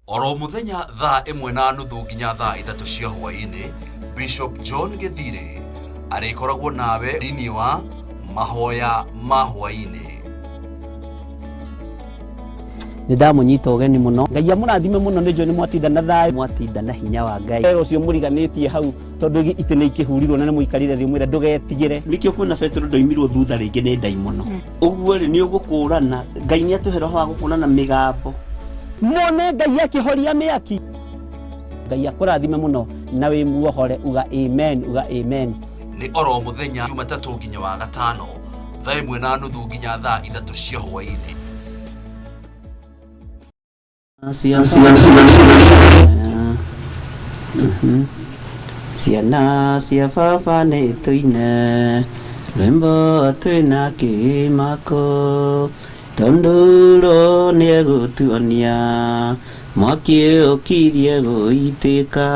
Oro mũthenya thaa 1:30 nginya thaa 3 cia hwaĩ-inĩ, Bishop John Gĩthire arĩkoragwo nawe thĩinĩ wa mahoya ma hwaĩ-inĩ. Nĩ ndamũnyita ũgeni mũno. Ngai amũrathime mũno, nĩ njũĩ nĩ mwatinda na thayũ, mwatinda na hinya wa Ngai. Wĩra ũcio mũriganĩtie hau tondũ itĩ nĩ ikĩhurirwo na nĩ mũikarire thĩ, ũmwĩre ndũgetigĩre. Nĩkĩo kuona Petero ndoimirwo thutha rĩngĩ nĩ ndaimono. Ũguo rĩ, nĩ ũgũkũrana. Ngai nĩ atũhe roho wa gũkũrana mĩgambo. Mone Ngai akĩhoria mĩaki. Ngai akũrathime mũno na wĩ muohore, uga amen, uga amen. Nĩ oro mũthenya Jumatatũ nginya wa gatano thaa 1:30 nginya thaa 3 cia hwaĩ-inĩ. Ciana cia baba nĩ tũine rwĩmbo twĩna kĩmako, tondũ ro nĩegũtuonia mwaki ũkirie gũitĩka.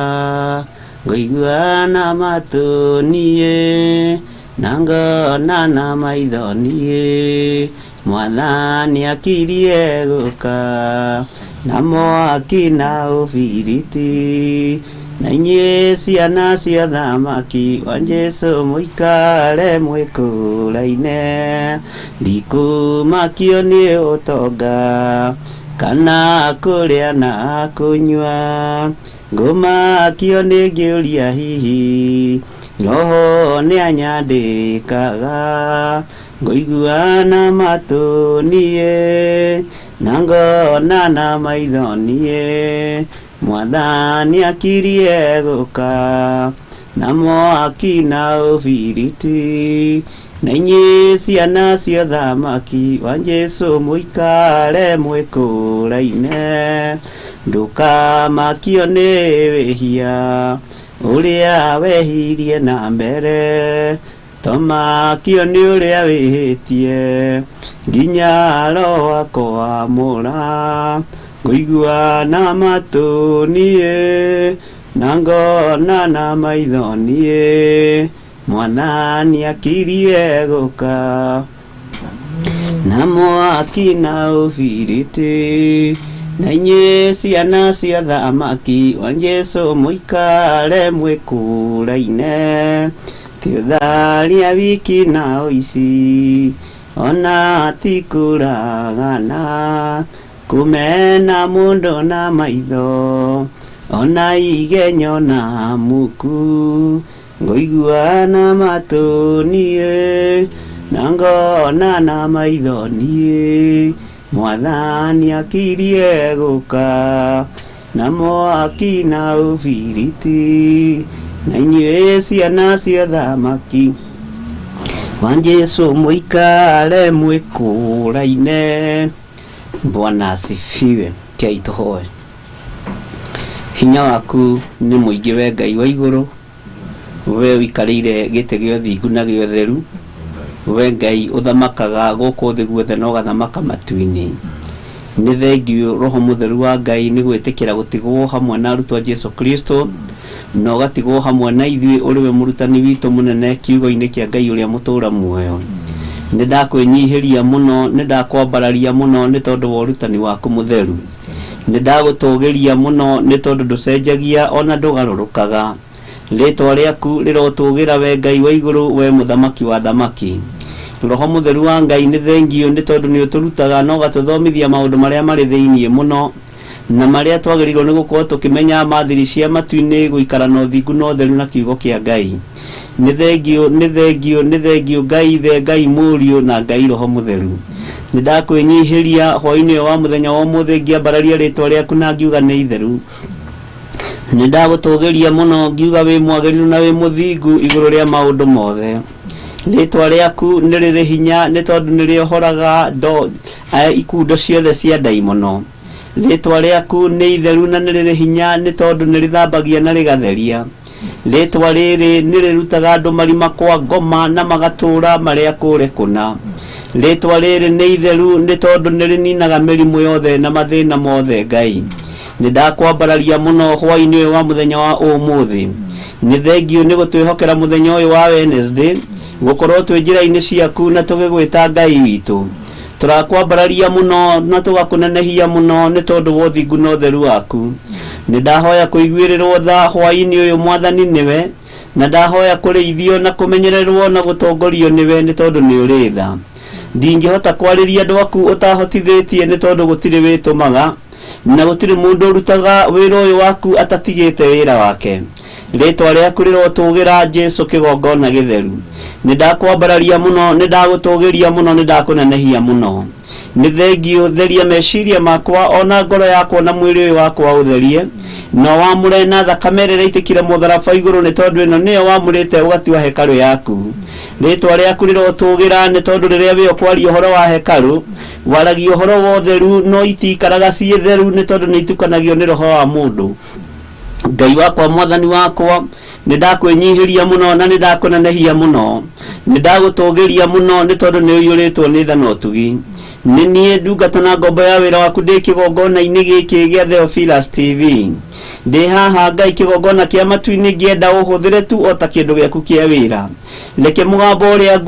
Ngũigua na matũ niĩ na ngona na maitho niĩ, Mwathani akirie gũka na mwaki na ũbiriti. Na inyuĩ ciana cia thamaki wa Jesũ mũikare mwĩkũraine, ndikũmakio nĩ ũtonga kana kũrĩa na kũnyua, ngũmakio nĩ ngĩũria hihi roho nĩ anyandĩkaga. Ngũigua na matũ niĩ na ngona na maitho niĩ, Mwathani akirie gũka na mwaki na ũbiriti. Na inyuĩ ciana cia thamaki wa Jesũ mũikare mwĩkũraine, ndũkamakio nĩ wĩhia ũrĩa wehirie na mbere, tomakio nĩ ũrĩa wĩhĩtie nginya roho akwamũra. Ngũigua na matũ niĩ na ngona na maitho niĩ, Mwathani akirie gũka na mwaki na ũbiriti. Na inyuĩ ciana cia thamaki wa Jesũ mũikare mwĩkũraine, ti ũtharia wiki na ũici ona ti kũragana, kũmena mũndũ na maitho ona igenyo na muku. Ngũigua na matũ niĩ na ngona na maitho niĩ, Mwathani akirie gũka na mwaki na ũbiriti. Na inyuĩ ciana cia thamaki wa Jesũ mũikare mwĩkũraine. Bwana asifiwe. Kei tũhoe. Hinya waku nĩ mũingĩ we Ngai wa igũrũ, we ũikarĩire gĩtĩ gĩa ũthingu na gĩa ũtheru, we Ngai ũthamakaga gũkũ thĩ guothe na ũgathamaka matu-inĩ. Nĩ thengiũ Roho Mũtheru wa Ngai nĩ gwĩtĩkĩra gũtigwo hamwe na arutwo a Jesu Kristo na ũgatigwo hamwe na ithuĩ ũrĩ we mũrutani witũ mũnene kiugo-inĩ kĩa Ngai ũrĩa mũtũũra muoyo. Nĩ ndakwĩnyihĩria mũno, nĩ ndakwambararia mũno nĩ tondũ wa ũrutani waku mũtheru. Nĩ ndagũtũgĩria mũno nĩ tondũ ndũcenjagia ona ndũgarũrũkaga. Rĩtwa rĩaku rĩrotũgĩra we Ngai wa igũrũ, we mũthamaki wa thamaki. Roho Mũtheru wa Ngai nĩ thengiũ nĩ tondũ nĩ ũtũrutaga na ũgatũthomithia maũndũ marĩa marĩ thĩinĩ mũno na marĩa twagĩrĩirwo nĩ gũkorwo tũkĩmenya mathiri cia matu-inĩ, gũikara na ũthingu na ũtheru na kiugo kĩa Ngai. Nĩ thengiũ, nĩ thengiũ, nĩ thengiũ Ngai Ithe, Ngai Mũriũ na Ngai Roho Mũtheru. Nĩ ndakwĩnyihĩria hwaĩ-inĩ ũyũ wa mũthenya wa ũmũthĩ ngĩambararia rĩtwa rĩaku na ngiuga nĩ itheru. Nĩ ndagũtũgĩria mũno ngiuga wĩ mwagĩrĩru na wĩ mũthingu igũrũ rĩa maũndũ mothe. Rĩtwa rĩaku nĩ rĩrĩ hinya nĩ tondũ nĩ rĩohoraga ikundo ciothe cia ndaimono. Rĩtwa rĩaku nĩ itheru na nĩ rĩrĩ hinya nĩ tondũ nĩ rĩthambagia na rĩgatheria. Rĩtwa rĩrĩ nĩ rĩrutaga andũ marima kwa ngoma na magatũũra marĩa kũre kũna. Rĩtwa rĩrĩ nĩ itheru nĩ tondũ nĩ rĩninaga mĩrimũ yothe na mathĩna mothe Ngai. Nĩ ndakwambararia mũno hwaĩ-inĩ ũyũ wa mũthenya wa ũmũthĩ. Nĩ thengiũ nĩ gũtwĩhokera mũthenya ũyũ wa Wednesday gũkorwo twĩ njĩra-inĩ ciaku na tũgĩgwĩta Ngai witũ. Tũrakwambararia mũno na tũgakũnenehia mũno nĩ tondũ wa ũthingu na ũtheru waku. Nĩ ndahoya kũiguĩrĩrwo tha hwaĩ-inĩ ũyũ mwathani nĩwe, na ndahoya kũrĩithio na kũmenyererwo na gũtongorio nĩwe nĩ tondũ nĩ ũrĩ tha. Ndingĩhota kwarĩria andũ aku ũtahotithĩtie nĩ tondũ gũtirĩ wĩtũmaga na gũtirĩ mũndũ ũrutaga wĩra ũyũ waku atatigĩte wĩra wake. Rĩtwa rĩaku rĩrotũgĩra Jesu kĩgongona gĩtheru. Nĩ ndakwambararia mũno, nĩ ndagũtũgĩria mũno, nĩ ndakũnenehia mũno. Nĩ thengio theria meciria makwa ona ngoro yakwa na mwĩrĩ ũyũ wakwa ũtherie, na wamũre na thakame ĩrĩa ĩraitĩkire mũtharaba igũrũ nĩ tondũ ĩno nĩyo wamũrĩte ũgatua hekarũ yaku. Rĩtwa rĩaku rĩrotũgĩra nĩ tondũ rĩrĩa wĩ ũkwaria ũhoro wa hekarũ waragia ũhoro wa ũtheru, no itiikaraga ciĩ theru nĩ tondũ nĩ itukanagio nĩ roho wa mũndũ. Ngai wakwa mwathani wakwa, nĩ ndakwĩnyihĩria mũno na nĩ ndakũnenehia mũno, nĩ ndagũtũgĩria mũno nĩ tondũ nĩ ũiyũrĩtwo nĩ tha na ũtugi. Nĩ niĩ ndungata na ngombo ya wĩra waku ndĩ kĩgongona-inĩ gĩkĩ gĩa Theophilus TV. Ndĩ haha Ngai kĩgongona kĩa matu-inĩ ngĩenda ũhũthĩre tu o ta kĩndũ gĩaku kĩa wĩra. Reke mũgambo ũrĩa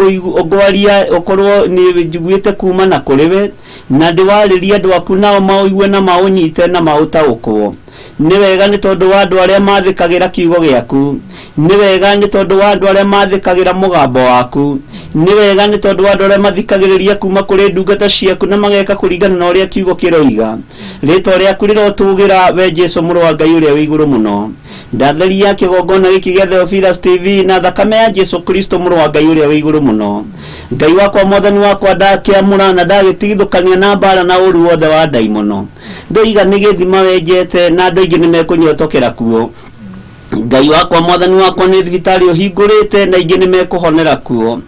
ngwaria ũkorwo nĩ njiguĩte kuma na kũrĩ we, na ndĩwarĩrie andũ aku nao maũigue na maũnyite na maũtaũkwo. Nĩ wega nĩ tondũ wa andũ arĩa mathĩkagĩra kiugo gĩaku. Nĩ wega nĩ tondũ wa andũ arĩa mathĩkagĩra mũgambo waku. Nĩ wega nĩ tondũ wa andũ arĩa mathikagĩrĩria kuma kũrĩ ndungata ciaku na mageka kũringana na ũrĩa kiugo kĩroiga. Rĩtwa rĩaku rĩrotũgĩra we Jesu mũrũ wa Ngai ũrĩa wĩ igũrũ mũno. Ndatheria kĩgongona gĩkĩ gĩa Theophilus TV na thakame ya Jesu Kristo mũrũ wa Ngai ũrĩa wĩ igũrũ mũno. Ngai wakwa mwathani wakwa ndakĩamũra na ndagĩtigithũkania na mbara na ũru wothe wa ndaimono. Ndoiga nĩ gĩthima wenjete na andũ aingĩ nĩ mekũnyotokera kuo. Ngai wakwa mwathani wakwa nĩ thibitarĩ ũhingũrĩte na aingĩ nĩ mekũhonera kuo.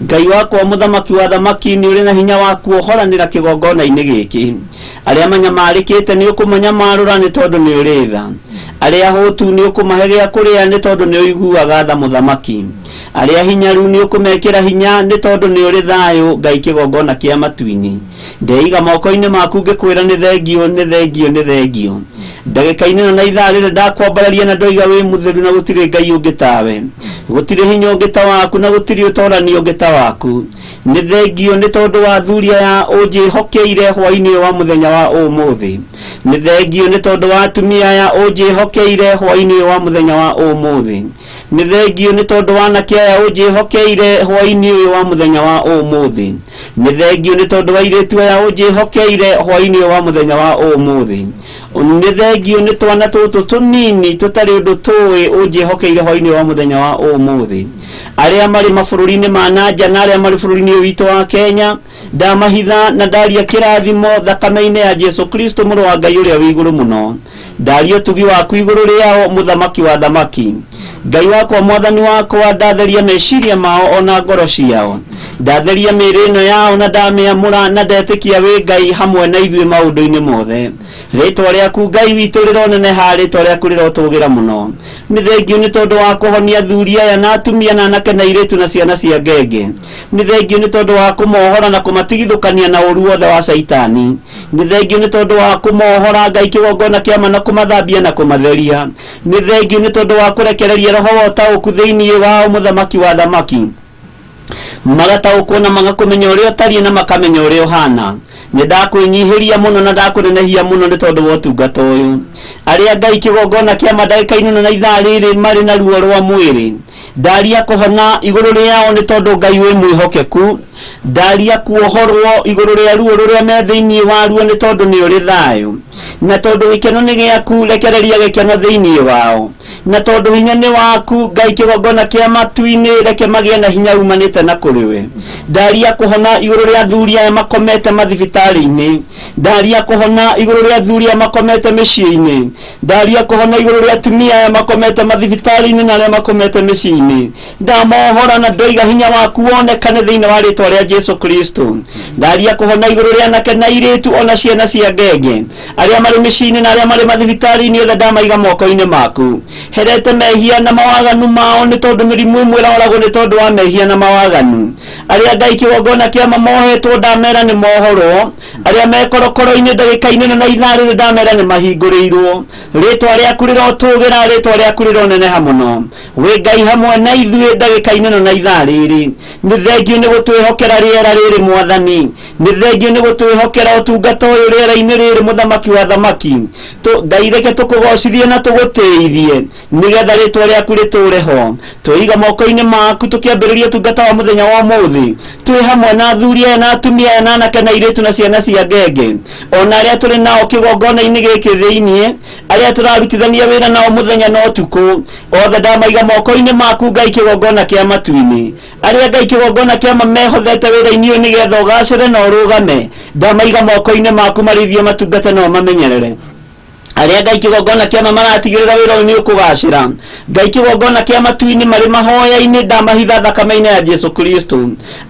Ngai wakwa mũthamaki wa thamaki nĩ ũrĩ na hinya wa kuohoranĩra kĩgongona-inĩ gĩkĩ. Arĩa manyamarĩkĩte nĩ ũkũmanyamarũra nĩ tondũ nĩ ũrĩ tha. Arĩa ahũtu nĩ ũkũmahe gĩa kũrĩa nĩ tondũ nĩ ũiguaga tha mũthamaki. Arĩa hinyaru nĩ ũkũmekĩra hinya nĩ tondũ nĩ ũrĩ thayũ Ngai kĩgongona kĩa matu-inĩ. Ndeiga moko-inĩ maku ngĩkwĩra nĩ thengio, nĩ thengio, nĩ thengio. Ndagĩka-inĩ ĩno na ithaa rĩrĩ ndakwambararia na ndoiga wĩ mũtheru na gũtirĩ Ngai ũngĩ tawe. Gũtirĩ hinya ũngĩ ta waku na gũtirĩ ũtorani ũngĩ ta waku. Nĩ thengio nĩ tondũ wa athuri aya ũnjĩhokeire hwaĩ-inĩ ũyũ wa mũthenya wa ũmũthĩ. Nĩ thengio nĩ tondũ wa atumia aya ũnjĩhokeire hwaĩ-inĩ ũyũ wa mũthenya wa ũmũthĩ. Nĩ thengio nĩ tondũ wa anake aya ũnjĩhokeire hwaĩ-inĩ ũyũ wa mũthenya wa ũmũthĩ. Nĩ thengio nĩ tondũ wa airĩtu aya ũnjĩhokeire hwaĩ-inĩ ũyũ wa mũthenya wa ũmũthĩ. Nĩ thengio nĩ twana tũtũ tũnini tũtarĩ ũndũ tũĩ ũnjĩhokeire hwaĩ-inĩ wa mũthenya wa ũmũthĩ. Arĩa marĩ mabũrũri-inĩ ma na nja na arĩa marĩ bũrũri-inĩ ũyũ witũ wa Kenya, ndamahitha na ndaria kĩrathimo thakame-inĩ ya Jesu Kristo mũrũ wa Ngai ũrĩa wĩ igũrũ mũno. Ndaria ũtugi waku igũrũ rĩao mũthamaki wa thamaki. Ngai wakwa mwathani wakwa ndatheria meciria mao ona ngoro ciao. Ndatheria mĩĩrĩ ĩno yao na ndamĩamũra na ndetĩkia wĩ Ngai hamwe na ithuĩ maũndũ-inĩ mothe. Rĩtwa rĩaku Ngai witũ rĩroneneha, rĩtwa rĩaku rĩrotũgĩra mũno. Nĩ thengio nĩ tondũ wa kũhonia athuri aya na atumia na anake na airĩtu na ciana cia ngenge. Nĩ thengio nĩ tondũ wa kũmohora na kũmatigithũkania na ũru wothe wa caitani. Nĩ thengio nĩ tondũ wa kũmohora Ngai kĩgongona kĩama na kũmathambia na kũmatheria. Nĩ thengio nĩ tondũ wa kũrekereria roho wa ũtaũku thĩinĩ wao mũthamaki wa thamaki. Magataũkwo na magakũmenya ũrĩa ũtariĩ na makamenya ũrĩa ũhana. Nĩ ndakwĩnyihĩria mũno na ndakũnenehia mũno nĩ tondũ wa ũtungata ũyũ. Arĩa Ngai kĩgongona kĩa mandagĩka-inĩ ĩno na ithaa rĩrĩ marĩ na ruo rwa mwĩrĩ, ndaria kũhona igũrũ rĩao nĩ tondũ Ngai wĩ mwĩhokeku. Ndaria kuohorwo igũrũ rĩa ruo rũrĩa me thĩinĩ wa ruo nĩ tondũ nĩ ũrĩ thayũ. Na tondũ gĩkeno nĩ gĩaku, rekereria gĩkeno thĩinĩ wao. Na tondũ hinya nĩ waku Ngai kĩgongona kĩa matu-inĩ, reke magĩe na hinya umanĩte na kũrĩ we. Ndaria kũhona igũrũ rĩa athuri aya makomete mathibitarĩ-inĩ. Ndaria kũhona igũrũ rĩa athuri aya makomete mĩciĩ-inĩ. Ndaria kũhona igũrũ rĩa atumia aya makomete mathibitarĩ-inĩ na arĩa makomete mĩciĩ-inĩ. Ndamohora na ndoiga hinya waku wonekane thĩinĩ wa rĩtwa rĩa Jesu Kristo. Ndaria kũhona igũrũ rĩa anake na airĩtu ona ciana cia ngenge, arĩa marĩ mĩciĩ-inĩ na arĩa marĩ mathibitarĩ-inĩ othe ndamaiga moko-inĩ maku. Herete mehia na mawaganu mao nĩ tondũ mĩrimũ ĩmwe ĩroragwo nĩ tondũ wa mehia na mawaganu. Arĩa Ngai kĩgongona kĩa mamohetwo ndamera nĩ mohorwo. Arĩa me korokoro-inĩ ndagĩka-inĩ ĩno na ithaa rĩrĩ ndamera nĩ mahingũrĩirwo. Rĩtwa rĩaku rĩrotũgĩra, rĩtwa rĩaku rĩroneneha mũno. Wĩ Ngai hamwe Hamwe na ithuĩ ndagĩka-inĩ ĩno na ithaa rĩrĩ. Nĩ thengio nĩ gũtwĩhokera rĩera rĩrĩ mwathani. Nĩ thengio nĩ gũtwĩhokera ũtungata ũyũ rĩera-inĩ rĩrĩ mũthamaki wa thamaki. Ngai reke tũkũgocithie na tũgũtĩithie nĩgetha rĩtwa rĩaku rĩtũre ho. Twĩiga moko-inĩ maku tũkĩambĩrĩria ũtungata wa mũthenya wa ũmũthĩ. Twĩ hamwe na athuri aya na atumia aya na anake na airĩtu na ciana cia ngenge ona arĩa tũrĩ nao kĩgongona-inĩ gĩkĩ thĩiniĩ, arĩa tũrarutithania wĩra nao mũthenya na ũtukũ, othe ndamaiga moko-inĩ maku Ngai kĩgongona kĩa matu-inĩ. Arĩa Ngai kĩgongona kĩa mamehothete wĩra-inĩ ũyũ nĩgetha ũgacĩre na ũrũgame, ndamaiga moko-inĩ maku marĩithie matungate na ũmamenyerere. Arĩa Ngai kĩgongona kĩa maratigĩrĩra wĩra ũyũ nĩ ũkũgacĩra, Ngai kĩgongona kĩa matu-inĩ marĩ mahoya-inĩ ndamahitha thakame-inĩ ya Jesu Kristo.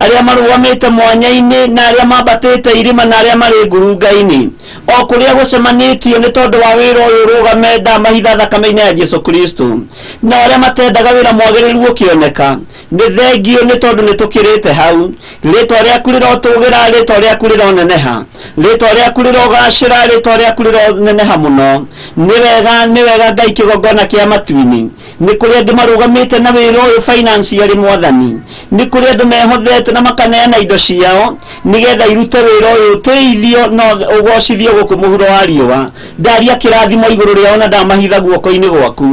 Arĩa marũgamĩte mwanya-inĩ na arĩa mambatĩte irĩma na arĩa marĩ ngurunga-inĩ, o kũrĩa gũcemanĩtio nĩ tondũ wa wĩra ũyũ ũrũgame ndamahitha thakame-inĩ ya Jesu Kristo. Na arĩa matendaga wĩra mwagĩrĩru ũkĩoneka, nĩ thengio nĩ tondũ nĩ tũkĩrĩte hau. Rĩtwa rĩaku rĩrotũgĩra, rĩtwa rĩaku rĩroneneha, rĩtwa rĩaku rĩrogacĩra, rĩtwa rĩaku rĩroneneha mũno. Nĩ wega, nĩ wega Ngai kĩgongona kĩa matu-inĩ. Nĩ kũrĩ angĩ marũgamĩte na wĩra ũyũ financially mwathani. Nĩ kũrĩ andũ mehothete na makaneana indo ciao nĩgetha irute wĩra ũyũ ũtĩithio na ũgocithio gũkũ mũhuro wa riũa. Ndaria kĩrathimo igũrũ rĩao na ndamahitha guoko-inĩ gwaku.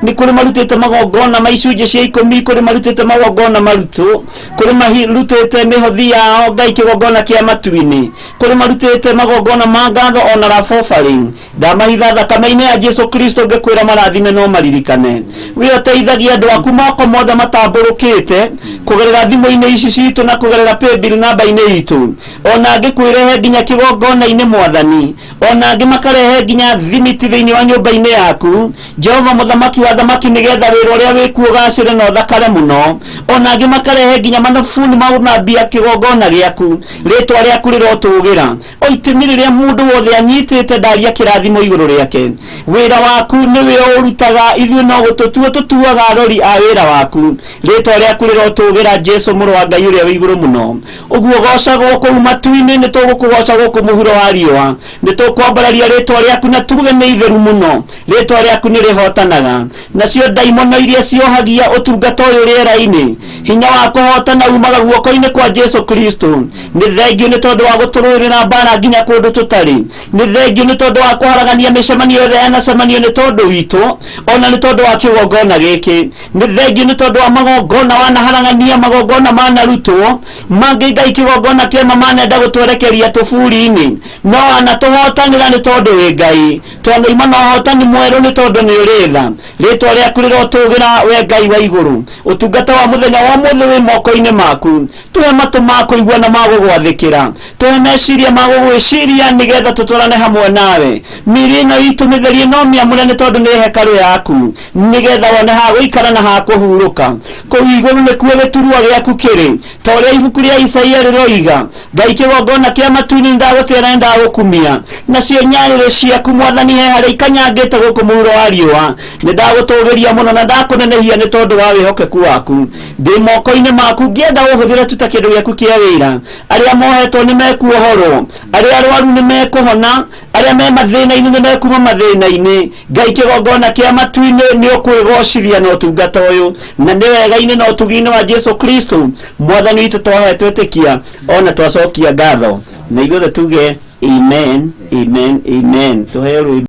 Nĩ kũrĩ marutĩte magongona ma icunjĩ cia ikũmi, kũrĩ marutĩte magongona marutũ, kũrĩ marutĩte mĩhothi yao Ngai kĩgongona kĩa matu-inĩ, kũrĩ marutĩte magongona ma ngatho ona raw offering. Ndamahitha thakame-inĩ ya Jesu Kristo ngĩkwĩra marathime no maririkane. We ũteithagia andũ aku moko mothe matambũrũkĩte kũgerera thimũ-inĩ ici citũ na kũgerera paybill namba-inĩ itũ. Ona angĩkwĩrehe nginya kĩgongona-inĩ mwathani, ona angĩ makarehe nginya thimiti thĩinĩ wa nyũmba-inĩ yaku Jehova mũthamaki wa thamaki, nĩgetha wĩra ũrĩa wĩkuo ũgacĩre na ũthakare mũno. Ona angĩ makarehe nginya manabuni ma gũthambia kĩgongona gĩaku. Rĩtwa rĩaku rĩrotũgĩra. O itemi rĩrĩa mũndũ wothe anyitĩte ndaria kĩrathimo igũrũ rĩake. Wĩra waku nĩwe ũrutaga, ithuĩ no gũtũtua tũtuaga arori a wĩra waku. Rĩtwa rĩaku rĩrotũgĩra Jesu mũrũ wa Ngai ũrĩa wĩ igũrũ mũno. Ũguo gocagwo kũu matu-inĩ, nĩ tũgũkũgoca gũkũ mũhuro wa riũa. Nĩ tũkwambararia rĩtwa rĩaku na tuge nĩ itheru mũno. Rĩtwa rĩaku nĩ rĩhotanaga. Nacio ndaimono iria ciohagia ũtungata ũyũ rĩera-inĩ, hinya wa kũhotana umaga guoko-inĩ kwa Jesu Kristo. Nĩ thengio nĩ tondũ wa gũtũrũĩrĩra mbara nginya kũndũ tũtarĩ. Nĩ thengio nĩ tondũ wa kũharagania mĩcemanio yothe yanacemanio nĩ tondũ witũ, ona nĩ tondũ wa kĩgongona gĩkĩ. Nĩ thengio nĩ tondũ wa magongona wanaharagania, magongona manarutwo mangĩ Ngai kĩgongona kĩama manenda gũtwerekeria tũburi-inĩ, no anatũhotanĩra nĩ tondũ wĩ Ngai. Twanoima na ũhotani mwerũ nĩ tondũ nĩ ũrĩ tha. Rĩtwa rĩaku rĩrotũgĩra we Ngai wa igũrũ. Ũtungata wa mũthenya wa ũmũthĩ wĩ moko-inĩ maku. Tũhe matũ ma kũigua na ma gũgwathĩkĩra. Tũhe meciria ma gũgwĩciria nĩgetha tũtwarane hamwe nawe. Mĩĩrĩ ĩno itũ mĩtherie no mĩamũre nĩ tondũ nĩ hekarũ yaku, nĩgetha wone ha gũikara na ha kũhurũka. Kũu igũrũ nĩkuo gĩturwa gĩaku kĩrĩ, ta ũrĩa ibuku rĩa Isaia rĩroiga. Ngai kĩgongona kĩa matu-inĩ ndagũtĩa na ndagũkumia. Nacio nyarĩrĩ ciaku mwathani he harĩa ikanyangĩte gũkũ mũhuro wa riũa. Nĩ ndagũtũgĩria mũno na ndakũnenehia nĩ tondũ wa wĩhokeku waku. Ndĩ moko-inĩ maku ngĩenda ũhũthĩre tu ta kĩndũ gĩaku kĩa wĩra. Arĩa mohetwo nĩ mekuohorwo, arĩa arwaru nĩ mekũhona, arĩa me mathĩna-inĩ nĩ mekuma mathĩna-inĩ. Ngai kĩgongona kĩa matu-inĩ nĩ ũkwĩgocithia na ũtungata ũyũ, na nĩ wega-inĩ na ũtugi-inĩ wa Jesu Kristo mwathani witũ twahoya twetĩkia ona twacokia ngatho, na ithuothe tuge amen, amen, amen. Tũheo rwĩmbo.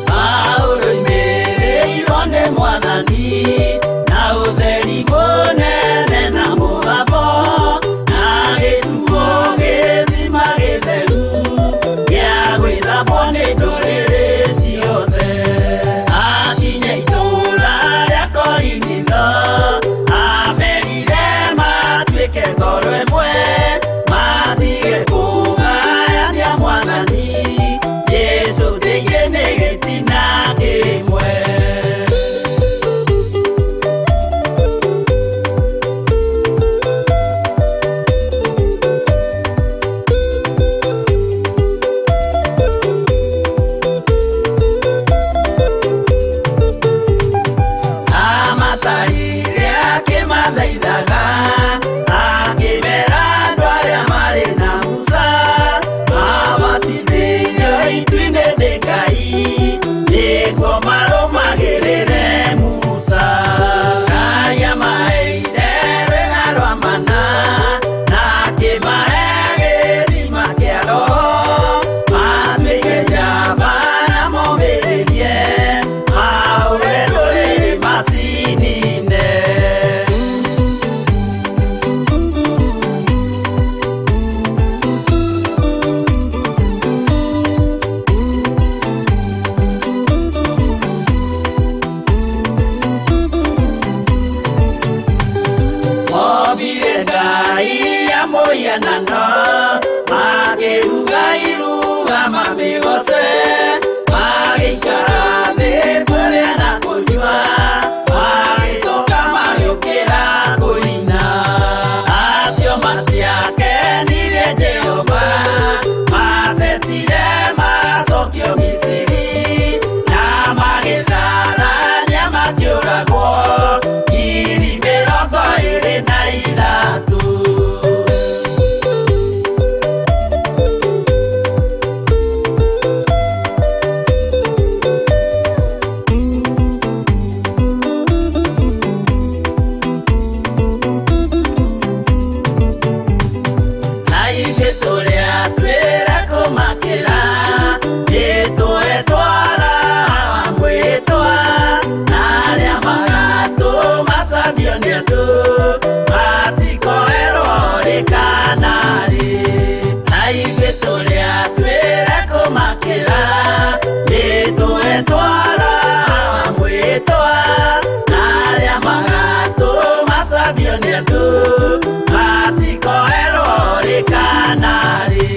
Paulo oimĩrĩirwo nĩ mwathani na ũtheri mũnene na mũgambo, na gĩtuo gĩthima gĩtheru gĩa gwĩthambwo nĩ mamĩgoce magĩikara thĩ kũrĩa na kũnyua magĩcoka magĩũkĩra kũina acio matiakenirie Jehova matetire macokio Misiri na magĩtharania makĩũragwo 23. Na ithuĩ tũrĩa twĩra kũmakĩra nĩtũetwara mwĩtwa na arĩa magatũmacadio nĩ andũ matikoerwo rĩ kana rĩ. Na ithuĩ tũrĩa twĩra kũmakĩra nĩtũetwara mwĩtwa na arĩa magatũmacadio nĩ andũ matikoerwo rĩ kana rĩ.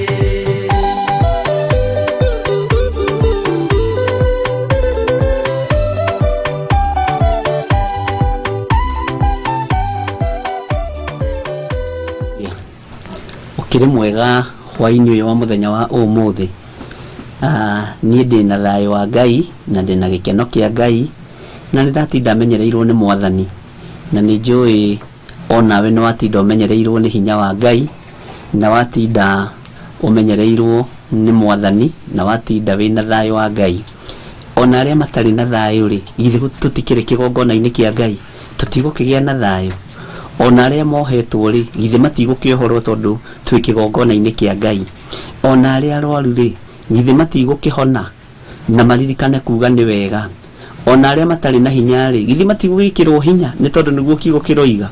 Ũkĩrĩ mwega hwaĩ-inĩ ũyũ wa mũthenya wa ũmũthĩ. Niĩ ndĩna thayũ wa Ngai na ndĩna gĩkeno kĩa Ngai na nĩ ndatinda menyereirwo nĩ Mwathani na nĩ njũĩ onawe nĩ watinda ũmenyereirwo nĩ hinya wa Ngai na watinda ũmenyereirwo nĩ Mwathani na watinda wĩna thayũ wa Ngai. Ona arĩa matarĩ na thayũ rĩ, githĩ tũtikĩrĩ kĩgongona-inĩ kĩa Ngai, tũtigũkĩgĩa na thayũ. Ona arĩa mohetwo rĩ, githĩ matigũkĩohorwo tondũ twĩ kĩgongona-inĩ kĩa Ngai. Ona arĩa arwaru rĩ, githĩ matigũkĩhona na maririkane kuga nĩ wega. Ona arĩa matarĩ na hinya rĩ, githĩ matigũgĩkĩrwo hinya nĩ tondũ nĩguo kiugo kĩroiga.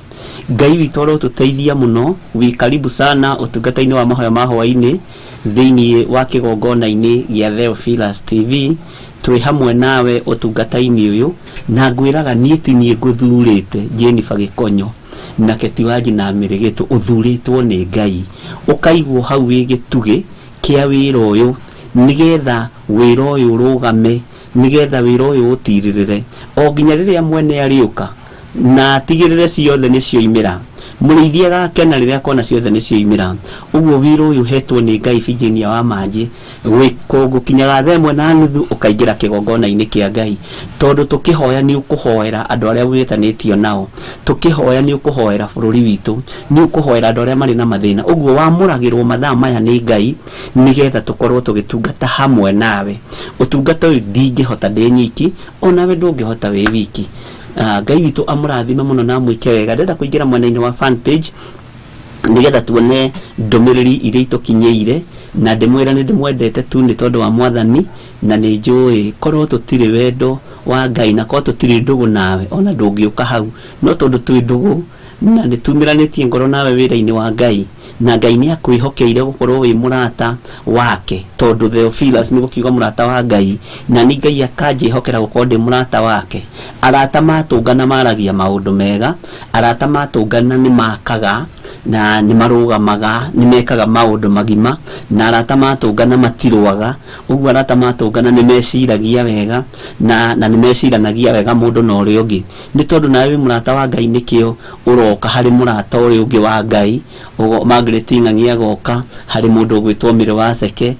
Ngai witũ arotũteithia mũno. Wĩ karibu sana ũtungata-inĩ wa mahoya ma hwaĩ-inĩ thĩinĩ wa kĩgongona-inĩ gĩa Theophilus TV. Twĩ hamwe nawe ũtungata-inĩ ũyũ na ngwĩraga niĩ ti niĩ ngũthurĩte Jennifer Gĩkonyo na Keti Wanji na Mĩrĩgĩtũ, ũthurĩtwo nĩ Ngai ũkaigwo hau wĩ gĩtugĩ kĩa wĩra ũyũ nĩgetha wĩra ũyũ ũrũgame, nĩgetha wĩra ũyũ ũtirĩrĩre o nginya rĩrĩa mwene arĩũka na atigĩrĩre ciothe nĩ cioimĩra. Mũrĩithi agakena rĩrĩa akona ciothe nĩ cioimĩra. Ũguo wĩra ũyũ ũhetwo nĩ Ngai Virginia wa Manji gũkinyaga 1:30 ũkaingĩra kĩgongona-inĩ kĩa Ngai, tondũ tũkĩhoya nĩ ũkũhoera andũ arĩa wĩtanĩtio nao, tũkĩhoya nĩ ũkũhoera bũrũri witũ, nĩ ũkũhoera andũ arĩa marĩ na mathĩna. Ũguo wamũragĩrwo mathaa maya nĩ Ngai nĩgetha tũkorwo tũgĩtungata hamwe nawe. Ũtungata ũyũ ndingĩhota ndĩ nyiki, onawe ndũngĩhota wĩ wiki. Ngai witũ amũrathime mũno na amwĩke wega. Ndĩrenda kũingĩra mwena-inĩ wa fan page nĩgetha tuone ndũmĩrĩri iria itũkinyĩire, na ndĩmwĩra nĩ ndĩmwendete tu nĩ tondũ wa Mwathani, na nĩ njũĩ korwo tũtirĩ wendo wa Ngai na korwo tũtirĩ ndũgũ nawe ona ndũngĩũka hau, no tondũ twĩ ndũgũ na nĩ tumĩranĩtie ngoro nawe wĩra-inĩ wa Ngai, na Ngai nĩ akwĩhokeire gũkorwo wĩ mũrata wake, tondũ Theophilus nĩ gũkiuga mũrata wa Ngai, na nĩ Ngai akanjĩhokera gũkorwo ndĩ mũrata wake. Arata matũngana maragia maũndũ mega, arata matũngana nĩ makaga na nĩ marũgamaga, nĩ mekaga maũndũ magima, na arata matũngana matirũaga. Ũguo arata matũngana nĩ meciragia wega na nĩ meciranagia wega mũndũ na ũrĩa ũngĩ, nĩ tondũ nawe wĩ mũrata wa Ngai nĩkĩo ũroka harĩ mũrata ũrĩa ũngĩ wa Ngai. Ũguo Margaret Ng'ang'i agoka harĩ mũndũ ũgwĩtwo Mĩrĩ wa Ceke,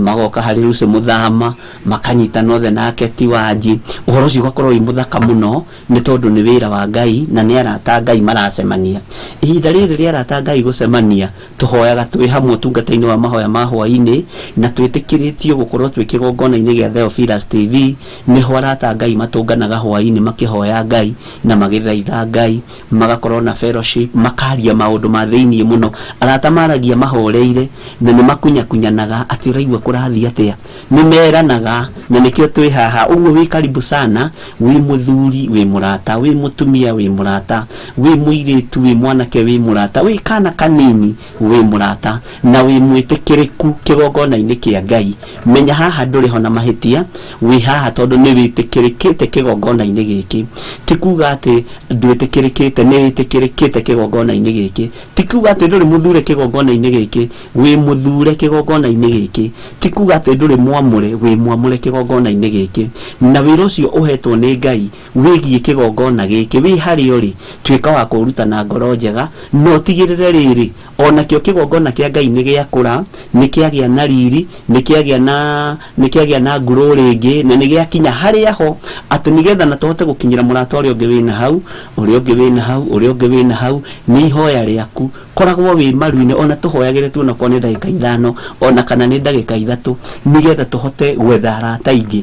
magoka harĩ Lucy Mũthama, makanyitana othe nake Ti Wanji. Ũhoro ũcio ũgakorwo wĩ mũthaka mũno nĩ tondũ nĩ wĩra wa Ngai na nĩ arata Ngai maracemania. Ihinda rĩrĩ rĩa arata Ngai gũcemania, tũhoyaga twĩ hamwe ũtungata-inĩ wa mahoya ma hwaĩ-inĩ, na twĩtĩkĩrĩtio gũkorwo twĩ kĩgongona-inĩ gĩa Theophilus TV. Nĩho arata Ngai matũnganaga hwaĩ-inĩ makĩhoya Ngai na magĩthaitha Ngai, magakorwo na fellowship, makaria maũndũ ma thĩinĩ mũno. Arata maragia mahoreire na nĩ makunyakunyanaga atĩ ũraigua kũrathiĩ atĩa, nĩ meranaga, na nĩkĩo twĩ haha. Ũguo wĩ karibu sana, wĩ mũthuri wĩ mũrata, wĩ mũtumia wĩ mũrata, wĩ mũirĩtu wĩ mwanake wĩ mũrata, Wĩ kana kanini, wĩ mũrata na wĩ mwĩtĩkĩrĩku kĩgongona-inĩ kĩa Ngai, menya haha ndũrĩ ho na mahĩtia. Wĩ haha tondũ nĩ wĩtĩkĩrĩkĩte kĩgongona-inĩ gĩkĩ. Ti kuga atĩ ndwĩtĩkĩrĩkĩte, nĩ wĩtĩkĩrĩkĩte kĩgongona-inĩ gĩkĩ. Ti kuga atĩ ndũrĩ mũthure kĩgongona-inĩ gĩkĩ, wĩ mũthure kĩgongona-inĩ gĩkĩ. Ti kuga atĩ ndũrĩ mwamũre, wĩ mwamũre kĩgongona-inĩ gĩkĩ. Na wĩra ũcio ũhetwo nĩ Ngai wĩgiĩ kĩgongona gĩkĩ, wĩ harĩa ũrĩ, tuĩka wa kũũruta na ngoro njega, na ũtigĩrĩre rĩrĩ onakĩo kĩgongona kĩa Ngai nĩ gĩakũra, nĩ kĩagĩa na riri, nĩ kĩagĩa na ngurũ rĩngĩ, na nĩ gĩakinya harĩa ho atĩ nĩgetha na tũhote gũkinyĩra mũrata ũrĩa ũngĩ wĩna hau, ũrĩa ũngĩ wĩna hau, ũrĩa ũngĩ wĩna hau. Nĩ ihoya rĩaku, koragwo wĩ maru-inĩ, ona tũhoyagĩre tu, onakorwo nĩ ndagĩka 5, ona kana nĩ ndagĩka 3, nĩgetha tũhote gwetha arata aingĩ,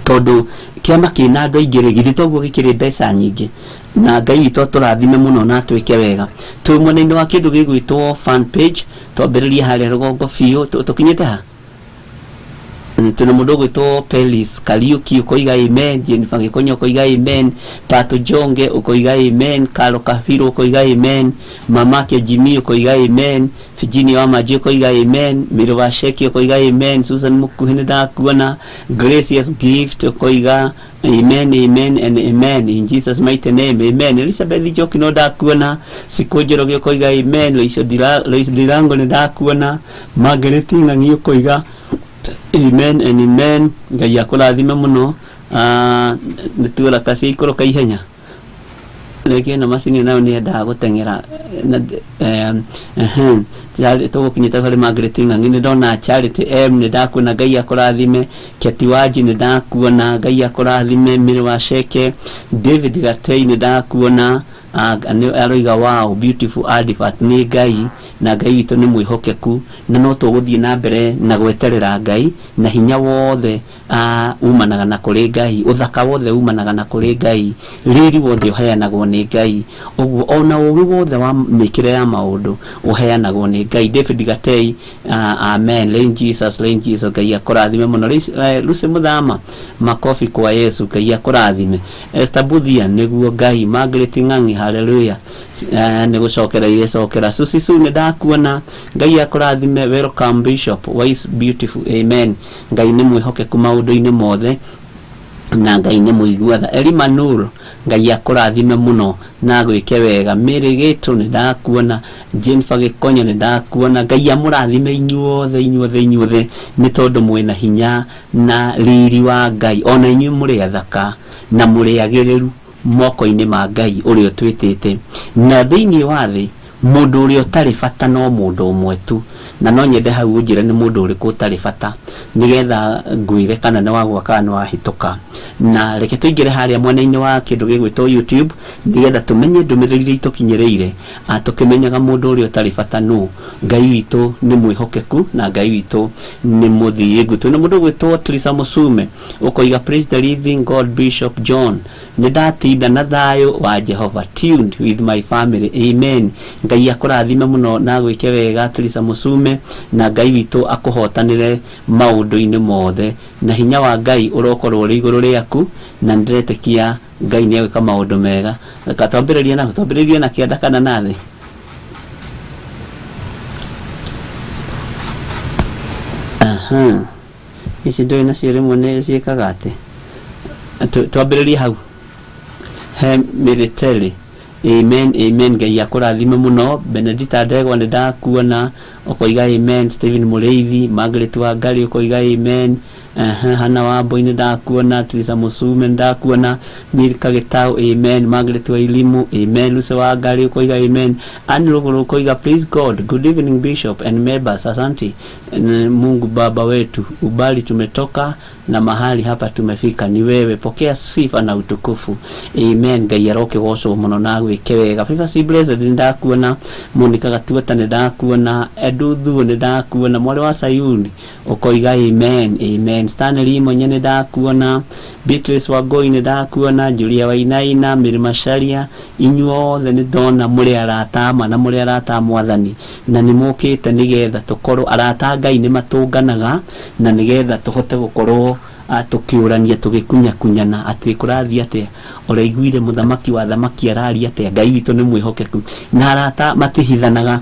tondũ kĩama kĩna andũ aingĩ rĩ, githĩ toguo gĩkĩrĩ mbeca nyingĩ? Na Ngai witũ atũrathime mũno na atwĩke wega. Twĩ mwena-inĩ wa kĩndũ gĩgwĩtwo fan page. Twambĩrĩrie harĩa rũgongo biũ. Tũkinyĩte ha? Twĩna mũndũ ũgwĩtwo Pelis Kariuki ũkoiga amen, Jennifer Gĩkonyo ũkoiga amen, Pato Jonge ũkoiga amen, Karo Kabiru ũkoiga amen, Mamake Jimmy ũkoiga amen, Virginia Wamaji ũkoiga amen, Miro wa Sheki ũkoiga amen, Susan Mukuhi nĩ ndakuona, Gracious Gift ũkoiga amen, amen and amen in Jesus mighty name, amen. Elizabeth Njoki no ndakuona, Siku Njoroge ũkoiga amen, Lois Dirango nĩ ndakuona, Margaret Ng'ang'i ũkoiga amen and amen. Ngai akũrathime mũno. Nĩ tuora kacia ikũrũka ihenya rĩngĩ ĩno macini nayo nĩ yendaga gũteng'era na tũgũkinyĩte harĩ Margaret Ng'ang'i. Nĩ ndona Charity M, nĩ ndakuona, Ngai akũrathime. Keti Waji, nĩ ndakuona, Ngai akũrathime. Mary wa Sheke, David Gatei, nĩ ndakuona. Aroiga wow, beautiful advert. Nĩ Ngai, na Ngai witũ nĩ mwĩhokeku, na no tũgũthiĩ na mbere na gweterera Ngai, na hinya wothe umanaga na kũrĩ Ngai, ũthaka wothe umanaga na kũrĩ Ngai, riri wothe ũheanagwo nĩ Ngai, ũguo ona ũgĩ wothe wa mĩkĩre ya maũndũ ũheanagwo nĩ Ngai. David Gatei, amen. Reign Jesus, reign Jesus. Ngai akũrathime mũno. Lucy Muthama, makofi kwa Yesu. Ngai akũrathime. Esther Buthia, nĩguo Ngai. Margaret Ng'ang'i, haleluya. Nĩ gũcokera irecokera. Susi Su, nĩ ndakuona, Ngai akũrathime. Welcome Bishop Wise, beautiful, amen. Ngai nĩ mwĩhokeku maũndũ-inĩ mothe, na Ngai nĩ mũigua tha. Elima Nur, Ngai akũrathime mũno na gwĩke wega. Mary Gĩtũ, nĩ ndakuona. Jennifer Gĩkonyo, nĩ ndakuona. Ngai amũrathime inyuothe, inyuothe, inyuothe, nĩ tondũ mwĩna hinya na riri wa Ngai. Ona inyuĩ mũrĩ athaka na mũrĩ agĩrĩru moko-inĩ ma Ngai ũrĩa ũtwĩtĩte. Na thĩinĩ wa thĩ mũndũ ũrĩa ũtarĩ bata no mũndũ ũmwe tu, na no nyende hau ũnjĩre nĩ mũndũ ũrĩkũ ũtarĩ bata, nĩgetha ngwĩre kana nĩ wagwa kana nĩ wahĩtũka. Na reke tũingĩre harĩa mwena-inĩ wa kĩndũ gĩgwĩtwo YouTube, nĩgetha tũmenye ndũmĩrĩri iria itũkinyĩrĩire, tũkĩmenyaga mũndũ ũrĩa ũtarĩ bata nũ. Ngai witũ nĩ mwĩhokeku na Ngai witũ nĩ mũthiĩngu. Twĩna mũndũ ũgwĩtwo Trisa Musume ũkoiga praise the living God, Bishop John, nĩ ndatinda na thayũ wa Jehova, tuned with my family, amen. Ngai akũrathime mũno na gwĩke wega, Trisa Musume, na Ngai witũ akũhotanĩre maũndũ-inĩ mothe, na hinya wa Ngai ũrokorwo ũrĩ igũrũ rĩaku, na nĩndĩretĩkia Ngai nĩ egwĩka maũndũ mega. Reka twambĩrĩrie na twambĩrĩrie na kĩanda kana na thĩ. Aha. Ici ndũĩ nacio rĩmwe nĩ ciĩkaga atĩ. Twambĩrĩrie hau he military. Amen, amen. Ngai akũrathime mũno. Benedita Ndegwa, nĩ ndakuona, ũkoiga amen. Stephen Mũrĩithi, Margaret Wangari, ũkoiga amen. Hana Wambui, nĩ ndakuona. Teresa Musume, nĩ ndakuona. Milka Gĩtau, amen. Margaret Wailimu, amen. Lucy Wangari, ũkoiga amen. Anne Rũgũrũ ũkoiga praise God, good evening Bishop and members, asante. Mungu Baba wetu, ubali tumetoka na mahali hapa tumefika ni wewe, pokea sifa na utukufu, amen. Ngai arokĩgocwo mũno na gwĩke wega. Favor C Blessed, nĩ ndakuona. Monica Gatuata, nĩ ndakuona. Edu Thuo, nĩ ndakuona. Mwarĩ wa Sayuni, ũkoiga amen, amen. Stanley Monye, nĩ ndakuona. Beatrice Wangoi, nĩ ndakuona. Julia Wainaina, Mary Macharia, inyuothe nĩ ndona mũrĩ arata ama na mũrĩ arata a Mwathani, na nĩ mũkĩte nĩgetha tũkorwo arata a Ngai. Nĩ matũnganaga na nĩgetha tũhote gũkorwo Tũkĩũrania tũgĩkunyakunyana atĩ kũrathiĩ atĩa, ũraiguire mũthamaki wa thamaki araria atĩa. Ngai witũ nĩ mwĩhokeku na arata matihithanaga,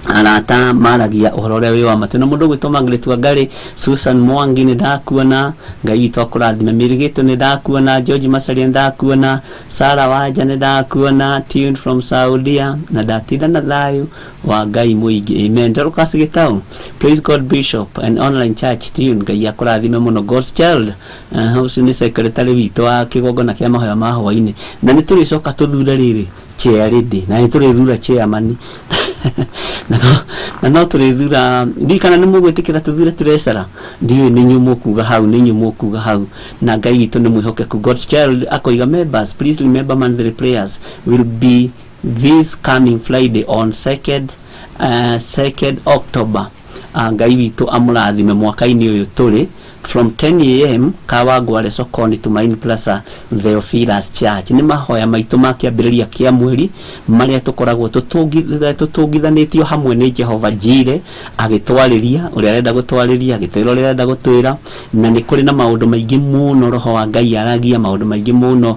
arata maragia ũhoro ũrĩa wĩ wa ma. Twĩna mũndũ ũgwĩtwo Margaret Wangari, Susan Mwangi nĩ ndakuona, Ngai witũ akũrathime. Mĩrĩgĩtũ nĩ ndakuona, George Macharia nĩ ndakuona, Sarah Wanja nĩ ndakuona, tuned from Saudia, na ndatinda na thayũ wa Ngai mũingĩ, amen. Dorcas Gitau, praise God Bishop and online church tune, Ngai akũrathime mũno. God's Child, ũcio nĩ secretary witũ wa kĩgongona kĩa mahoya ma hwaĩ-inĩ, na nĩ tũrĩcoka tũthure rĩrĩ chair lady, na nĩ tũrĩthura chairman na no tũrĩthura, ndiũĩ kana nĩ mũgwĩtĩkĩra tũthure treasurer, ndiũĩ nĩ inyuĩ mũkuga hau, nĩ inyuĩ mũkuga hau, na Ngai witũ nĩ mwĩhokeku. God's Child akoiga, members please remember monthly prayers will be this coming Friday on 2nd October. Ngai witũ amũrathime mwaka-inĩ ũyũ tũrĩ, from 10 a.m. Kawangware Sokoni, Tumaini Plaza, Theophilus Church. Nĩ mahoya maitũ ma kĩambĩrĩria kĩa mweri marĩa tũkoragwo tũtũngithanĩtio hamwe nĩ Jehova Jire, agĩtwarĩria ũrĩa arenda gũtwarĩria, agĩtwĩra ũrĩa arenda gũtwĩra, na nĩ kũrĩ na maũndũ maingĩ mũno roho wa Ngai aragia, maũndũ maingĩ mũno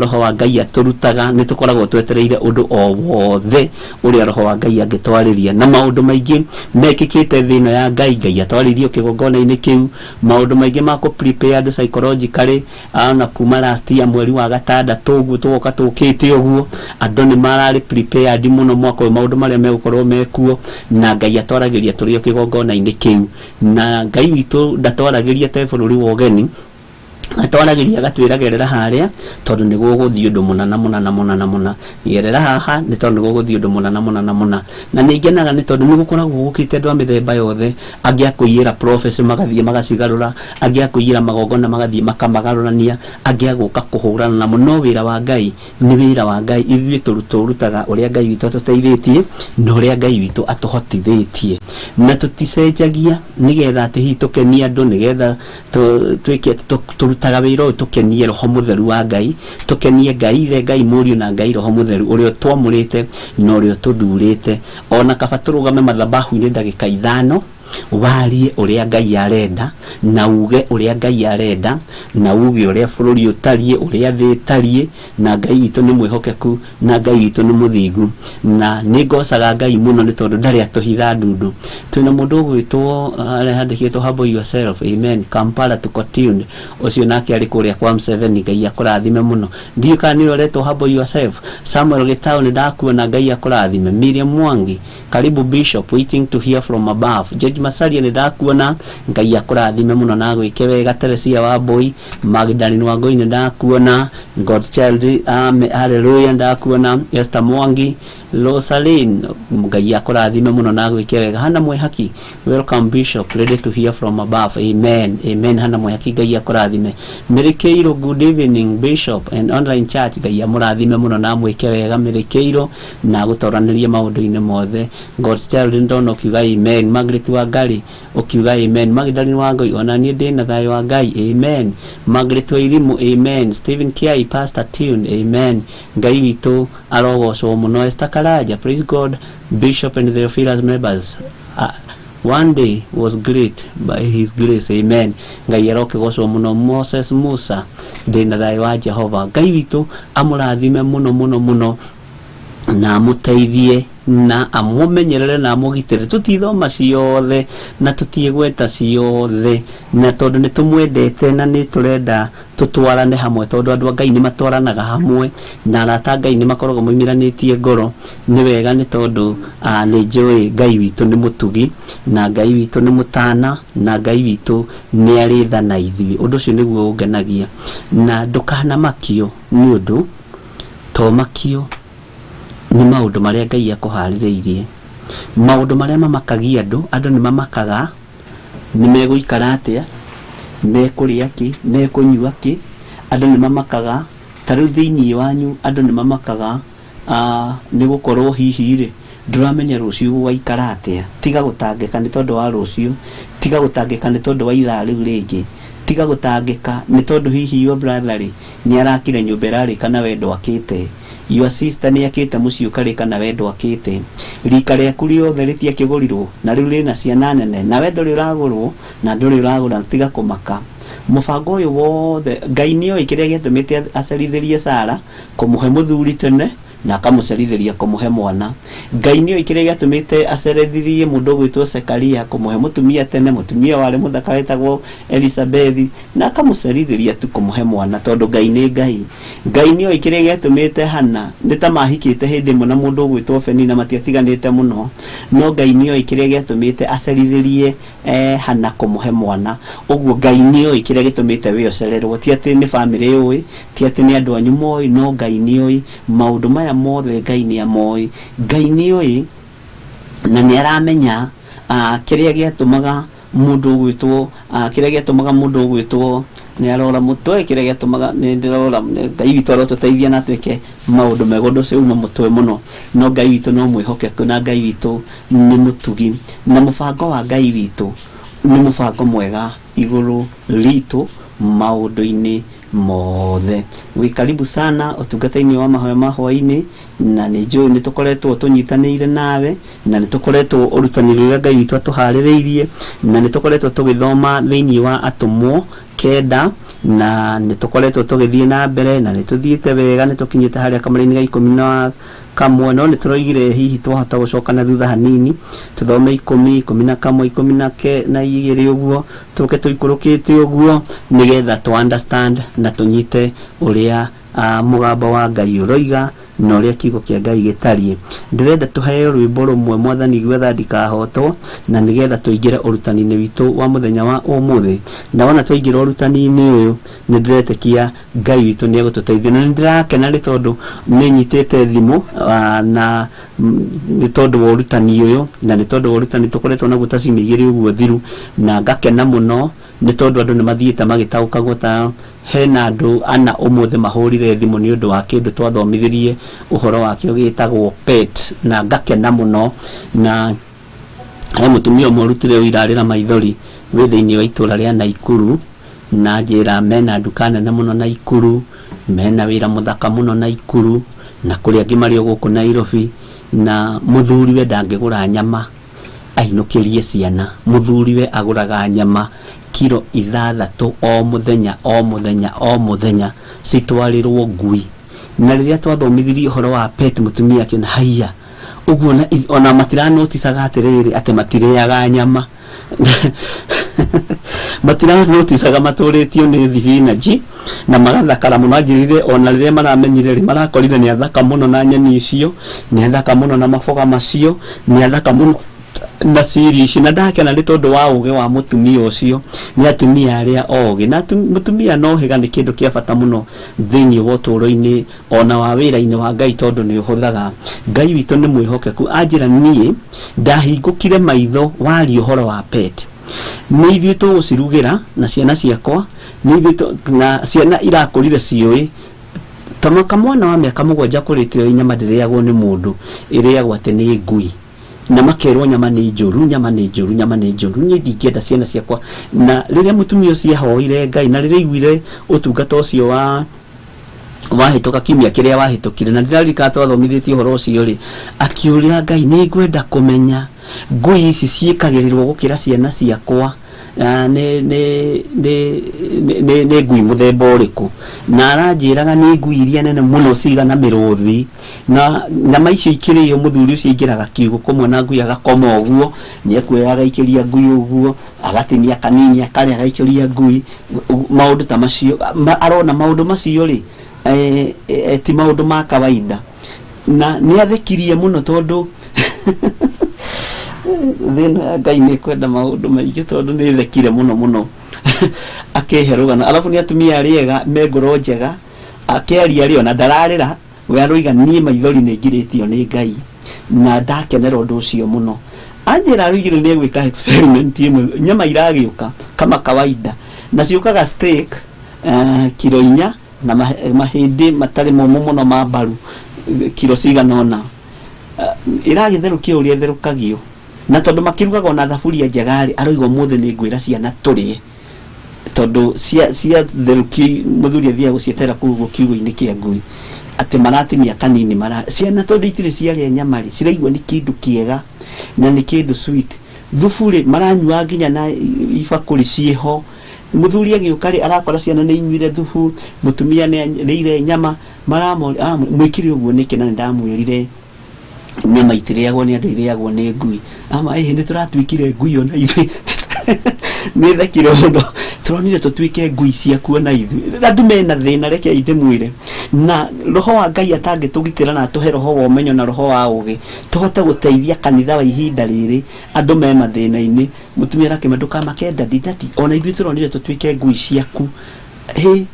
roho wa Ngai atũrutaga. Nĩ tũkoragwo twetereire ũndũ o wothe ũrĩa roho wa Ngai angĩtwarĩria, na maũndũ maingĩ mekĩkĩte thĩ ĩno ya Ngai, Ngai atwarĩirio kĩgongona-inĩ kĩu, maũndũ maingĩ ma kũ prepare andũ psychologically, na kuma last year mweri wa gatandatũ ũguo tũgoka tũkĩte ũguo, andũ nĩ mararĩ prepared mũno mwaka ũyũ maũndũ marĩa megũkorwo mekuo, na Ngai atwaragĩria tũrĩ o kĩgongona-inĩ kĩu. Na Ngai witũ ndatwaragĩria te bũrũri wa ũgeni, atwaragĩria agatwĩra gerera harĩa tondũ nĩ gũgũthiĩ ũndũ mũna na mũna na mũna na mũna, gerera haha nĩ tondũ nĩ gũgũthiĩ ũndũ mũna na mũna na mũna. Na nĩ ngenaga nĩ tondũ nĩ gũkoragwo gũkĩte andũ a mĩthemba yothe, angĩ akũiyĩra prophecy magathiĩ magacigarũra, angĩ akũiyĩra magongona magathiĩ makamagarũrania, angĩ agũka kũhũrana namo. No wĩra wa Ngai nĩ wĩra wa Ngai, ithuĩ tũrutaga ũrĩa Ngai witũ atũteithĩtie na ũrĩa Ngai witũ atũhotithĩtie, na tũticenjagia nĩgetha atĩ hihi tũkenie andũ, nĩgetha twĩke atĩ tũrutaga wĩra ũyũ tũkenie roho mũtheru wa Ngai, tũkenie Ngai Ithe, Ngai Mũriũ na Ngai Roho Mũtheru, ũrĩa ũtwamũrĩte na ũrĩa ũtũthurĩte. Ona kaba tũrũgame mathabahu-inĩ ndagĩka 5, warie ũrĩa Ngai arenda, na uge ũrĩa Ngai arenda, na uge ũrĩa bũrũri ũtariĩ, ũrĩa thĩ ĩtariĩ. Na Ngai witũ nĩ mwĩhokeku, na Ngai witũ nĩ mũthingu, na nĩ ngocaga Ngai mũno nĩ tondũ ndarĩ atũhitha ndundu. Twĩna mũndũ ũgwĩtwo harĩa handĩkĩtwo "Humble yourself", amen. Kampala tuko tuned, ũcio nake arĩ kũrĩa kwa Museveni, Ngai akũrathime mũno. Ndiũĩ kana nĩwe ũretwo "Humble yourself". Samuel Gĩtaũ nĩ ndakuona, Ngai akũrathime. Miriam Mwangi, karibu Bishop, waiting to hear from above. George Masaria nĩ ndakuona, Ngai akũrathime mũno na agwĩke wega. Teresia wa Mbui, Magdalene Wangũi nĩ ndakuona, God Child, hallelujah, ndakuona. Esther Mwangi, Rosaline, Ngai akũrathime mũno na agwĩke wega. Hana Mwehaki, welcome Bishop, ready to hear from above, amen, amen. Hana Mwehaki, Ngai akũrathime. Mĩrĩkĩirwo, good evening Bishop and online church, Ngai amũrathime mũno na amwĩke wega Mĩrĩkĩirwo, na agũtoranĩrie maũndũ-inĩ mothe. God's Child, ndona ũkiuga amen. Margaret Wangari ũkiuga amen. Magdalene Wangoi, ona niĩ ndĩna thayũ wa Ngai, amen. Margaret Wairimu, amen. Stephen Kiai, Pastor Tune, amen. Ngai witũ arogocwo mũno. Esther Karaja, praise God Bishop and the Theophilus members, one day was great by his grace, amen. Ngai arokĩgocwo mũno. Moses Musa, ndĩna thayũ wa Jehova. Ngai witũ amũrathime mũno mũno mũno, na amũteithie na amũmenyerere na amũgitĩre. Tũtithoma ciothe na tũtiĩgweta ciothe, na tondũ nĩ tũmwendete na nĩ tũrenda tũtwarane hamwe, tondũ andũ a Ngai nĩ matwaranaga hamwe na arata a Ngai nĩ makoragwo moimĩranĩtie ngoro nĩ wega, nĩ tondũ nĩ njũĩ Ngai witũ nĩ mũtugi, na Ngai witũ nĩ mũtana, na Ngai witũ nĩ arĩ tha na ithuĩ. Ũndũ ũcio nĩguo ũngenagia. Na ndũkanamakio nĩ ũndũ, tomakio nĩ maũndũ marĩa Ngai akũharĩrĩirie. Maũndũ marĩa mamakagia andũ, andũ nĩ mamakaga nĩ megũikara atĩa, mekũrĩa kĩ, mekũnyua kĩ. Andũ nĩ mamakaga ta rĩu thĩinĩ wanyu, andũ nĩ mamakaga nĩ gũkorwo hihi rĩ ndũramenya rũciũ gũgaikara atĩa. Tiga gũtangĩka nĩ tondũ wa rũciũ, tiga gũtangĩka nĩ tondũ wa ithaa rĩu rĩngĩ, tiga gũtangĩka nĩ tondũ hihi your brother rĩ nĩ arakire nyũmba ĩrarĩka na we ndwakĩte, your sister nĩ akĩte mũciĩ ũkarĩka na we ndwakĩte, rika rĩaku rĩothe rĩtiakĩgũrirwo na rĩu rĩna ciana nene na we ndũrĩ ũragũrwo na ndũrĩ ũragũra. Tiga kũmaka. Mũbango ũyũ wothe Ngai nĩoĩ kĩrĩa gĩatũmĩte acerithĩrie Sara kũmũhe mũthuri tene na akamũcerithĩria kũmũhe mwana. Ngai nĩoĩ kĩrĩa gĩatũmĩte acerithĩrie mũndũ ũgwĩtwo Zekaria kũmũhe mũtumia tene, mũtumia warĩ mũthaka wetagwo Elizabethi, na akamũcerithĩria tu kũmũhe mwana tondũ Ngai nĩ Ngai. Ngai nĩoĩ kĩrĩa gĩatũmĩte Hana nĩ ta mahikĩte hĩndĩ ĩmwe na mũndũ ũgwĩtwo Penina matiatiganĩte mũno, no Ngai nĩoĩ kĩrĩa gĩatũmĩte acerithĩrie Hana kũmũhe mwana. Ũguo Ngai nĩoĩ kĩrĩa gĩtũmĩte we ũcererwo, ti atĩ nĩ bamĩrĩ yũĩ, ti atĩ nĩ andũ anyu moĩ, no Ngai nĩoĩ maũndũ maya mothe. Ngai nĩamoĩ. Ngai nĩoĩ na nĩ aramenya kĩrĩa gĩatũmaga mũndũ ũgwĩtwo kĩrĩa gĩatũmaga mũndũ ũgwĩtwo nĩ arora mũtwe, kĩrĩa gĩatũmaga nĩ ndĩrora. Ngai witũ arotũteithia na twĩke maũndũ mega. Ũndũ ũcio uma mũtwe mũno, no Ngai witũ no mwĩhokeku na Ngai witũ nĩ mũtugi, na mũbango wa Ngai witũ nĩ mũbango mwega igũrũ ritũ maũndũ-inĩ mothe. Wĩ karibu sana ũtungata-inĩ wa mahoya ma hwaĩ-inĩ, na nĩ njũĩ nĩ tũkoretwo tũnyitanĩire nawe, na nĩ tũkoretwo ũrutani ũrĩa Ngai witũ atũharĩrĩirie, na nĩ tũkoretwo tũgĩthoma thĩinĩ wa Atũmwo 9, na nĩ tũkoretwo tũgĩthiĩ na mbere na nĩ tũthiĩte wega, nĩ tũkinyĩte harĩa kamũra-inĩ ga 11, no nĩ tũroigire hihi twahota gũcoka na thutha hanini tũthome 10, 11, 12 ũguo, tũke tũikũrũkĩte ũguo nĩgetha tũ understand na tũnyite ũrĩa mũgambo wa Ngai ũroiga na ũrĩa kiugo kĩa Ngai gĩtariĩ. Ndĩrenda tũheo rwĩmbo rũmwe, Mwathani gwetha ndikahotwo, na nĩgetha tũingĩre ũrutani-inĩ witũ wa mũthenya wa ũmũthĩ. Na wona twaingĩra ũrutani-inĩ ũyũ, nĩ ndĩretĩkia Ngai witũ nĩ egũtũteithia, na nĩ ndĩrakena nĩ tondũ nĩ nyitĩte thimũ na nĩ tondũ wa ũrutani ũyũ, na nĩ tondũ wa ũrutani tũkoretwo naguo ta ciumia 2 ũguo thiru, na ngakena mũno nĩ tondũ andũ nĩ mathiĩte magĩtaũkagwo. Ta hena andũ ana ũmũthĩ mahũrire thimũ nĩ ũndũ wa kĩndũ twathomithirie ũhoro wakĩo gĩtagwo PET, na ngakena mũno. Na he mũtumia ũmwe ũrutire ũira arĩra maithori wĩ thĩinĩ wa itũra rĩa Naikuru, na njĩra mena nduka nene mũno Naikuru, mena wĩra mũthaka mũno Naikuru, na kũrĩ angĩ marĩ o gũkũ Nairobi, na mũthuriwe ndangĩgũra nyama ainũkĩrie ciana. Mũthuriwe agũraga nyama kiro 6 o mũthenya o mũthenya o mũthenya citwarĩrwo ngui. Na rĩrĩa twathomithirie ũhoro wa PET, mũtumia akĩona haiya ũguo, na ona matiranoticaga atĩrĩrĩ atĩ matirĩaga nyama, matiranoticaga matũrĩtio nĩ thibinanji na magathakara mũno. Anjĩrire ona rĩrĩa maramenyire rĩ, marakorire nĩ athaka mũno na nyeni icio, nĩ athaka mũno na maboga macio, nĩ athaka mũno na cirio ici. Na ndakena nĩ tondũ wa ũgĩ wa mũtumia ũcio. Nĩ atumia arĩa ogĩ, na mũtumia no hĩga nĩ kĩndũ kĩa bata mũno thĩinĩ wa ũtũũro-inĩ ona wa wĩra-inĩ wa Ngai, tondũ nĩ ũhũthaga. Ngai witũ nĩ mwĩhokeku. Anjĩra niĩ ndahingũkire maitho waria ũhoro wa PET, nĩ ithuĩ tũgũcirugĩra na ciana ciakwa, nĩ ithuĩ na ciana irakũrire ciũĩ ta kamwana wa mĩaka 7 kũrĩte nyama ndĩrĩagwo nĩ mũndũ, ĩrĩagwo atĩ nĩ ngui, na makerwo nyama nĩ njũru, nyama nĩ njũru, nyama nĩ njũru. Niĩ ndingĩenda ciana ciakwa. Na rĩrĩa mũtumia ũcio ahoire Ngai, na rĩrĩa aiguire ũtungata ũcio wa wahĩtũka kiumia kĩrĩa wahĩtũkire, na ndĩraririkana twathomithĩtie ũhoro ũcio rĩ, akiũria Ngai, nĩ ngwenda kũmenya ngui ici ciĩkagĩrĩrwo gũkĩra ciana ciakwa nĩ ngui mũthemba ũrĩkũ? Na aranjĩraga nĩ ngui iria nene mũno cigana mĩrũthi, na nyama icio ikĩrĩo mũthuri ũcio aingĩraga kiugũ kũmwe na ngui agakoma ũguo, nĩ ekuoya agaikĩria ngui ũguo, agatinia kanini akarĩa agaikĩria ngui. Maũndũ ta macio arona maũndũ macio rĩ, ti maũndũ ma kawaida. Na nĩ athekirie mũno tondũ thĩna ya Ngai nĩ kwenda maũndũ maingĩ, tondũ nĩ thekire mũno mũno akĩhe rũgano. Alafu nĩ atumia arĩa ega me ngoro njega, akĩaria rĩ ona ndararĩra, we aroiga niĩ maithori nĩ ngirĩtio nĩ Ngai na ndakenera ũndũ ũcio mũno. Anjĩra aroigire nĩ egwĩka experiment ĩmwe, nyama iragĩũka kama kawaida, na ciũkaga steak kiro 4 na mahĩndĩ matarĩ momũ mũno ma mbaru kiro cigana ũna, ĩragĩtherũkio ũrĩa ĩtherũkagio, na tondũ makĩrugaga ona thaburia njega rĩ, aroiga ũmũthĩ nĩ ngwĩra ciana tũrĩe, tondũ cia therũkio mũthuri athiaga gũcietera kũu ũguo kiugũ-inĩ kĩa ngui, atĩ maratinia kanini mara ciana tondũ itirĩ ciarĩa nyama rĩ, ciraigua nĩ kĩndũ kĩega na nĩ kĩndũ sweet. Thubu rĩ, maranyua nginya na ibakũri ciĩho. Muthuri agĩũka rĩ arakora ciana nĩ inyuire thubu, mũtumia nĩ arĩire nyama, maramũria mwĩkire ũguo nĩkĩ na nĩndamwĩrire nyama itirĩagwo nĩ andũ, irĩagwo nĩ ngui. Ama ĩhĩ nĩ tũratuĩkire ngui ona ithuĩ. Nĩ thekire mũno, tũronire tũtuĩke ngui ciaku ona ithuĩ. Andũ mena thĩna, reke ndĩmwĩre, na roho wa Ngai atangĩtũgitĩra na atũhe roho wa ũmenyo na roho wa ũgĩ tũhote gũteithia kanitha wa ihinda rĩrĩ, andũ me mathĩna-inĩ. Mũtumia arakĩma ndũkamake daddy, daddy, ona ithuĩ tũronire tũtuĩke ngui ciaku. Hĩ,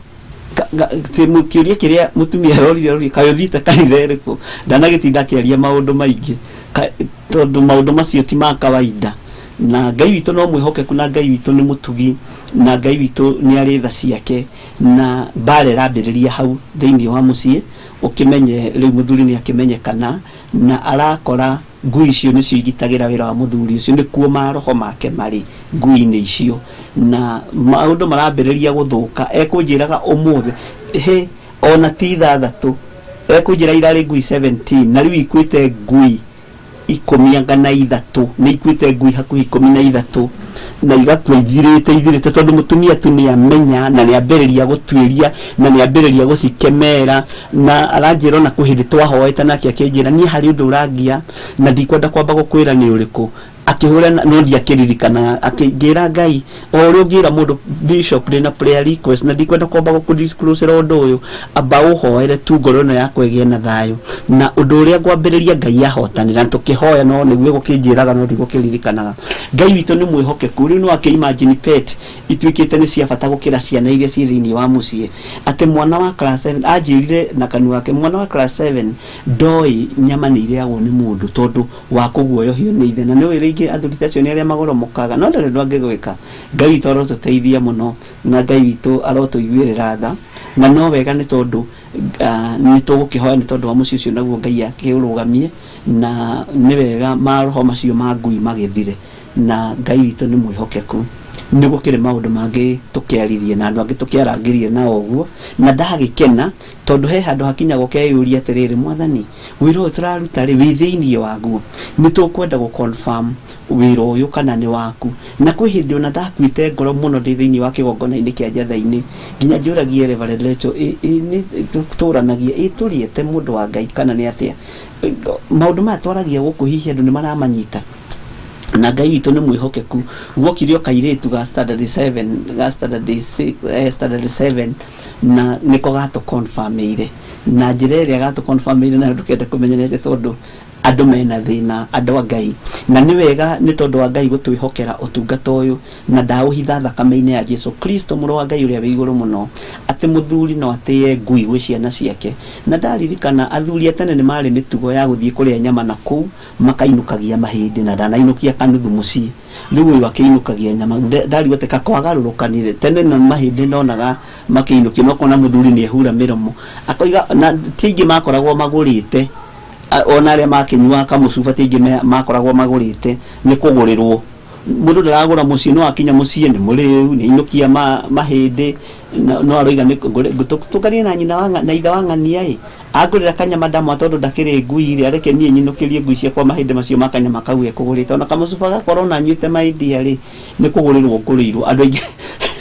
kĩũria kĩrĩa mũtumia arorire arorire, kaĩ ũthiĩte kanitha ĩrĩkũ? Ndanagĩtinda akĩaria maũndũ maingĩ tondũ maũndũ macio ti ma kawaida. Na Ngai witũ no mwĩhokeku, na Ngai witũ nĩ mũtugi, na Ngai witũ nĩ arĩ tha ciake. Na mbara ĩrambĩrĩria hau thĩinĩ wa mũciĩ, ũkĩmenye rĩu mũthuri nĩ akĩmenyekana na arakora ngui icio nĩcio igitagĩra wĩra wa mũthuri ũcio, nĩkuo maroho make marĩ ngui-inĩ icio, na maũndũ marambĩrĩria gũthũka. Ekũnjĩraga ũmũthĩ he ona ti ithathatũ, ekũnjĩra irarĩ ngui 17 na rĩu ikuĩte ngui 13, nĩ ikuĩte ngui hakuhĩ 13 na igakua ithirĩte ithirĩte, tondũ mũtumia tu nĩ amenya na nĩ ambĩrĩria gũtuĩria na nĩ ambĩrĩria gũcikemera. Na aranjĩra ona kwĩ hĩndĩ twahoete nake akĩnjĩra niĩ harĩ ũndũ ũrangia na ndikwenda kwamba gũkwĩra nĩ ũrĩkũ. Akĩhũra no ndiakĩririkanaga, akĩnjĩra Ngai o ũrĩa ũngĩra mũndũ, bishop, ndĩna prayer request na ndikwenda kwamba gũkũ-disclose ũndũ ũyũ, amba ũhoere tu ngoro ĩno yakwa ĩgĩe na thayũ, na ũndũ ũrĩa ngwambĩrĩria Ngai ahotanĩra. Tũkĩhoya no nĩguo gũkĩnjĩraga no ndigũkĩririkanaga. Ngai witũ nĩ mwĩhokeku. Rĩu no akĩ imagine pet ituĩkĩte nĩ cia bata gũkĩra ciana iria ciĩ thĩinĩ wa mũciĩ, atĩ mwana wa class 7 anjĩrire na kanua gake, mwana wa class 7 ndoĩ nyama nĩ irĩagwo nĩ mũndũ tondũ wa kũguoyohio nĩ ithe. Na nĩ ũĩ rĩngĩ athuri ta acio nĩ arĩa magoromokaga, no ndarĩ ũndũ angĩgwĩka. Ngai witũ arotũteithia mũno, na Ngai witũ arotũiguĩrĩra tha. Na no wega nĩ tondũ nĩ tũgũkĩhoya nĩ tondũ wa mũciĩ ũcio, naguo Ngai akĩũrũgamie, na nĩ wega maroho macio ma ngui magĩthire, na Ngai witũ nĩ mwĩhokeku. Nĩ gũkĩrĩ maũndũ mangĩ tũkĩaririe na andũ angĩ tũkĩarangĩrie na ũguo, na ndagĩkena tondũ he handũ hakinya gũkeyũria atĩrĩrĩ, Mwathani, wĩra ũyũ tũraruta rĩ, wĩ thĩiniĩ waguo, nĩ tũkwenda gũ confirm wĩra ũyũ kana nĩ waku. Na kwĩ hĩndĩ ona ndakuĩte ngoro mũno ndĩ thĩiniĩ wa kĩgongona-inĩ kĩa Njatha-inĩ, nginya njũragie Reverend Rachel, nĩ tũranagia ĩ tũrĩete mũndũ wa Ngai kana nĩ atĩa maũndũ maya twaragia gũkũ, hihi andũ nĩ maramanyita? Na Ngai witũ nĩ mwĩhokeku. Guokire o kairĩtu ga standard 7, ga standard 6, standard 7, na nĩko gatũ-confirmĩire na njĩra ĩrĩa gatũ-confirmĩire nayo ndũkende kũmenya nĩ atĩa, tondũ andũ mena thĩna, andũ a Ngai. Na nĩ wega nĩ tondũ wa Ngai gũtwĩhokera ũtungata ũyũ, na ndaũhitha thakame-inĩ ya Jesu Kristo mũrũ wa Ngai ũrĩa wĩ igũrũ mũno, atĩ mũthuri no atĩe ngui gwĩ ciana ciake. Na ndaririkana athuri a tene nĩ marĩ mĩtugo ya gũthiĩ kũrĩa nyama na kũu makainũkagia mahĩndĩ, na ndanainũkia kanuthu mũciĩ, rĩu ũyũ akĩinũkagia nyama. Ndarigwo atĩ kakwagarũrũkanire tene na mahĩndĩ ndonaga makĩinũkio, no kona mũthuri nĩ ehura mĩromo akoiga, na ti aingĩ makoragwo magũrĩte, ona arĩa makĩnyuaga kamũcuba ti aingĩ makoragwo magũrĩte, nĩ kũgũrĩrwo. Mũndũ ndaragũra mũciĩ, no akinya mũciĩ nĩ mũrĩu, nĩ ainũkia mahĩndĩ, no aroiga nĩ tũkarie na nyina wa na ithe wa ng'ania ĩ angũrĩra kanyama ndamwa, tondũ ndakĩrĩ ngui rĩ, areke niĩ nyinũkĩrie ngui ciakwa mahĩndĩ macio ma kanyama kau ekũgũrĩte. Ona kamũcuba gakorwo na anyuĩte mahĩndĩ rĩ, nĩ kũgũrĩrwo ngũrĩirwo. Andũ aingĩ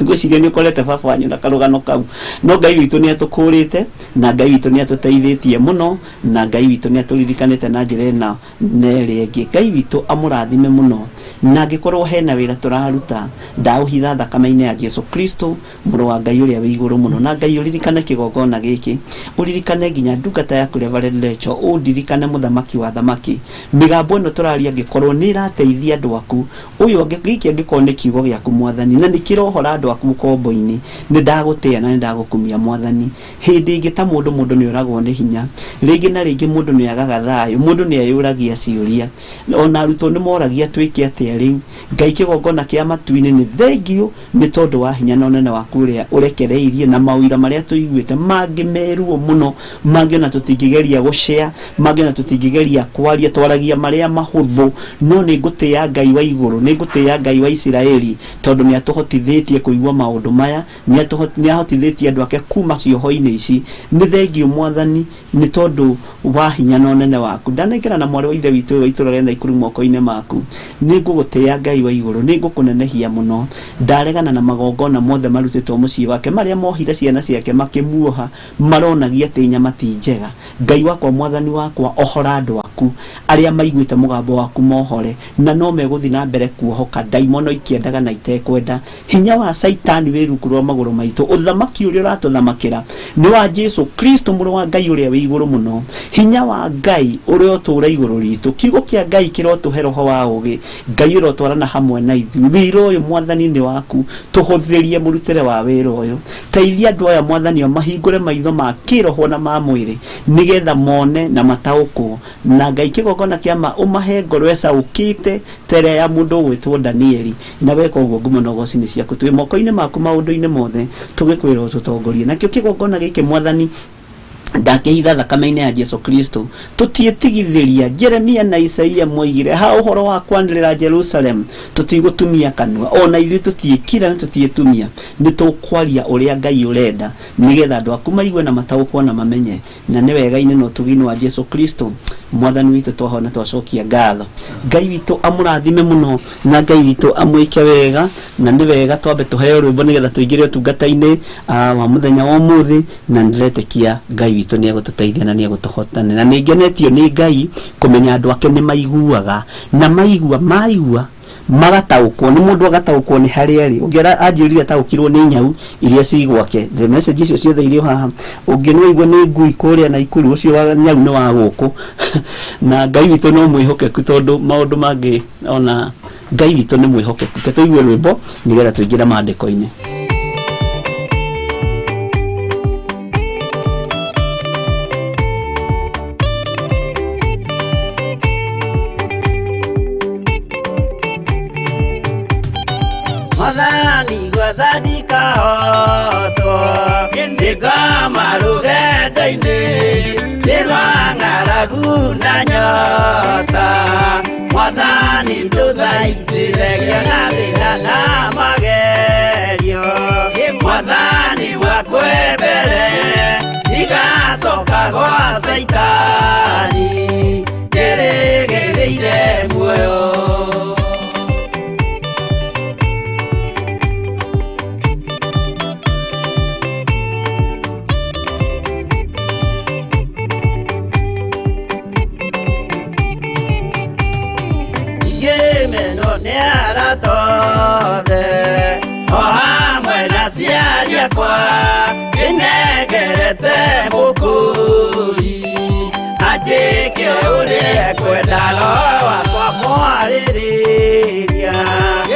ngwĩciria nĩ ũkorete baba wanyu na karũgano kau. No Ngai witũ nĩ atũkũrĩte, na Ngai witũ nĩ atũteithĩtie mũno, na Ngai witũ nĩ atũririkanĩte na njĩra ĩna na ĩrĩa ĩngĩ. Ngai witũ amũrathime mũno, na angĩkorwo hena wĩra tũraruta, ndaũhitha thakame-inĩ ya Jesu Kristo mũrũ wa Ngai ũrĩa wĩ igũrũ mũno. Na Ngai ũririkane kĩgongona gĩkĩ, ũririkane nginya ndungata yaku Reverend Rachel, ũndirikane mũthamaki wa thamaki. Mĩgambo ĩno tũraria angĩkorwo nĩ ĩrateithia andũ aku, ũyũ gĩkĩ angĩkorwo nĩ kiugo gĩaku Mwathani, na nĩ kĩrohora andũ aku ũkombo-inĩ, nĩ ndagũtĩa na nĩ ndagũkumia Mwathani. Hĩndĩ ĩngĩ ta mũndũ, mũndũ nĩ oragwo nĩ hinya rĩngĩ na rĩngĩ, mũndũ nĩ agaga thayũ, mũndũ nĩ eyũragia ciũria, ona arutwo nĩ moragia twĩke atĩa rĩu. Ngai kĩgongona kĩa matu-inĩ, nĩ thengio nĩ tondũ wa hinya na ũnene waku ũrĩa ũrekereirie na maũira marĩa tũiguĩte, mangĩ meruo mũno, mangĩ ona tũtingĩgeria gũcea, mangĩ ona tũtingĩgeria kwaria, twaragia marĩa mahũthũ. No nĩ ngũtĩĩa Ngai wa igũrũ, nĩ ngũtĩĩa Ngai wa Isiraeli, tondũ nĩ atũhotithĩtie kũigua maũndũ maya, nĩ ahotithĩtie andũ ake kuma cioho-inĩ ici. Nĩ thengio Mwathani nĩ tondũ wa hinya na ũnene waku. Ndanengera na mwarĩ wa ithe witũ ũyũ wa itũũra rĩa Naikuru moko-inĩ maku, nĩ ngũgũtĩĩa. ngũgũtĩĩa Ngai wa igũrũ, nĩ ngũkũnenehia mũno. Ndaregana na magongona mothe marutĩtwo mũciĩ wake, marĩa mohire ciana ciake makĩmuoha, maronagia atĩ nyama ti njega. Ngai wakwa, mwathani wakwa, ohora andũ aku arĩa maiguĩte mũgambo waku mohore, na no megũthiĩ na mbere kuohoka ndaimono ikĩendaga na itekwenda. Hinya wa Caitani wĩ rungu rwa magũrũ maitũ. Ũthamaki ũrĩa ũratũthamakĩra nĩ wa Jesu Kristo mũrũ wa Ngai ũrĩa wĩ igũrũ mũno. Hinya wa Ngai ũrĩa ũtũũra igũrũ ritũ, kiugo kĩa Ngai kĩrotũhe roho wa ũũgĩ. Ngai ũrotwarana hamwe na ithuĩ. Wĩra ũyũ mwathani nĩ waku, tũhũthĩrie mũrutĩre wa wĩra ũyũ. Teithia andũ aya mwathani, o mahingũre maitho ma kĩroho na ma mwĩrĩ, nĩgetha mone na mataũkwo. Na Ngai kĩgongona kĩa ma ũmahe ngoro ĩcaũkĩte ta ĩrĩa ya mũndũ ũgwĩtwo Danieli. Na weka ũguo ngumo na ũgoci nĩ ciaku. Twĩ moko-inĩ maku maũndũ-inĩ mothe, tũgĩkwĩra ũtũtongorie. Nakĩo kĩgongona gĩkĩ mwathani ndakĩhitha thakame-inĩ ya Jesu Kristo, tũtiĩtigithĩria. Jeremia na Isaia moigire ha ũhoro wa kwanĩrĩra Jerusalem, tũtigũtumia kanua, ona ithuĩ tũtiĩkira na tũtiĩtumia, nĩ tũkwaria ũrĩa Ngai ũrenda, nĩgetha andũ aku maigue na mataũkwo na mamenye. Na nĩ wega-inĩ na ũtugi-inĩ wa Jesu Kristo mwathani witũ twahona twacokia ngatho. Ngai witũ amũrathime mũno, na Ngai witũ amwĩke wega. Na nĩ wega twambe tũheo rwĩmbo nĩgetha tũingĩre ũtungata-inĩ wa mũthenya wa ũmũthĩ, na nĩndĩretĩkia Ngai witũ nĩ egũtũteithia na nĩ egũtũhotana. Na nĩ ngenetio nĩ Ngai kũmenya andũ ake nĩ maiguaga, na maigua magataũkwo nĩ mũndũ, agataũkwo nĩ harĩa arĩ. Ũngĩ anjĩrire ataũkirwo nĩ nyau iria ci gwake, the message icio ciothe irĩ o haha. Ũngĩ no aigue nĩ ngui kũrĩa Naikuru, ũcio wa nyau nĩ wa gũkũ. Na Ngai witũ no mwĩhokeku, tondũ maũndũ mangĩ ona Ngai witũ nĩ mwĩhokeku. Te tũigue rwĩmbo nĩgetha tũingĩre maandĩko-inĩ. Mwathani gwathandika hotwo ngĩkoma rũgendo-inĩ nĩ rwa ng'aragu na nyota. Mwathani ndũthaitĩre ngĩona thĩna na magerio. Mwathani wakwe mbere ndigacoka gwa Caitani, njĩrĩgĩrĩire muoyo. Ngĩmenwo nĩ arata othe o hamwe na aciari akwa, ngĩnengerete mũkũri anjĩke ũrĩa ekwenda. Roho wakwa mwarĩrĩria,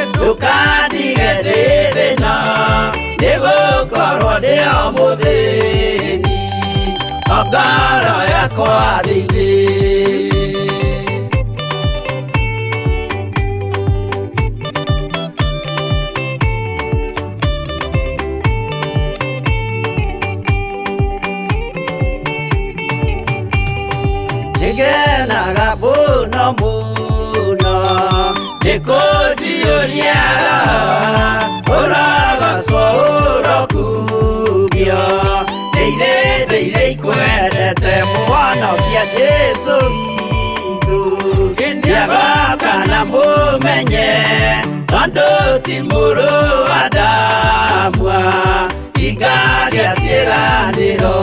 ndũkandige ndĩ thĩna, nĩgũkorwo ndĩ o mũthĩni, o ngoro yakwa thĩinĩ. Nĩngenaga mũno mũno nĩ kũnjiyũria roho, ũrogocwo ũrokumio. Ndĩire ndĩire ikwendete mũhonokia Jesũ witũ, nĩagoka na mũmenye tondũ ti mũrũ wa Adamu ingagĩa ciĩranĩro.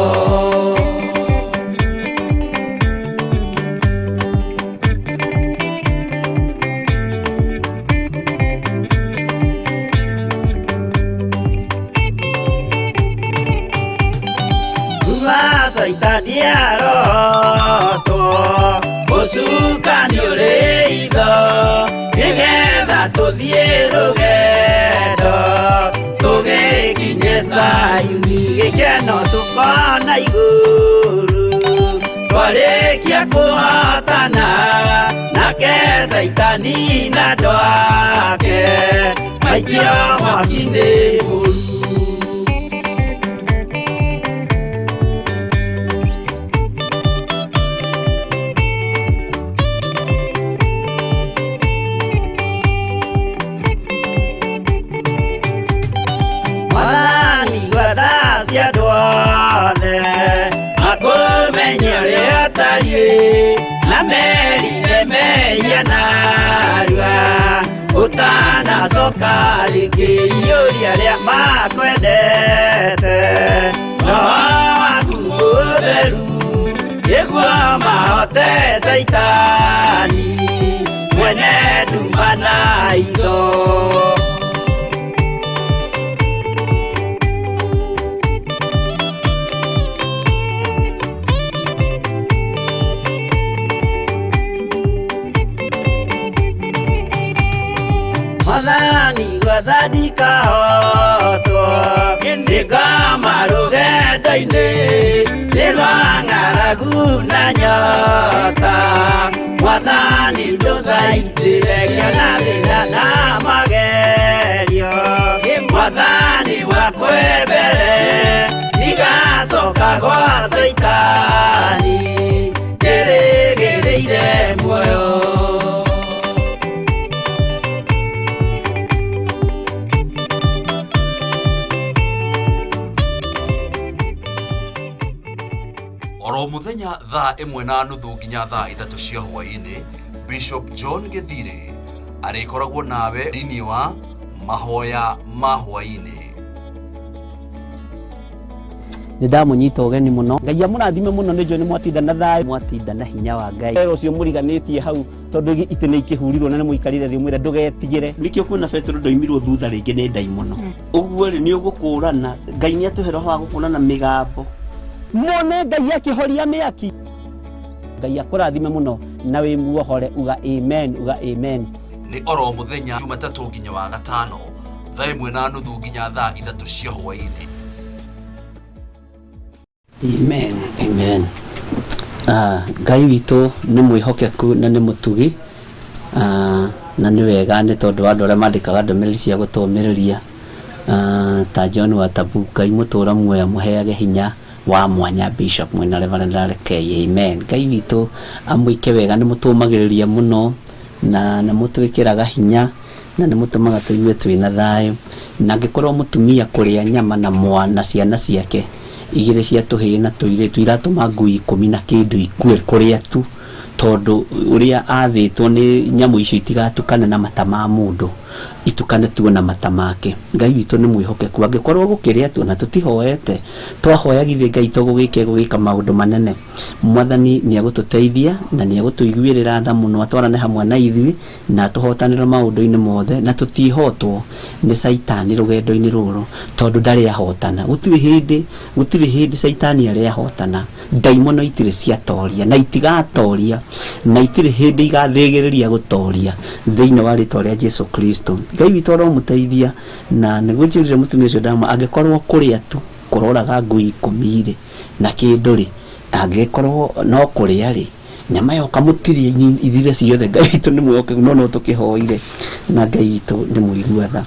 Caitani arotwo ũcukani ũrĩ itho, nĩgetha tũthiĩ rũgendo tũgĩkinye Zayuni, gĩkeno tũkona igũrũ twarĩkia kũhotana nake Caitani na andũ ake maikio mwaki-inĩ mũru. Mwathani gwatha andũ othe makũmenye ũrĩa ũtariĩ, na merire mehia narua utanacoka rĩngĩ iyũria arĩa makwendete roho waku mũtheru nĩguo mahote Caitani mwene nduma na itho. Mwathani gwathani kahotwo nĩngoma rũgendo-inĩ nĩ rwa ng'aragu na nyota Mwathani ndũthaitĩre ngĩona thĩna na magerio Mwathani wakwe mbere ndigacoka gwa Caitani njĩrĩgĩrĩire muoyo. Oro muthenya thaa 1:30 nginya thaa 3 cia hwaĩ-inĩ, Bishop John Gĩthirĩ arĩkoragwo nawe thĩinĩ wa mahoya ma hwaĩ-inĩ. Nĩ ndamũnyita ũgeni mũno. Ngai amũrathime mũno nĩ njũĩ nĩ mwatinda na thayũ, mwatinda na hinya wa Ngai. Wĩra ũcio mũriganĩtie hau tondũ itĩ nĩ ikĩhurirwo na nĩ mũikarire thĩ mwĩre ndũgetigĩre. Nĩkĩo kuona Petero ndoimirwo thutha rĩngĩ nĩ ndaimono. Ũguo rĩ nĩ ũgũkũrana. Ngai nĩ atũhe roho wa gũkũrana mĩgambo. Mone Ngai akĩhoria mĩaki. Ngai akũrathime mũno na wĩ muohore uga amen, uga amen. Nĩ oro mũthenya Jumatatũ nginya wa gatano thaa 1:30 nginya thaa 3 cia hwaĩ-inĩ. Amen, amen. Ngai witũ nĩ mwĩhokeku na nĩ mũtugi, na nĩ wega nĩ tondũ wa andũ arĩa mandĩkaga ndũmĩrĩri cia gũtũũmĩrĩria, ta John wa Tabu. Ngai mũtũra muoyo amũheage hinya wa mwanya Bishop mwena Reverend Larry. Amen. Ngai witũ amwĩke wega, nĩ mũtũmagĩrĩria mũno na nĩ mũtwĩkĩraga hinya na nĩ mũtũmaga tũigue twĩna thayũ. Na angĩkorwo mũtumia kũrĩa nyama na mwana ciana ciake igĩrĩ cia tũhĩĩ na tũirĩtu iratũma ngui 10 na kĩndũ ikue kũrĩa tu, tondũ ũrĩa athĩtwo nĩ nyamũ icio itigatukane na mata ma mũndũ, itukane tu na mata make. Ngai witũ nĩ mwĩhokeku, angĩkorwo gũkĩrĩa tu na tũtihoete, twahoya githĩ Ngai tũgũgĩke gũgĩka maũndũ manene. Mwathani nĩ egũtũteithia na nĩ egũtũiguĩrĩra tha mũno, atwarane hamwe na ithuĩ na atũhotanĩre maũndũ-inĩ mothe, na tũtihotwo nĩ Caitani rũgendo-inĩ rũrũ, tondũ ndarĩ ahotana. Gũtirĩ hĩndĩ Caitani arĩ ahotana. Ndaimono itirĩ ciatoria na itigatoria na itirĩ hĩndĩ igathĩgĩrĩria gũtoria thĩinĩ wa rĩtwa rĩa Jesu Kristo. Ngai witũ aromũteithia na nĩguo njĩrire mũtumia ũcio ndamũ, angĩkorwo kũrĩa tu kũroraga ngui 10 rĩ na kĩndũ rĩ, angĩkorwo no kũrĩa rĩ, nyama yoka mũtirie ithire ciothe. Ngai witũ nĩ mwĩhokeku, no tũkĩhoire na Ngai witũ nĩ mũigua tha.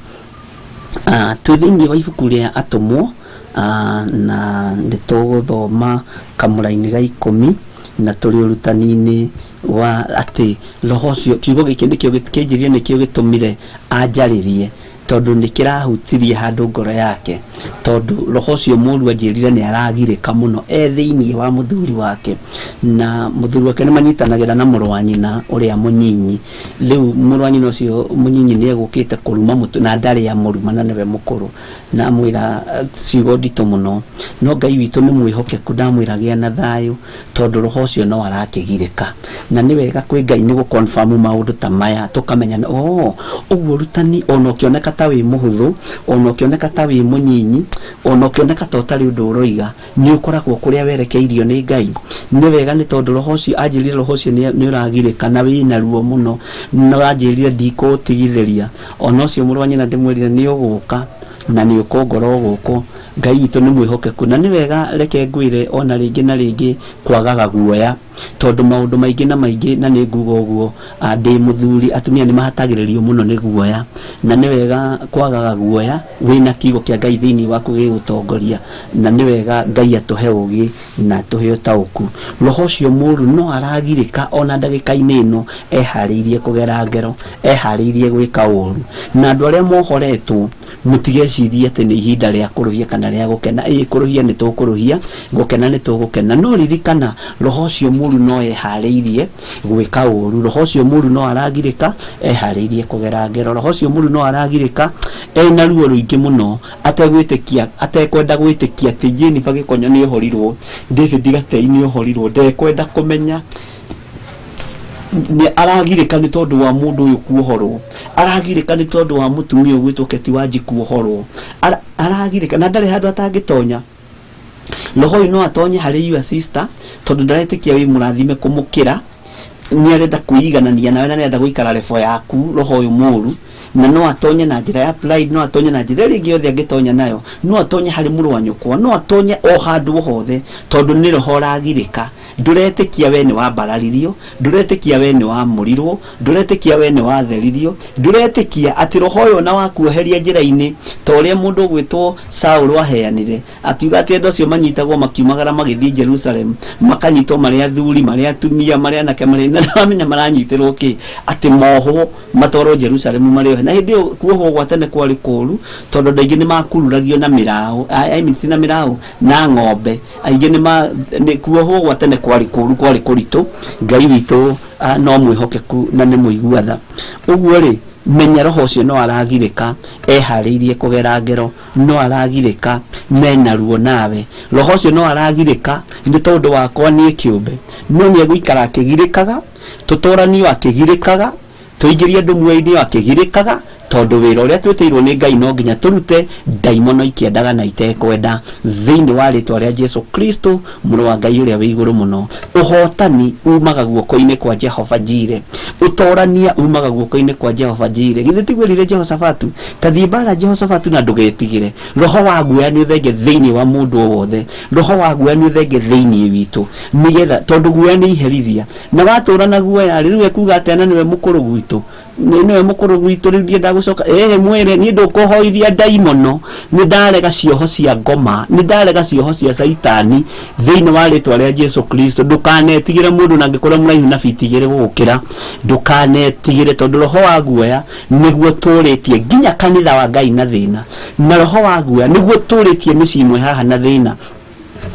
Twĩ thĩinĩ wa ibuku rĩa Atũmwo, na nĩ tũgũthoma kamũra-inĩ ga 10 na tũrĩ ũrutani-inĩ wa atĩ roho ũcio, kiugo gĩkĩ nĩkĩo kĩnjĩrire, nĩkĩo gĩtũmire anjarĩrie, tondũ nĩ kĩrahutirie handũ ngoro yake, tondũ roho ũcio mũũru anjĩrire nĩ aragirĩka mũno e thĩinĩ wa mũthuri wake, na mũthuri wake nĩ manyitanagĩra na mũrũ wa nyina ũrĩa mũnyinyi. Rĩu mũrũ wa nyina ũcio mũnyinyi nĩ egũkĩte kũruma mũtu na ndarĩ amũruma na nĩwe mũkũrũ, na amwĩra ciugo nditũ mũno, no Ngai witũ nĩ mwĩhokeku, ndamwĩra gĩa na thayũ, tondũ roho ũcio no arakĩgirĩka. Na nĩ wega kwĩ Ngai nĩ gũconfirm maũndũ ta maya, tũkamenya ũguo ũrutani ona ũkĩoneka ta wĩ mũhũthũ, ona ũkĩoneka ta wĩ mũnyinyi, ona ũkĩoneka ta ũtarĩ ũndũ ũroiga, nĩ ũkoragwo kũrĩa werekeirio nĩ Ngai. Nĩ wega nĩ tondũ roho ũcio anjĩrire, roho ũcio nĩ ũragirĩka na wĩna ruo mũno, no anjĩrire ndikũũtigithĩria. Ona ũcio mũrũ wa nyina ndĩmwĩrire nĩ ũgũka na nĩ ũkũngorwo gũkũ. Ngai witũ nĩ mwĩhokeku, na nĩ wega reke ngwĩre ona rĩngĩ na rĩngĩ kwagaga guoya, tondũ maũndũ maingĩ na maingĩ, na nĩ nguga ũguo ndĩ mũthuri, atumia nĩ mahatagĩrĩrio mũno nĩ guoya, na nĩ wega kwagaga guoya wĩna kiugo kĩa Ngai thĩinĩ waku gĩgũtongoria, na nĩ wega Ngai atũhe ũũgĩ na atũhe ũtaũku. Roho ũcio mũũru no aragirĩka ona ndagĩka-inĩ ĩno, eharĩirie kũgera ngero, eharĩirie gwĩka ũũru, na andũ arĩa mohoretwo mũtigecirie atĩ nĩ ihinda rĩa kũrũhia kana kana rĩa gũkena. Ĩ kũrũhia nĩ tũkũrũhia, gũkena nĩ tũgũkena, no ririkana roho ũcio mũru no eharĩirie gwĩka ũru, roho ũcio mũru no aragirĩka eharĩirie kũgera ngero, roho ũcio mũru no aragirĩka ena ruo rũingĩ mũno ategwĩtĩkia, atekwenda gwĩtĩkia atĩ Jennifer Gĩkonyo nĩ ohorirwo, David Gatei nĩ ohorirwo, ndekwenda kũmenya nĩ aragirĩka nĩ tondũ wa mũndũ ũyũ kuohorwo, aragirĩka nĩ tondũ wa mũtumia ũgwĩtwo Keti Wanji kuohorwo, aragirĩka na ndarĩ handũ atangĩtonya. Roho ũyũ no atonye harĩ your sister tondũ ndaretĩkia wĩ mũrathime kũmũkĩra, nĩ arenda kwĩiganania nawe na nĩ arenda gũikara level yaku roho ũyũ mũru, na no atonye na njĩra ya pride, no atonye na njĩra ĩrĩa ĩngĩ yothe angĩtonya nayo, no atonye harĩ mũrũ wa nyũkwa, no atonye o handũ hothe tondũ nĩ roho ũragirĩka. Ndũretĩkia we nĩ wambararirio, ndũretĩkia we nĩ wamũrirwo, ndũretĩkia we nĩ watheririo, ndũretĩkia atĩ roho ũyũ ona wakuoheria njĩra-inĩ ta ũrĩa mũndũ ũgwĩtwo Saũlũ aheanire, akiuga atĩ andũ acio manyitagwo makiumagara magĩthiĩ Jerusalem, makanyitwo marĩ athuri, marĩ atumia, marĩ anake, marĩ na ndamenya maranyitĩrwo kĩ, atĩ mohwo matwarwo Jerusalem marĩ ohe. Na hĩndĩ ĩyo kuohwo gwa tene kwarĩ kũũru tondũ andũ aingĩ nĩ makururagio na mĩraũ, I mean ti na mĩraũ, na ng'ombe, aingĩ nĩ kuohwo gwa tene kwarĩ kũũru, kwarĩ kũritũ. Ngai witũ no mwĩhokeku na nĩ mũigua tha. Ũguo rĩ, menya roho ũcio no aragirĩka eharĩirie kũgera ngero, no aragirĩka mena ruo nawe, roho ũcio no aragirĩka nĩ tondũ wakwa niĩ kĩũmbe, no nĩ egũikara akĩgirĩkaga, tũtũranio akĩgirĩkaga, tũingĩrie andũ muoyo-inĩ akĩgirĩkaga, tondũ wĩra ũrĩa twĩtĩirwo nĩ Ngai no nginya tũrute ndaimono ikĩendaga na itekwenda, thĩinĩ wa rĩtwa rĩa Jesu Kristo mũrũ wa Ngai ũrĩa wĩ igũrũ mũno. Ũhotani umaga guoko-inĩ kwa Jehova Jire, ũtorania umaga guoko-inĩ kwa Jehova Jire. Githĩ tiguo erire Jehoshafatu, ta thiĩ mbara Jehoshafatu na ndũgetigĩre. Roho wa guoya nĩ ũthenge thĩinĩ wa mũndũ o wothe, roho wa guoya nĩ ũthenge thĩinĩ witũ, nĩgetha tondũ guoya nĩ iherithia, na watũra na guoya rĩ, rĩu ekuga atĩa na nĩwe mũkũrũ gwitũ, nĩwe mũkũrũ gwitũ, rĩu ndienda gũcoka ĩhĩ mwĩre niĩ ndũkũhoithia ndaimono, nĩ ndarega cioho cia ngoma, nĩ ndarega cioho cia caitani thĩinĩ wa rĩtwa rĩa Jesu Kristo. Ndũkanetigĩre mũndũ na angĩkorwo mũraihu na biti igĩrĩ gũgũkĩra, ndũkanetigĩre tondũ roho wa guoya nĩguo tũrĩtie nginya kanitha wa Ngai na thĩna, na roho wa guoya nĩguo tũrĩtie mĩciĩ ĩmwe haha na thĩna,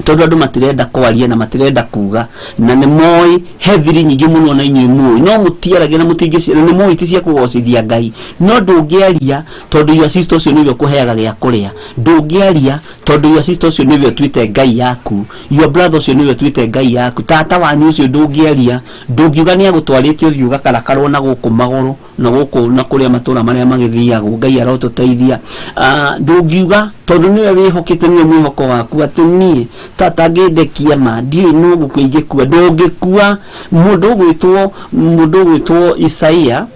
tondũ andũ matirenda kwaria na matirenda kuga, na nĩ moĩ he thiri nyingĩ mũno na inyuĩ mũĩ, no mũtiaragia na mũtingĩciara, nĩ moĩ ti cia kũgocithia Ngai, no ndũngĩaria tondũ your sister ũcio nĩwe ũkũheaga gĩa kũrĩa, ndũngĩaria tondũ your sister ũcio nĩwe ũtuĩte Ngai yaku, your brother ũcio nĩwe ũtuĩte Ngai yaku, tata wanyu ũcio ndũngĩaria, ndũngiuga nĩ agũtwarĩte ũthiĩ ũgakarakarwo na gũkũ magũrũ na gũkũ na kũrĩa matũra marĩa magĩthiagwo. Ngai arotũteithia. Ndũngiuga tondũ nĩwe wĩhokete, nĩwe mwĩhoko waku atĩ niĩ tata ngĩndekia ma ndiũĩ nũ gũkua ingĩkua. Ndũngĩkua. Mũndũ ũgwĩtwo Isaia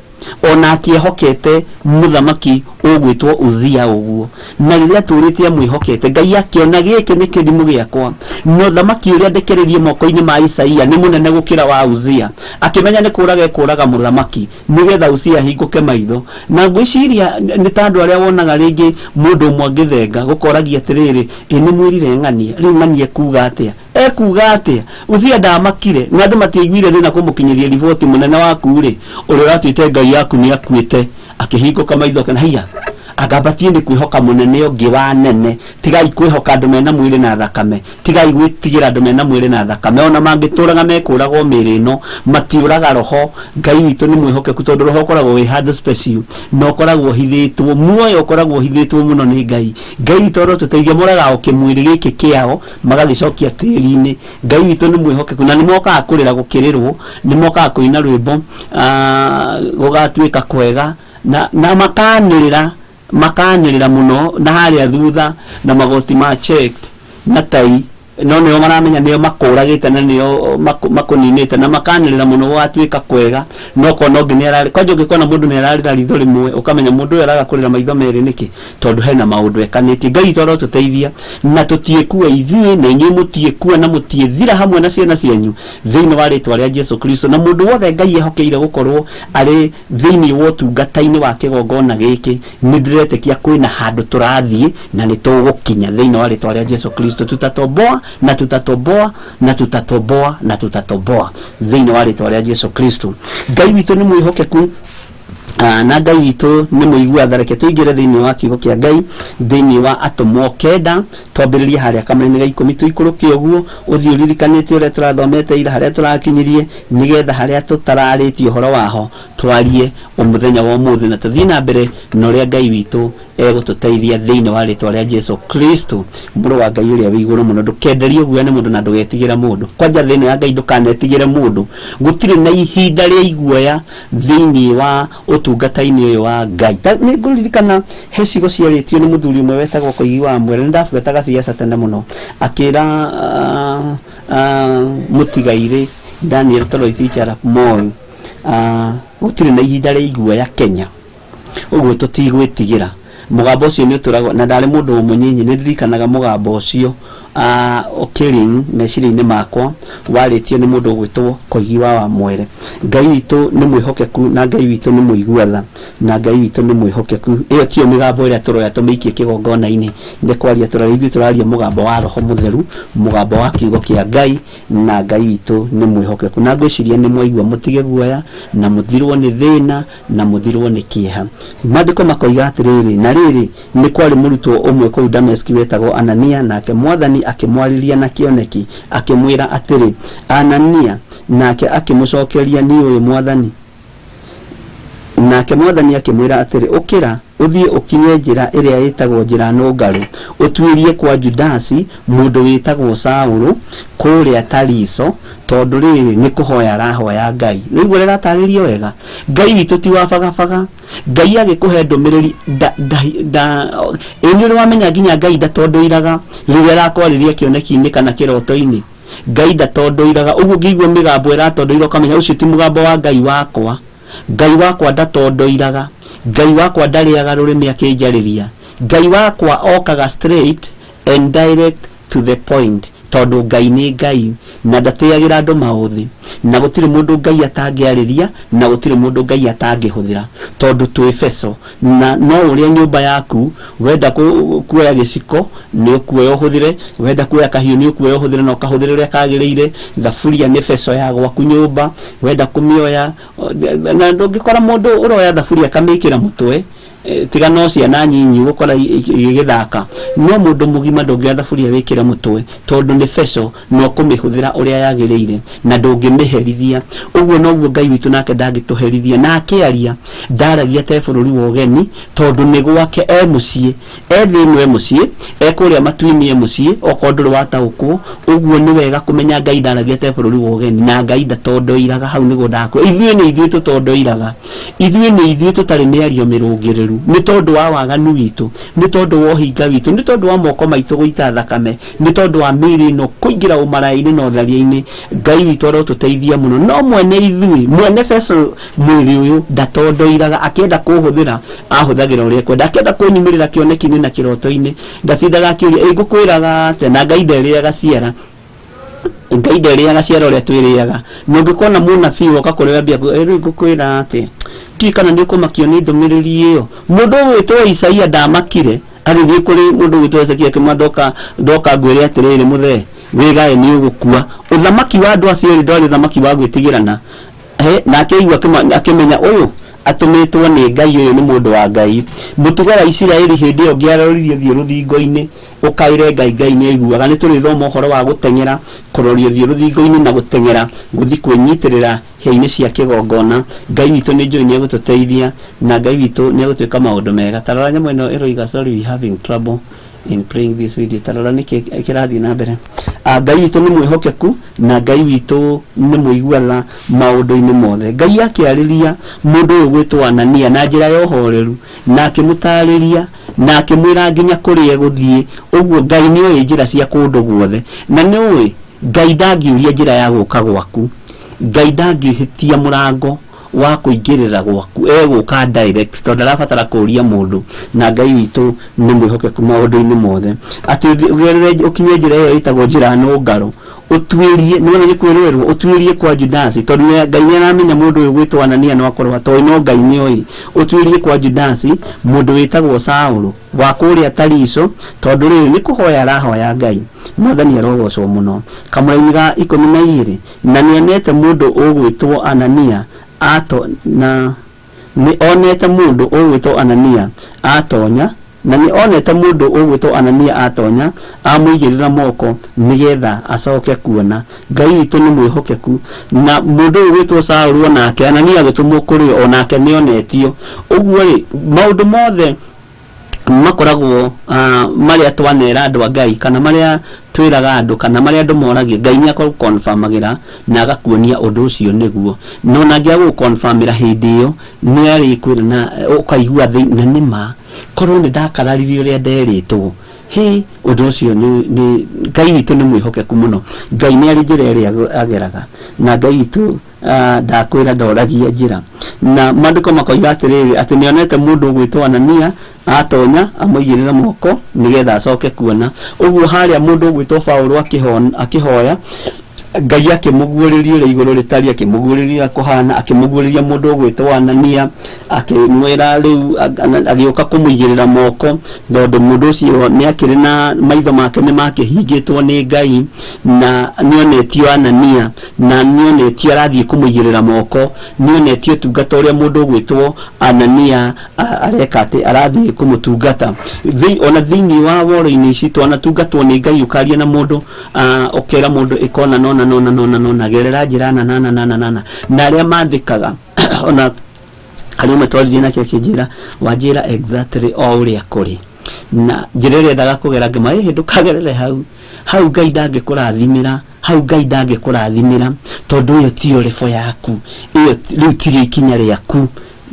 ona akĩehokete mũthamaki ũgwĩtwo Uzia ũguo, na rĩrĩa atũrĩte amwĩhokete Ngai akĩona gĩkĩ nĩ kĩrimũ gĩakwa, na ũthamaki ũrĩa ndekereirie moko-inĩ ma Isaia nĩ mũnene gũkĩra wa Uzia, akĩmenya nĩ kũraga ekũraga mũthamaki nĩgetha Uzia ahingũke maitho. Na ngwĩciria nĩ ta andũ arĩa wonaga rĩngĩ mũndũ ũmwe angĩthenga gũkoragia atĩrĩrĩ, ĩ nĩ mwĩrire ng'ania, rĩu ng'ania ekuga atĩa, ekuga atĩa? Uzia ndamakire na andũ matiaiguire thĩna kũmũkinyĩria riboti, mũnene waku rĩ ũrĩa ũratuĩte Ngai yaku nĩ akuĩte, akĩhingũka maitho akĩona haiya, angambatie nĩ kwĩhoka mũnene ũngĩ wa nene. Tigai kwĩhoka andũ mena mwĩrĩ na thakame, tigai gwĩtigĩra andũ mena mwĩrĩ na thakame, ona mangĩtũraga mekũragwo mĩĩrĩ ĩno matiũraga roho. Ngai witũ nĩ mwĩhokeku tondũ roho ũkoragwo wĩ handũ special na ũkoragwo ũhithĩtwo, muoyo ũkoragwo ũhithĩtwo mũno nĩ Ngai. Ngai witũ arotũteithia, moraga o kĩmwĩrĩ gĩkĩ kĩao magagĩcokia tĩri-inĩ. Ngai witũ nĩ mwĩhokeku na nĩ mokaga kũrĩra gũkĩrĩrwo, nĩ mokaga kũina rwĩmbo gũgatuĩka kwega, na makanĩrĩra, makanĩrĩra mũno na harĩa thutha na magoti ma checked na tai, no nĩo maramenya nĩo makũragĩte na nĩo makũninĩte, na makanĩrĩra mũno gũgatuĩka kwega. No kona ũngĩ nĩ ararĩ, kwanja ũngĩkona mũndũ nĩ ararĩra ritho rĩmwe ũkamenya mũndũ ũyũ araga kũrĩra maitho merĩ nĩkĩ, tondũ hena maũndũ ekanĩtie. Ngai witũ arotũteithia na tũtiĩkua ithuĩ na inyuĩ mũtiĩkua na mũtiĩthira hamwe na ciana cianyu thĩinĩ wa rĩtwa rĩa Jesu Kristo. Na mũndũ wothe Ngai ehokeire gũkorwo arĩ thĩinĩ wa ũtungata-inĩ wa kĩgongona gĩkĩ, nĩ ndĩretĩkia kwĩna handũ tũrathiĩ na nĩ tũgũkinya thĩinĩ wa rĩtwa rĩa Jesu Kristo. Tutatoboa na tutatoboa na tutatoboa na tutatoboa thĩinĩ wa rĩtwa rĩa Jesu Kristo. Ngai witũ nĩ mwĩhokeku Na Ngai witũ nĩ mũigua tha. Reke tũingĩre thĩinĩ wa kiugo kĩa Ngai thĩinĩ wa Atũmwo 9, twambĩrĩrie harĩa kamũrainĩ ga 10 tũikũrũke ũguo, ũthiĩ ũririkanĩte ũrĩa tũrathomete ira, harĩa tũrakinyirie, nĩgetha harĩa tũtararĩtie ũhoro waho twarie mũthenya wa ũmũthĩ, na tũthiĩ na mbere na ũrĩa Ngai witũ egũtũteithia thĩinĩ wa rĩtwa rĩa Jesu Kristo, mũrũ wa Ngai ũrĩa wĩ igũrũ mũno. Ndũkenderio guoya nĩ mũndũ na ndũgetigĩre mũndũ. Kwanja thĩ ĩno ya Ngai ndũkanetigĩre mũndũ. Gũtirĩ na ihinda rĩa iguoya thĩinĩ wa ũtungata-inĩ ũyũ wa Ngai. Nĩ ngũririkana he ciugo ciarĩtio nĩ mũthuri ũmwe wetagwo Koigi wa Mwere, nĩ ndabuataga ciaca tene mũno, akĩra mũtigairĩ Daniel Toroitich arap Moi, gũtirĩ na ihinda rĩa iguoya Kenya, ũguo tũtigwĩtigĩra. Mũgambo ũcio nĩ ũtũragwo, na ndarĩ mũndũ mũnyinyi, nĩ ndirikanaga mũgambo ũcio ũkĩring meciria-inĩ makwa, warĩtio nĩ mũndũ ũgwĩtwo Koigi wa Wamwere. Ngai witũ nĩ mwĩhokeku, na Ngai witũ nĩ mũigua tha, na Ngai witũ nĩ mwĩhokeku. Ĩyo tiyo mĩgambo ĩrĩa tũroya tũmĩikie kĩgongona-inĩ nĩ kwaria tũraria, ithuĩ tũraria mũgambo wa Roho Mũtheru, mũgambo wa kiugo kĩa Ngai, na Ngai witũ nĩ mwĩhokeku. Na ngwĩciria nĩ mwaigua, mũtige guoya na mũthirwo nĩ thĩna na mũthirwo nĩ kĩeha. Maandĩko makoiga atĩrĩrĩ, na rĩrĩ, nĩ kwarĩ mũrutwo ũmwe kũu Dameski wetagwo Anania, nake Mwathani akĩmwarĩria na kĩoneki akĩmwĩra atĩrĩ, Anania. Nake akĩmũcokeria, niĩ ũyũ, Mwathani. Nake Mwathani akĩmwĩra atĩrĩ, ũkĩra ũthiĩ ũkinye njĩra ĩrĩa ĩtagwo Njĩra Nũngarũ, ũtuĩrie kwa Judasi mũndũ wĩtagwo Saũlũ kũrĩa Tariso, tondũ rĩrĩ, nĩ kũhoya arahoya Ngai. Rĩu ũrĩa ĩratarĩrio wega, Ngai witũ ti wa bagabaga. Ngai agĩkũhe ndũmĩrĩri ĩ nĩ ũrĩ wamenya nginya Ngai ndatondoiraga rĩrĩa arakwarĩria kĩoneki-inĩ kana kĩroto-inĩ. Ngai ndatondoiraga. Ũguo ũngĩigua mĩgambo ĩratondoira ũkamenya ũcio ti mũgambo wa Ngai wakwa. Ngai wakwa ndatondoiraga. Ngai wakwa ndarĩaga rũrĩmĩ akĩnjarĩria. Ngai wakwa okaga straight and direct to the point, tondũ Ngai nĩ Ngai na ndatĩagĩra andũ maũthĩ, na gũtirĩ mũndũ Ngai atangĩarĩria, na gũtirĩ mũndũ Ngai atangĩhũthĩra, tondũ twĩ beco. Na no ũrĩa nyũmba yaku wenda kuoya gĩciko nĩ ũkuoya ũhũthĩre, wenda kuoya kahiũ nĩ ũkuoya ũhũthĩre, na ũkahũthĩre ũrĩa kagĩrĩire. Thaburia nĩ beco ya gwaku nyũmba, wenda kũmĩoya, na ndũngĩkora mũndũ ũroya thaburia akamĩkĩra mũtwe, tiga no ciana nyinyi ũgũkora igĩgĩthaka. No mũndũ mũgima ndũngĩoya thaburia wĩkĩre mũtwe, tondũ nĩ beco na ũkũmĩhũthĩra ũrĩa yagĩrĩire na ndũngĩmĩherithia. Ũguo noguo Ngai witũ nake ndangĩtũherithia, na akĩaria ndaragia te bũrũri wa ũgeni, tondũ nĩ gwake e mũciĩ, e thĩ ĩno e mũciĩ, e kũrĩa matu-inĩ e mũciĩ. Okorwo ndũrĩ wataũkwo ũguo, nĩ wega kũmenya Ngai ndaragia te bũrũri wa ũgeni, na Ngai ndatondoiraga. Hau nĩguo ndakwo. Ithuĩ nĩ ithuĩ tũtondoiraga, ithuĩ nĩ ithuĩ tũtarĩ mĩario mĩrũngĩrĩru, nĩ tondũ wa waganu witũ, nĩ tondũ wa ũhinga witũ, nĩ tondũ wa moko maitũ gũita thakame, nĩ tondũ wa mĩĩrĩ ĩno kũingĩra ũmaraya-inĩ na ũtharia-inĩ. Ngai witũ arotũteithia mũno. No mwene ithuĩ, mwene beco mwĩrĩ ũyũ, ndatondoiraga. Akĩenda kũhũthĩra ahũthagĩra ũrĩa ekwenda, akĩenda kũnyumĩrĩra kĩoneki-inĩ na kĩroto-inĩ ndatindaga akĩũria ĩ ngũkwĩraga atĩa. Na Ngai nderĩaga ciara, Ngai nderĩaga ciara ũrĩa twĩrĩaga. Na ũngĩkona mũnabii woka kũrĩ wambia rĩu ngũkwĩra atĩa, ndiũĩ kana nĩ ũkũmakio nĩ ndũmĩrĩri ĩyo. Mũndũ ũgwĩtwo Isaia ndamakire agĩthiĩ kũrĩ mũndũ ũgwĩtwo Hezekia akĩmwĩra, ndoka ndoka ngwĩre atĩrĩrĩ, mũthee wĩgae nĩ ũgũkua. Ũthamaki wa andũ acio erĩ ndwarĩ ũthamaki wa gwĩtigĩrana. Nake aigua akĩmenya ũyũ atũmĩtwo nĩ Ngai, ũyũ nĩ mũndũ wa Ngai. Mũtugo wa Isiraeli hĩndĩ ĩyo, ũngĩaroririe ũthiũ rũthingo-inĩ ũkaĩre Ngai, Ngai nĩ aiguaga. Nĩ tũrĩthoma ũhoro wa gũteng'era kũroria ũthiũ rũthingo-inĩ na gũteng'era gũthiĩ kwĩnyitĩrĩra hĩa-inĩ cia kĩgongona. Ngai witũ nĩ njũĩ nĩ egũtũteithia, na Ngai witũ nĩ egũtwĩka maũndũ mega. Tarora nyamũ ĩno ĩroiga, sorry, we having trouble in playing this video. Tarora nĩkĩ kĩrathiĩ na mbere. Ngai witũ nĩ mwĩhokeku, na Ngai witũ nĩ mũigua tha maũndũ-inĩ mothe. Ngai akĩarĩria mũndũ ũyũ gwĩtwo Anania na njĩra ya ũhoreru, na akĩmũtarĩria na akĩmwĩra nginya kũrĩa egũthiĩ. Ũguo Ngai nĩ oĩ njĩra cia kũndũ guothe, na nĩ ũĩ Ngai ndangĩũria njĩra ya gũka gwaku. Ngai ndangĩhĩtia mũrango wa kũingĩrĩra gwaku, egũka direct, tondũ ndarabatara kũũria mũndũ. Na Ngai witũ nĩ mwĩhokeku maũndũ-inĩ mothe. Atĩ ũgerere ũkinye njĩra ĩyo ĩtagwo Njĩra Nũngarũ, ũtuĩrie, nĩwona nĩ kwĩrũĩrwo, ũtuĩrie kwa Judasi, tondũ Ngai nĩ aramenya mũndũ ũyũ gwĩtwo Anania no akorwo atoĩ, no Ngai nĩ oĩ. Ũtuĩrie kwa Judasi mũndũ wĩtagwo Saũlũ wa kũrĩa Tariso, tondũ rĩrĩ, nĩ kũhoya arahoya Ngai. Mwathani arogocwo mũno. Kamũraini ga 12, na nĩonete mũndũ ũgwĩtwo Anania ato na Nĩ onete mũndũ ũgwĩtwo Anania atonya, na nĩ onete mũndũ ũgwĩtwo Anania atonya amũigĩrĩra moko nĩgetha acoke kuona. Ngai witũ nĩ mwĩhokeku. Na mũndũ ũyũ ũgwĩtwo Saũlũ onake Anania agĩtũmwo kũrĩ we, onake nĩ onetio. Ũguo rĩ, maũndũ mothe makoragwo marĩa twanera andũ a Ngai, kana marĩa twĩraga andũ, kana marĩa andũ moragia, Ngai nĩ akũconfirmagĩra na agakuonia ũndũ ũcio nĩguo. No na angĩaga gũgũconfirmĩra hĩndĩ ĩyo, nĩ arĩkwĩra na ũkaigua na nĩ ma korwo nĩ ndakararirie ũrĩa nderĩtwo. Hĩ, ũndũ ũcio nĩ Ngai witũ nĩ mwĩhokeku mũno. Ngai nĩ arĩ njĩra ĩrĩa ageraga, na Ngai witũ ndakwĩra ndoragia njĩra. Na maandĩko makoiga atĩrĩrĩ, atĩ nĩonete mũndũ ũgwĩtwo Anania atonya amũigĩrĩra moko nĩgetha acoke kuona. Ũguo harĩa mũndũ ũgwĩtwo Paũlũ akĩhoya, Ngai akĩmũguũrĩria ũrĩa igũrũ rĩtariĩ, akĩmũguũrĩria ũrĩa kũhana, akĩmũguũrĩria mũndũ ũgwĩtwo Anania, akĩmwĩra rĩu agĩũka kũmũigĩrĩra moko, tondũ mũndũ ũcio nĩ akĩrĩ na maitho make nĩ makĩhingĩtwo nĩ Ngai, na nĩonetio Anania, na nĩonetio arathiĩ kũmũigĩrĩra moko, nĩonetio ũtungata ũrĩa mũndũ ũgwĩtwo Anania areka atĩ arathiĩ kũmũtungata. Ona thĩinĩ wa woro-inĩ ici twanatungatwo nĩ Ngai, ũkaria na mũndũ, ũkera mũndũ ĩkona nona nona nona nona, gerera njĩra na na na na na na na arĩa mandĩkaga ona harĩ ũmwe twaririe nake akĩnjĩra, wanjĩra exactly o ũrĩa kũrĩ, na njĩra ĩrĩa endaga kũgera ngĩmwĩra, ĩhĩ ndũkagerere hau, hau Ngai ndangĩkũrathimĩra, hau Ngai ndangĩkũrathimĩra, tondũ ĩyo tiyo rĩbo yaku, ĩyo rĩu tirĩo ikinya rĩaku.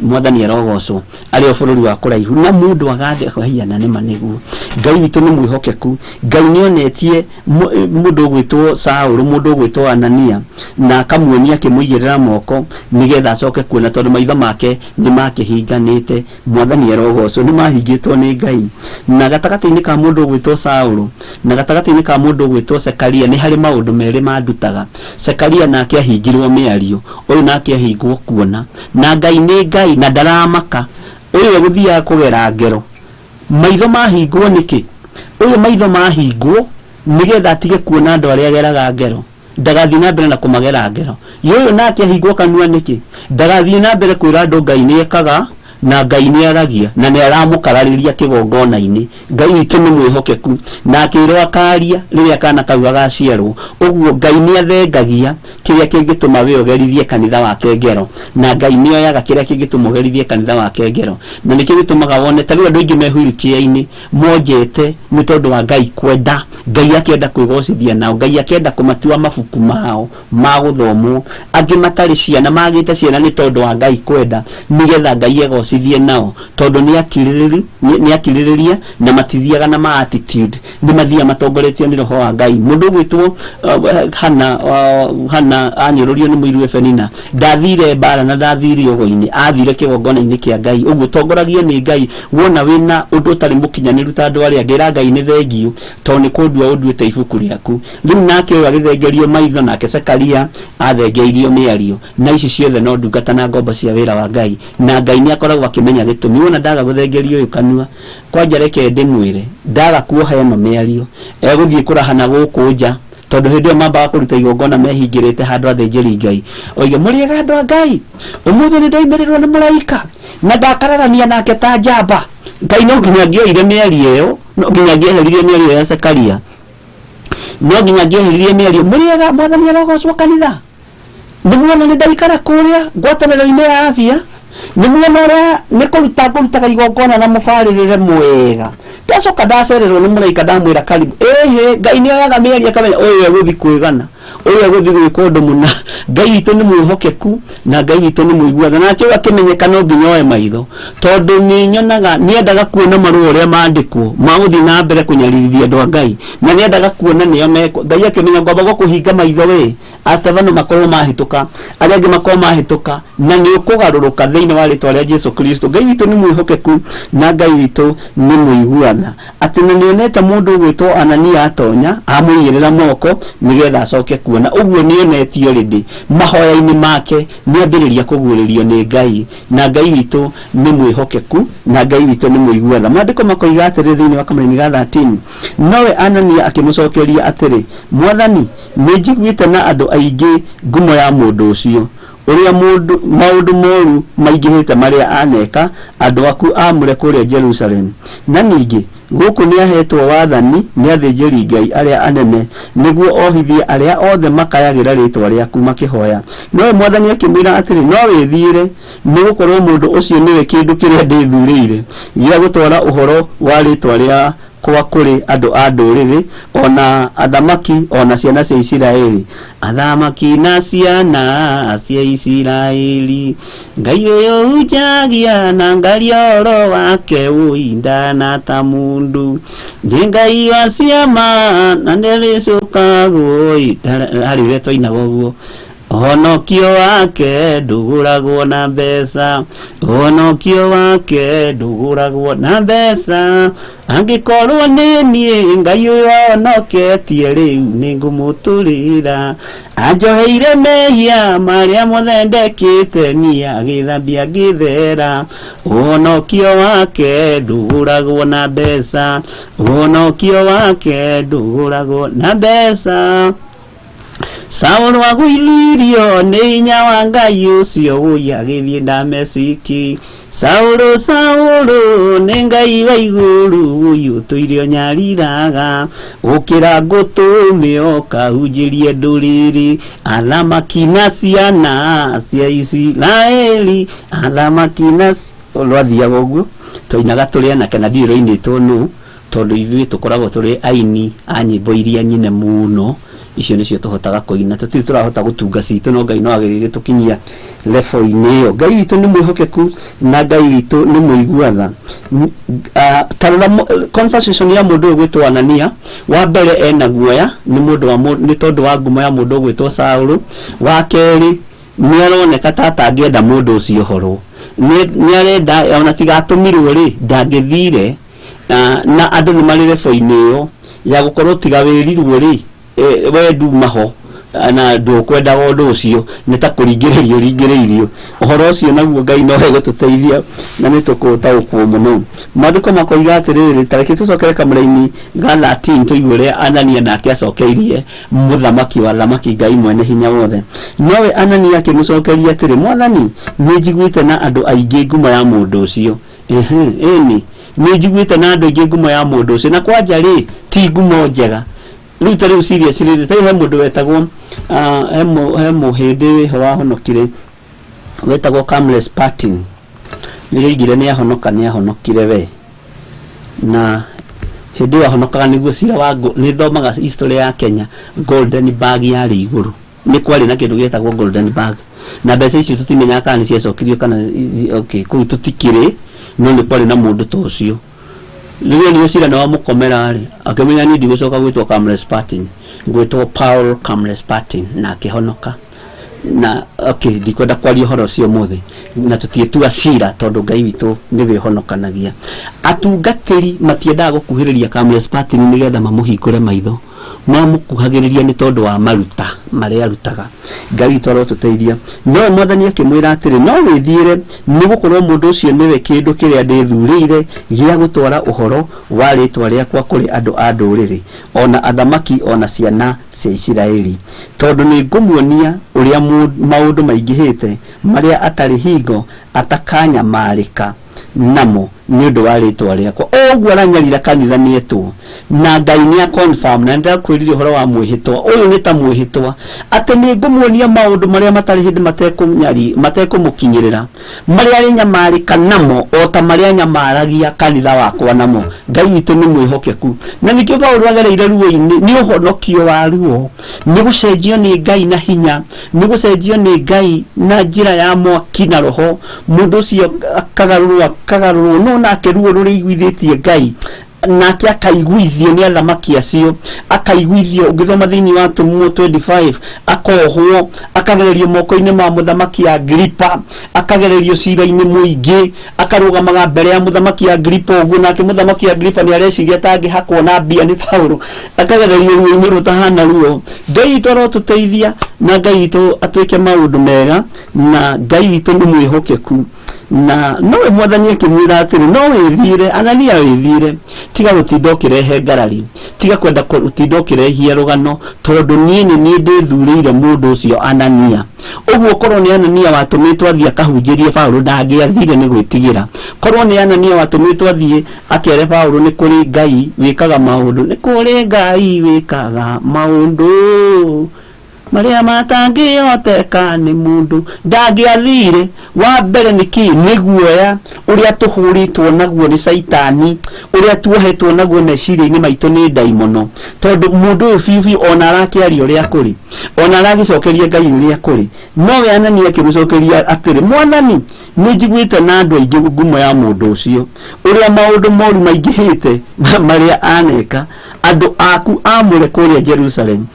Mwathani arogocwo arĩ o bũrũri wa kũraihu, na mũndũ agathiĩ akahia, na nĩma nĩguo. Ngai witũ nĩ mwĩhokeku. Ngai nĩonetie mũndũ ũgwĩtwo Saũlũ, mũndũ ũgwĩtwo Anania, na akamuonia akĩmũigĩrĩra moko nĩgetha acoke kuona, tondũ maitho make nĩ makĩhinganĩte. Mwathani arogocwo, nĩ mahingĩtwo nĩ Ngai. Na gatagatĩ-inĩ ka mũndũ ũgwĩtwo Saũlũ na gatagatĩ-inĩ ka mũndũ ũgwĩtwo Sekaria nĩ harĩ maũndũ merĩ mandutaga. Sekaria nake ahingirwo mĩario, ũyũ nake ahingwo kuona. Na Ngai nĩ Ngai na ndaramaka. Ũyũ egũthiaga kũgera ngero, maitho mahingwo nĩkĩ? Ũyũ maitho mahingwo nĩgetha atige kuona andũ arĩa ageraga ngero, ndagathiĩ na mbere na kũmagera ngero. Ũyũ nake ahingwo kanua nĩkĩ? Ndagathiĩ na mbere kwĩra andũ Ngai nĩ ekaga na Ngai nĩ aragia na nĩ aramũkararĩria kĩgongona-inĩ. Ngai witũ nĩ mwĩhokeku, na akĩrwo akaria rĩrĩa kana kau gagaciarwo. Ũguo Ngai nĩ athengagia kĩrĩa kĩngĩtũma we ũgerithie kanitha wake ngero, na Ngai nĩ oyaga kĩrĩa kĩngĩtũma ũgerithie kanitha wake ngero. Na nĩkĩo gĩtũmaga wone ta rĩu andũ aingĩ me wheelchair-inĩ monjete nĩ tondũ wa Ngai kwenda. Ngai akĩenda kwĩgocithia nao, Ngai akĩenda kũmatua mabuku mao ma gũthomwo. Angĩ matarĩ ciana magĩte ciana nĩ tondũ wa Ngai kwenda, nĩgetha Ngai egocithie nao, tondũ nĩ akirĩrĩria na matithiaga na ma attitude, nĩ mathiaga matongoretio nĩ roho wa Ngai. Mũndũ ũgwĩtwo Hana anyũrũrio nĩ mũiru Penina, ndathire mbara na ndathire ũgo-inĩ, athire kĩgongona-inĩ kĩa Ngai. Ũguo tongoragio nĩ Ngai. Wona wĩna ũndũ ũtarĩ mũkinyanĩru ta andũ arĩa angĩ, ĩra Ngai nĩ thengiũ, tondũ nĩ kũndua ũnduĩte ibuku rĩaku. Rĩu nake ũyũ agĩthengerio maitho, nake Sekaria athengeirio mĩario. Na ici ciothe no ndungata na ngombo cia wĩra wa Ngai, na Ngai nĩ akoragwo akĩmenya gĩtũmi. Wona ndaga gũthengerio ũyũ kanua, kwanja reke ndĩmwĩre, ndaga kuoha ĩno mĩario, egũthiĩ kũraha na gũkũ nja, tondũ hĩndĩ ĩyo mambaga kũruta igongona mehingĩrĩte handũ athĩnjĩri Ngai. Oige, mũrĩega andũ a Ngai, ũmũthĩ nĩ ndoimĩrĩrwo nĩ mũraika na ndakararania nake ta njamba. Ngai no nginya angĩoire mĩario ĩyo, no nginya angĩeheririe mĩario ya Sekaria, no nginya angĩeheririe mĩario. Mũrĩega, Mwathani arogocwo kanitha. Nĩ muona nĩ ndaikara kũrĩa ngwatanĩro-inĩ ya afya, nĩ muona ũrĩa nĩ kũruta ngũrutaga igongona na mũbarĩrĩre mwega. Ndacoka ndacererwo nĩ mũraika, ndamwĩra karibu. Ĩhĩ, Ngai nĩ oyaga mĩario akamenya ũyũ egũthiĩ kwĩgana, ũyũ egũthiĩ gwĩka ũndũ mũna. Ngai witũ nĩ mwĩhokeku na Ngai witũ nĩ mũiguaga. Nake ũyũ akĩmenyeka no nginya oe maitho, tondũ nĩ nyonaga nĩendaga kuona marũa ũrĩa mandĩkwo ma gũthiĩ na mbere kũnyaririthia andũ a Ngai, na nĩendaga kuona nĩo mekwo. Ngai akĩmenya ngwamba gũkũhinga maitho we, a Stefano makorwo mahĩtũka, arĩa angĩ makorwo mahĩtũka, na nĩ ũkũgarũrũka thĩinĩ wa rĩtwa rĩa Jesu Kristo. Ngai witũ nĩ mwĩhokeku na Ngai witũ nĩ mũiguana, atĩ na nĩonete mũndũ ũgwĩtwo Anania atonya amũigĩrĩra moko nĩgetha acoke kuona. Ũguo nĩonetio rĩndĩ mahoya-inĩ make, nĩambĩrĩria kũguũrĩrio nĩ Ngai, na Ngai witũ nĩ mwĩhokeku na Ngai witũ nĩ mũiguana. Maandĩko makoiga atĩrĩ thĩinĩ wa kamũraini ga 13, nowe Anania akĩmũcokeria atĩrĩ, Mwathani, nĩ njiguĩte na andũ aingĩ ngumo ya mũndũ ũcio, Ũrĩa maũndũ moru maingĩhĩte marĩa aneka andũ aku amũre kũrĩa Jerusalem. Na ningĩ gũkũ nĩahetwo wathani nĩ athĩnjĩri Ngai arĩa anene nĩguo ohithie arĩa othe makayagĩra rĩtwa rĩaku makĩhoya. Nowe Mwathani akĩmwĩra atĩrĩ, no wĩthiĩre, nĩgũkorwo mũndũ ũcio nĩwe kĩndũ kĩrĩa ndĩthurĩire gĩa gũtwara ũhoro wa rĩtwa rĩakwa kũrĩ andũ a ndũrĩrĩ, ona athamaki, ona ciana cia Isiraeli. Athamaki na ciana cia Isiraeli, Ngai ũyũ hunjagia na ngaria ũhoro wake ũindana ta mũndũ, nĩ Ngai wa ciama na nĩrĩcũkagwo. Harĩ ũrĩa twainaga ũguo. Ũhonokio wake ndũgũragwo na mbeca, ũhonokio wake ndũgũragwo na mbeca. Angĩkorwo nĩ niĩ Ngai ũyũ ahonoketie rĩu nĩngũmũtũrĩra. Anjoheire mehia marĩa mothe ndekĩte niĩ agĩthambia ngĩthera. Ũhonokio wake ndũgũragwo na mbeca, ũhonokio wake ndũgũragwo na mbeca. Saũlũ agũithirio nĩ hinya wa Ngai ũcio wũi agĩthiĩ Dameski. Saũlũ, Saũlũ, nĩ Ngai wa igũrũ wũi ũtũire ũnyariraga. Ũkĩra ngũtũme ũkahunjĩrie ndũrĩrĩ, athamaki na ciana cia Isiraeli, athamaki na rwathiaga ũguo twainaga tũrĩ anake na ndiũĩ rwainĩtwo nũ, tondũ ithuĩ tũkoragwo tũrĩ aini a nyĩmbo iria nyine mũno. Icio nĩcio tũhotaga kũina, tũtirĩ tũrahota gũtunga citũ, no Ngai no agĩrĩire tũkinyia level-inĩ ĩyo. Ngai witũ nĩ mwĩhokeku na Ngai witũ nĩ mũigua tha. Ta rora conversation ya mũndũ ũyũ gwĩtwo Anania. Wa mbere ena guoya nĩ mũndũ wa nĩ tondũ wa ngumo ya mũndũ ũgwĩtwo Saũlũ. Wa kerĩ nĩ aroneka ta atangĩenda mũndũ ũcio ũhoro, nĩ arenda ona tiga atũmirwo rĩ ndangĩthire. Na andũ nĩ marĩ level-inĩ ĩyo ya gũkorwo tiga wĩrirwo rĩ, we nduma ho na ndũkwendaga ũndũ ũcio, nĩ ta kũringĩrĩrio ringĩrĩirio ũhoro ũcio. Naguo Ngai no egũtũteithia na nĩ tũkũtaũkwo mũno. Maandĩko makoiga atĩrĩrĩ, ta reke tũcokere kamũra-inĩ ga 13 tũigue ũrĩa Anania nake acokeirie mũthamaki wa thamaki Ngai mwene hinya wothe. Nowe Anania akĩmũcokeria atĩrĩ, Mwathani, nĩ njiguĩte na andũ aingĩ ngumo ya mũndũ ũcio. Ĩni nĩ njiguĩte na andũ aingĩ ngumo ya mũndũ ũcio, na kwanja rĩ ti ngumo njega. Rĩu ta rĩu serious rĩrĩ, ta rĩu he mũndũ wetagwo he mũhĩndĩ wĩho wahonokire wetagwo Kamles Partin. Nĩrĩoigire nĩ ahonoka, nĩ ahonokire we, na hĩndĩ ĩyo ahonokaga nĩguo cira wa nĩ thomaga history ya Kenya, golden bag yarĩ igũrũ. Nĩ kwarĩ na kĩndũ gĩetagwo golden bag, na mbeca icio tũtimenyaga kana nĩ ciacokirio kana okay, kũu tũtikĩrĩ, no nĩ kwarĩ na mũndũ ta ũcio. Rĩrĩa nĩ cira nĩ wamũkomera rĩ, akĩmenya niĩ ndigũcoka gwĩtwo Kamles Partin, ngwĩtwo Paul Kamles Partin, na akĩhonoka. Na okay, ndikwenda kwaria ũhoro ũcio ũmũthĩ na tũtiĩtua cira, tondũ Ngai witũ nĩwe ũhonokanagia. Atungatĩri matiendaga gũkuhĩrĩria Kamles Partin nĩgetha mamũhingũre maitho, mamũkuhagĩrĩria nĩ tondũ wa maruta marĩa arutaga. Ngai witũ arotũteithia. No Mwathani akĩmwĩra atĩrĩ, no wĩthiĩre, nĩ gũkorwo mũndũ ũcio nĩwe kĩndũ kĩrĩa ndĩthurĩire gĩa gũtwara ũhoro wa rĩtwa rĩakwa kũrĩ andũ a ndũrĩrĩ, ona athamaki, ona ciana cia Isiraeli, tondũ nĩ ngũmuonia ũrĩa maũndũ maingĩhĩte marĩa atarĩ hingo atakanyamarĩka namo nĩ ũndũ wa rĩtwa rĩakwa. O ũguo aranyarira kanitha nĩetwo na Ngai nĩ confirm, na ndĩrakwĩrire ũhoro wa mwĩhĩtwa ũyũ nĩ ta mwĩhĩtwa atĩ nĩ ngũmuonia maũndũ marĩa matarĩ hĩndĩ matekũmũkinyĩrĩra, marĩa arĩnyamarĩka namo o ta marĩa nyamaragia kanitha wakwa namo. Ngai witũ nĩ mwĩhokeku, na nĩkĩo Paũlũ agereire ruo-inĩ. Nĩ ũhonokio wa ruo, nĩ gũcenjio nĩ Ngai na hinya, nĩ gũcenjio nĩ Ngai na njĩra ya mwaki na roho. Mũndũ ũcio akagarũrwo, akagarũrwo, no nake ruo rũrĩiguithĩtie Ngai, nake akaiguithio nĩ athamaki acio, akaiguithio. Ũngĩthoma thĩinĩ wa Atũmwo 25, akohwo, akagererio moko-inĩ ma mũthamaki Agripa, akagererio cira-inĩ mũingĩ, akarũgamaga mbere ya mũthamaki Agripa ũguo, nake mũthamaki Agripa nĩ areciria ta angĩhakwo na mbia nĩ Paulo, akagererio ruo-inĩ rũtahana ruo. Ngai witũ arotũteithia, na Ngai witũ atwĩke maũndũ mega, na Ngai witũ nĩ mwĩhokeku. Na nowe mwathani akĩmwĩra atĩrĩ, no wĩthiĩre Anania, wĩthiĩre, tiga gũtinda ũkĩrehe ngarari, tiga kwenda gũtinda ũkĩrehia rũgano, tondũ niĩ nĩ niĩ ndĩthurĩire mũndũ ũcio Anania. Ũguo korwo nĩ Anania watũmĩtwo athiĩ akahunjĩrie Paũlũ, ndangĩathire nĩ gwĩtigĩra. Korwo nĩ Anania watũmĩtwo athiĩ akere Paũlũ nĩ kũrĩ Ngai wĩkaga maũndũ, nĩ kũrĩ Ngai wĩkaga maũndũ marĩa matangĩhoteka nĩ mũndũ, ndangĩathire. Wa mbere nĩ kĩ? Nĩ guoya ũrĩa tũhũrĩtwo naguo nĩ Caitani, ũrĩa tuohetwo naguo meciria-inĩ maitũ nĩ ndaimono. Tondũ mũndũ ũyũ biũ biũ ona arakĩaria ũrĩa kũrĩ, ona aragĩcokeria Ngai ũrĩa kũrĩ, nowe Anania akĩmũcokeria atĩrĩ, Mwathani, nĩ njiguĩte na andũ aingĩ ngumo ya mũndũ ũcio, ũrĩa maũndũ moru maingĩhĩte marĩa aneka andũ aku amũre kũrĩa Jerusalem.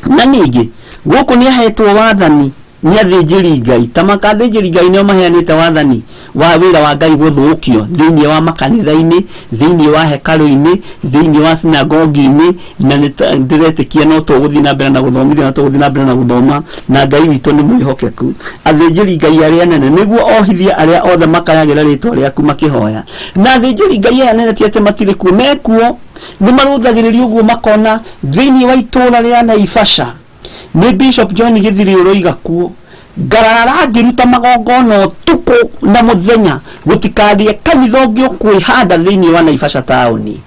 Na ningĩ gũkũ nĩ ahetwo wathani nĩ athĩnjĩri Ngai, ta makathĩnjĩri Ngai nĩo maheanĩte wathani wa wĩra wa Ngai gũthũkio thĩinĩ wa makanitha-inĩ, thĩinĩ wa hekarũ-inĩ, thĩinĩ wa sinagogi-inĩ. Na ndĩretĩkia no tũgũthiĩ na mbere na gũthomithia, na tũgũthiĩ na mbere na gũthoma, na Ngai witũ nĩ mwĩhokeku. Athĩnjĩri Ngai arĩa anene nĩguo ohithie arĩa othe makayagĩra rĩtwa rĩaku makĩhoya. Na athĩnjĩri Ngai aya anene ti atĩ matirĩ kuo, mekuo, nĩ marũthagĩrĩria ũguo makona thĩinĩ wa itũũra rĩa Naivasha nĩ Bishop John Gĩthiri ũroiga kuo, ngarara ngĩruta magongona ũtukũ na mũthenya, gũtikagĩe kanitha ũngĩ ũkwĩhanda thĩinĩ wa Naivasha taũni.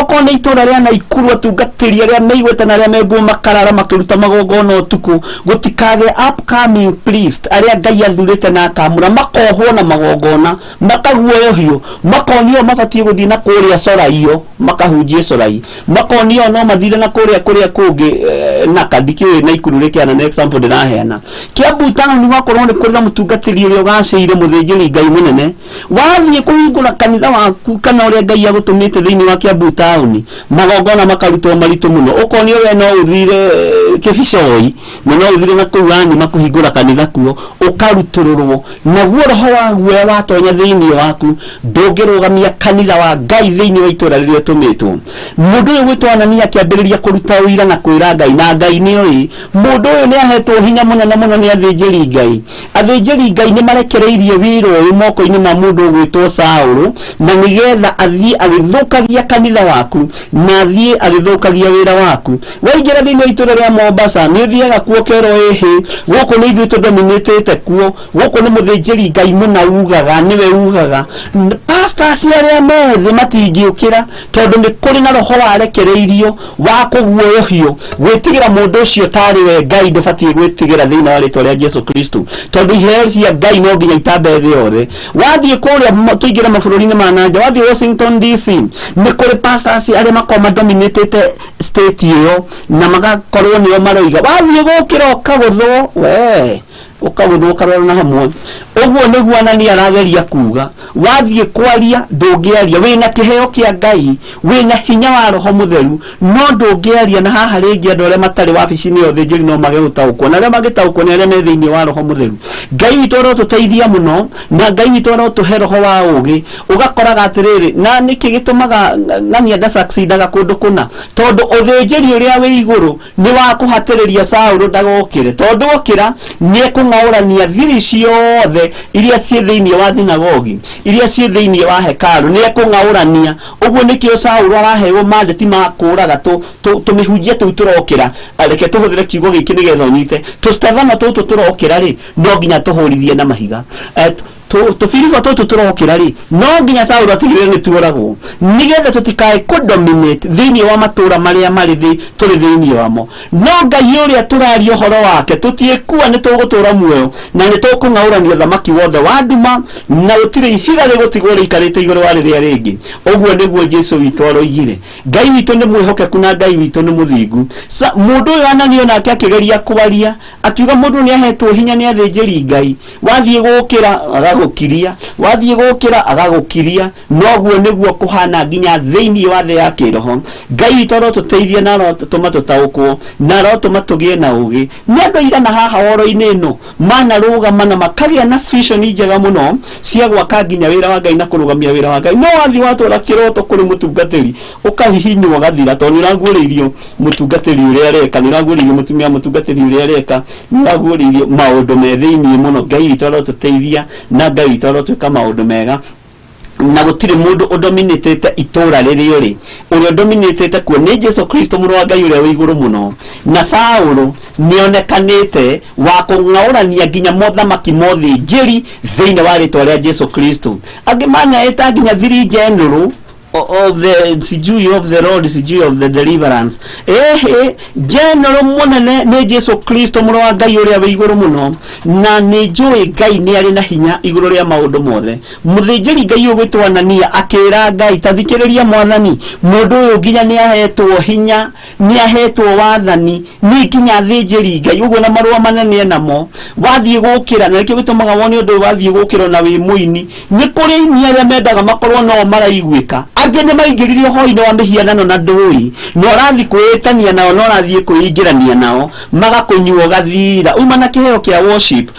Okorwo nĩ itũũra rĩa Naikuru, atungatĩri arĩa meigwete na arĩa menguo makarara makĩruta magongona ũtukũ, gũtikagĩe upcoming priest arĩa Ngai athurĩte na akamũra, makohwo na magongona, makaguoyohio, makonio mabatiĩ gũthiĩ na kũrĩa Coraio makahunjie Corai, makonio no mathire na kũrĩa kũrĩa kũngĩ na ndikĩũĩ Naikuru rĩkĩana nĩ example ndĩraheana. Kiambu taũni wakorwo nĩ kũrĩ na mũtungatĩri ũrĩa ũgacĩire mũthĩnjĩri Ngai mũnene, wathiĩ kũhingũra kanitha waku kana ũrĩa Ngai agũtũmĩte thĩinĩ wa Kiambu taũni, magongona makarutwo maritũ mũno, ũkonio we no ũthire Kĩbicoi na no ũthire na kũu Anima kũhingũra kanitha kuo, ũkarutũrũrwo. Naguo roho wa guoya watonya thĩinĩ waku, ndũngĩrũgamia kanitha wa Ngai thĩinĩ wa itũũra rĩrĩa ũtũmĩtwo. Mũndũ ũyũ gwĩtwo Anania akĩambĩrĩria kũruta ũira na kwĩra Ngai, na Ngai nĩoĩ mũndũ ũyũ nĩ ahetwo hinya mũnene mũno nĩ athĩnjĩri Ngai. Athĩnjĩri Ngai nĩ marekereirie wĩra ũyũ moko-inĩ ma mũndũ ũgwĩtwo Saũlũ, na nĩgetha athiĩ agĩthũkagia kanitha waku, na athiĩ agĩthũkagia wĩra waku. Waingĩra thĩinĩ wa itũũra rĩa Mombasa, nĩ ũthiaga kuo ũkerwo ĩhĩ, gũkũ nĩ ithuĩ tũdominĩtĩte kuo, gũkũ nĩ mũthĩnjĩri Ngai mũna ugaga, nĩwe ugaga. Pastors arĩa methĩ matingĩũkĩra, tondũ nĩ kũrĩ na roho warekereirio wa kũguoyohio gwĩtigĩra mũndũ ũcio tarĩ we Ngai ndũbatiĩ gwĩtigĩra thĩinĩ wa rĩtwa rĩa Jesu Kristo, tondũ iheo cia Ngai no nginya itambe thĩ yothe. Wathiĩ kũrĩa tũingĩre mabũrũri-inĩ ma nanja, wathiĩ Washington DC, nĩ kũrĩ pastors arĩa makoragwo madominĩtĩte state ĩyo na magakorwo nĩo maroiga. Wathiĩ gũkĩra ũkagũthwo, we ũkagũthwo ũkarora na hamwe. Ũguo nĩguo Anania arageria kuga, wathiĩ kwaria ndũngĩaria, wĩna kĩheo kĩa Ngai, wĩna hinya wa Roho Mũtheru, no ndũngĩaria. Na haha rĩngĩ andũ arĩa matarĩ wabici-inĩ ya ũthĩnjĩri no mage gũtaũkwo, na arĩa mangĩtaũkwo nĩ arĩa me thĩinĩ wa Roho Mũtheru. Ngai witũ arotũteithia mũno, na Ngai witũ arotũhe roho wa ũũgĩ. Ũgakoraga atĩrĩrĩ, na nĩkĩ gĩtũmaga ng'ania ndasucceedaga kũndũ kũna? Tondũ ũthĩnjĩri ũrĩa wĩ igũrũ nĩ wa kũhatĩrĩria Saũlũ ndagokĩre, tondũ okĩra nĩ ekũng'aũrania thiri ciothe iria ciĩ thĩinĩ wa thinagogi, iria ciĩ thĩinĩ wa hekarũ, nĩ ekũng'aũrania. Ũguo nĩkĩo Saũlũ araheo mandĩti ma kũũraga tũmĩhunjia tũu tũrokĩra. Reke tũhũthĩre kiugo gĩkĩ nĩgetha ũnyite. Tũstevano tũtũ tũrokĩra rĩ, no nginya tũhũrithie na mahiga. Tũbiribo tũtũ tũrokĩra rĩ, no nginya Saũlũ atigĩrĩre nĩ tuoragwo, nĩgetha tũtikae kũdominate thĩinĩ wa matũũra marĩa marĩ thĩ tũrĩ thĩinĩ wamo. No Ngai ũrĩa tũraria ũhoro wake, tũtiĩkua, nĩ tũgũtũũra muoyo, na nĩ tũkũng'aũrania thamaki wothe wa nduma, na gũtirĩ ihiga rĩgũtigwo rĩikarĩte igũrũ wa rĩrĩa rĩngĩ. Ũguo nĩguo Jesũ witũ aroigire. Ngai witũ nĩ mwĩhokeku na Ngai witũ nĩ mũthingu. Mũndũ ũyũ Anania nake akĩgeria kwaria, akiuga mũndũ nĩ ahetwo hinya nĩ athĩnjĩri Ngai, wathiĩ gũkĩra agagũkiria, wathiĩ gũkĩra agagũkiria. Noguo nĩguo kũhana nginya thĩinĩ wa thĩ ya kĩroho. Ngai witũ arotũteithia na arotũma tũtaũkwo, na arotũma tũgĩe na ũũgĩ. Nĩ andũ aigana haha horo-inĩ ĩno manarũgama na makagĩa na vision njega mũno cia gwaka nginya wĩra wa Ngai na kũrũgamia wĩra wa Ngai. No wathiĩ watwara kĩroto kũrĩ mũtungatĩri, ũkahihinywo ũgathira, tondũ nĩ ũraguũrĩirio mũtungatĩri ũrĩa areka, nĩ ũraguũrĩirio mũtumia mũtungatĩri ũrĩa areka, nĩ ũraguũrĩirio maũndũ me thĩinĩ mũno. Ngai witũ arotũteithia na Na Ngai witũ arotwĩka maũndũ mega. Na gũtirĩ mũndũ ũdominĩtĩte itũra rĩrĩa ũrĩ, ũrĩa ũdominĩtĩte kuo nĩ Jesu Kristo, mũrũ wa Ngai ũrĩa wĩ igũrũ mũno. Na Saũlũ nĩonekanĩte wa kũng'aũrania nginya mothamaki mothe njĩri thĩinĩ wa rĩtwa rĩa Jesu Kristo. Angĩ manaĩta nginya thiri general of the, sijui of the Lord, sijui of the deliverance. Ehe, general mũnene nĩ Jesu Kristo, mũrũ wa Ngai ũrĩa wĩ igũrũ mũno. Na nĩ njũĩ Ngai nĩ arĩ na hinya igũrũ rĩa maũndũ mothe. Mũthĩnjĩri Ngai ũgwĩtwo Anania akĩra Ngai, ta thikĩrĩria Mwathani, mũndũ ũyũ nginya nĩ ahetwo hinya, nĩ ahetwo wathani nĩ nginya athĩnjĩri Ngai ũguo, na marũa manene enamo. Wathiĩ gũkĩra, na nĩkĩo gĩtũmaga wone ũndũ ũyũ, wathiĩ gũkĩra na wĩ mũini, nĩ kũrĩ aini arĩa mendaga makorwo no maraiguĩka. Angĩ nĩ maingĩririe ũhoro-inĩ wa mĩhianano na ndũĩ, na ũrathiĩ kwĩĩtania nao, na ũrathiĩ kwĩingĩrania nao, magakũnyua ũgathira. Uma na kĩheo kĩa worship,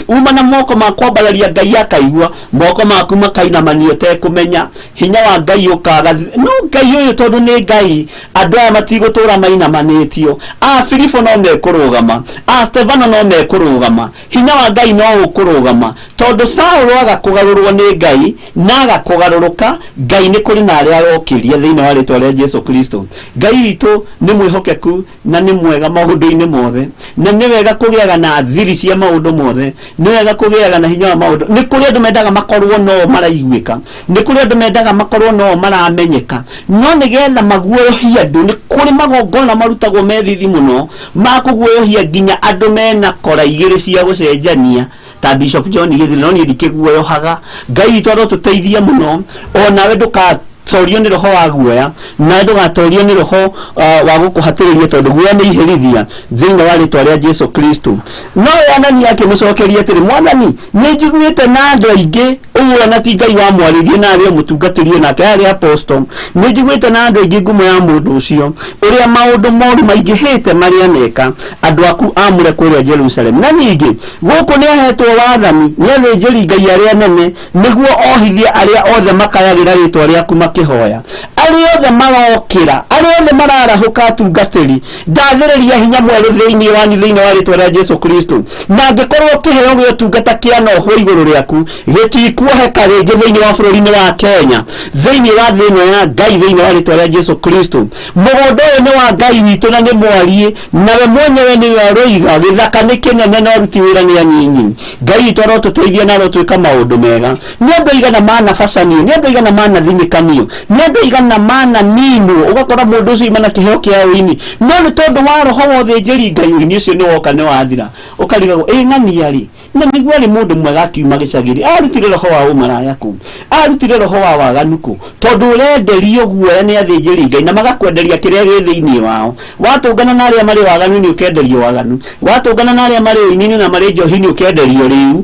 uma na moko ma kwambararia Ngai akaigua, moko maku makainamania ũtekũmenya, hinya wa Ngai ũkaga. No Ngai ũyũ, tondũ nĩ Ngai, andũ aya matigũtũra mainamanĩtio. A Filipo no mekũrũgama, a Stefano no mekũrũgama, hinya wa Ngai no ũkũrũgama, tondũ Saũlũ aga kũgarũrwo nĩ Ngai na aga kũgarũrũka, Ngai nĩ kũrĩ na arĩa arokĩria thĩinĩ wa rĩtwa rĩa Jesu Kristo. Ngai witũ nĩ mwĩhokeku na nĩ mwega maũndũ-inĩ mothe, na nĩ wega kũgĩaga na thiri cia maũndũ mothe, nĩ wega kũgĩaga na hinya wa maũndũ. Nĩ kũrĩ andũ mendaga makorwo no maraiguĩka, nĩ kũrĩ andũ mendaga makorwo no maramenyeka, no nĩgetha maguoyohie andũ, nĩ kũrĩ magongona marutagwo me thithi mũno ma kũguoyohia nginya andũ mena kora igĩrĩ cia gũcenjania ta Bishop John Githiri. No niĩ ndikĩguoyohaga. Ngai witũ arotũteithia mũno. Onawe ndũgatorio nĩ roho wa guoya, nawe ndũgatorio nĩ roho wa gũkũhatĩrĩria, tondũ guoya nĩ iherithia thĩinĩ wa rĩtwa rĩa Jesu Kristo. No we Anania akĩmũcokeria atĩrĩ, Mwathani, nĩ njiguĩte na andũ aingĩ ũguo, na ti Ngai wamwarĩrie na arĩ o mũtungatĩri nake arĩ apostle, nĩ njiguĩte na andũ aingĩ ngumo ya mũndũ ũcio, ũrĩa maũndũ moru maingĩhĩte marĩa meka andũ aku amũre kũrĩa Jerusalem. Na ningĩ gũkũ nĩ ahetwo wathani nĩ athĩnjĩri Ngai arĩa anene nĩguo ohithie arĩa othe makayagĩra rĩtwa rĩaku makĩhoya. Arĩa othe marokĩra, arĩa othe mararahũka atungatĩri, ndathĩrĩria hinya mwerũ thĩinĩ wanyu thĩinĩ wa rĩtwa rĩa Jesu Kristo. Na angĩkorwo kĩheo gĩa ũtungata kĩanohwo igũrũ rĩaku, gĩtikuoheka rĩngĩ thĩinĩ wa bũrũri-inĩ wa Kenya, thĩinĩ wa thĩ ĩno ya Ngai, thĩinĩ wa rĩtwa rĩa Jesu Kristo. Mũgũnda ũyũ nĩ wa Ngai witũ na nĩ mwariĩ, nawe mwenyewe nĩwe ũroiga gĩthaka nĩ kĩnene na aruti wĩra nĩ anyinyi. Ngai witũ arotũteithia na arotwĩka maũndũ mega. Nĩ andũ aigana manabacanio, nĩ andũ aigana manathinĩkanio, nĩ andũ aigana mananinwo, ũgakora mũndũ ũcio ima na kĩheo kĩa ũini, no nĩ tondũ wa roho wa ũthĩnjĩri Ngai, ũini ũcio nĩ woka nĩ wathira, ũkarigagwo ĩ ng'ania rĩ, na nĩguo arĩ mũndũ mwega akiuma gĩcagĩrĩ, arutire roho wa ũmaraya kũ, arutire roho wa waganu kũ? Tondũ ũrenderio guoya nĩ athĩnjĩri Ngai na magakwenderia kĩrĩa gĩ thĩinĩ wao. Watũngana na arĩa marĩ waganu-inĩ, ũkenderio waganu. Watũngana na arĩa marĩ ũini-inĩ na marĩ njohi-inĩ, ũkenderio rĩu,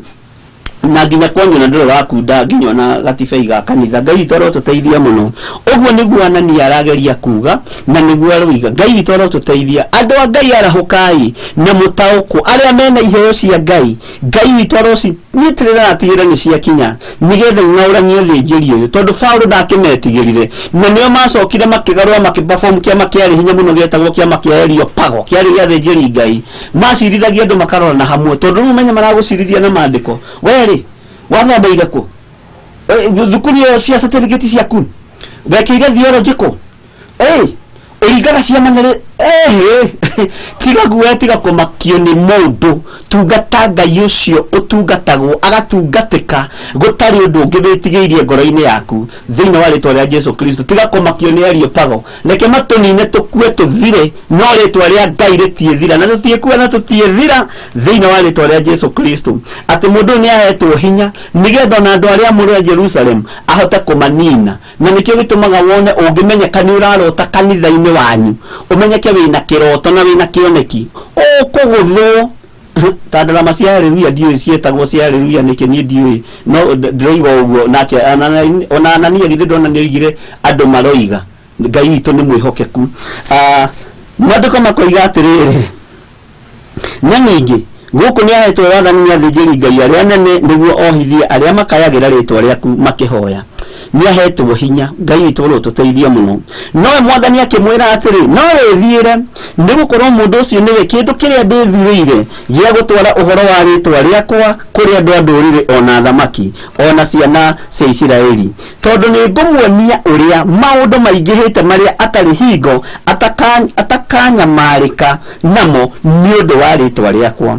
na nginya kwanyu na ndũrĩ wakunda nginya ona gatibei ga kanitha. Ngai witũ arotũteithia mũno. Ũguo nĩguo Anania arageria kuga na nĩguo aroiga. Ngai witũ arotũteithia. Andũ a Ngai, arahũkai na mũtaũkwo. Arĩa mena iheo cia Ngai, Ngai witũ arocinyitĩrĩra na atigĩrĩre nĩ ciakinya, nĩgetha ing'aũranie thĩnjĩri ũyũ, tondũ Paũlũ ndakĩmetigĩrire. Na nĩo macokire makĩgarũra, makĩperform kĩama kĩarĩ hinya mũno gĩetagwo kĩama kĩa Areopago, kĩarĩ gĩa thĩnjĩri Ngai. Macirithagia andũ makarorana hamwe, tondũ rĩu menye maragũcirithia na maandĩko. Werĩ wathomeire kũ? Thukuru ĩyo cia certificate ciaku wekĩire theology kũ? Ũringaga ciama nĩ ehe. Tiga guoya, tiga kũmakio nĩ mũndũ. Tungata Ngai ũcio ũtungatagwo agatungatĩka, gũtarĩ ũndũ ũngĩ wĩtigĩirie ngoro-inĩ yaku thĩinĩ wa rĩtwa rĩa Jesu Kristo. Tiga kũmakio nĩ Areopago, reke matũnine tũkue tũthire, no rĩtwa rĩa Ngai rĩtiĩthira, na tũtiĩkua na tũtiĩthira thĩinĩ wa rĩtwa rĩa Jesu Kristo. Atĩ mũndũ ũyũ nĩ ahetwo hinya nĩgetha ona andũ arĩa amũre a Jerusalem ahote kũmanina. Na nĩkĩo gĩtũmaga wone ũngĩmenyeka nĩ ũrarota kanitha-inĩ wanyu, ũmenyeke wĩna kĩroto na wĩna kĩoneki, ũkũgũthwo ta ndarama cia haleluya. Ndiũĩ ciĩtagwo cia haleluya nĩkĩ, niĩ ndiũĩ, no ndĩroiga ũguo. Nake ona Anania githĩ ndona nĩ oigire andũ maroiga. Ngai witũ nĩ mwĩhokeku. Maandĩko makoiga atĩrĩrĩ, na ningĩ gũkũ nĩ ahetwo wathani nĩ athĩnjĩri Ngai arĩa anene nĩguo ohithie arĩa makayagĩra rĩtwa rĩaku makĩhoya. Nĩ ahetwo hinya Ngai witũ ũrotũteithia mũno. Nowe mwathani akĩmwĩra atĩrĩ, no wĩthiĩre, nĩgũkorwo mũndũ ũcio nĩwe kĩndũ kĩrĩa ndĩthurĩire gĩa gũtwara ũhoro wa rĩtwa rĩakwa kũrĩ andũ a ndũrĩrĩ ona athamaki ona ciana cia Isiraeli, tondũ nĩ ngũmuonia ũrĩa maũndũ maingĩhĩte marĩa atarĩ hingo atakanyamarĩka namo nĩ ũndũ wa rĩtwa rĩakwa.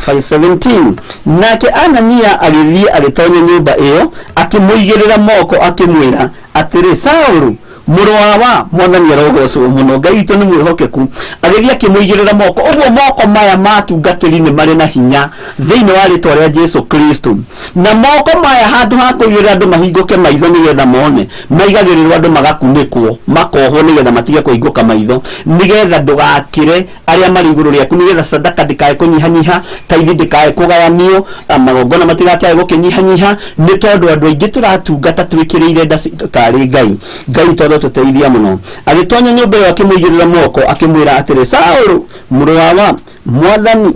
5:17 nake Anania agĩthiĩ agĩtonya nyũmba ĩyo akĩmũigĩrĩra moko akĩmwĩra atĩrĩ, Saũlũ mũrũ wa mwathani arogocwo mũno, Ngai witũ nĩ mwĩhokeku. Agĩthiĩ akĩmũigĩrĩra moko. Ũguo moko maya ma atungatĩri nĩ marĩ na hinya thĩinĩ wa rĩtwa rĩa Jesu Kristo. Na moko maya handũ ha kũigĩrĩra andũ mahingũke maitho nĩgetha mone, maigagĩrĩrwo andũ magakunĩkwo makohwo nĩgetha matige kũhingũka maitho, nĩgetha ndũgakĩre arĩa marĩ igũrũ rĩaku, nĩgetha sadaka ndĩkae kũnyihanyiha, taithi ndĩkae kũgayanio, magongona matigakae gũkĩnyihanyiha, nĩ tondũ andũ aingĩ tũratungata twĩkĩrĩire nda citũ tarĩ Ngai. Ngai tondũ tũteithia mũno. Agĩtonya nyũmba ĩyo akĩmũigĩrĩra moko akĩmwĩra atĩrĩ, Saũlũ mũrũ wa mwathani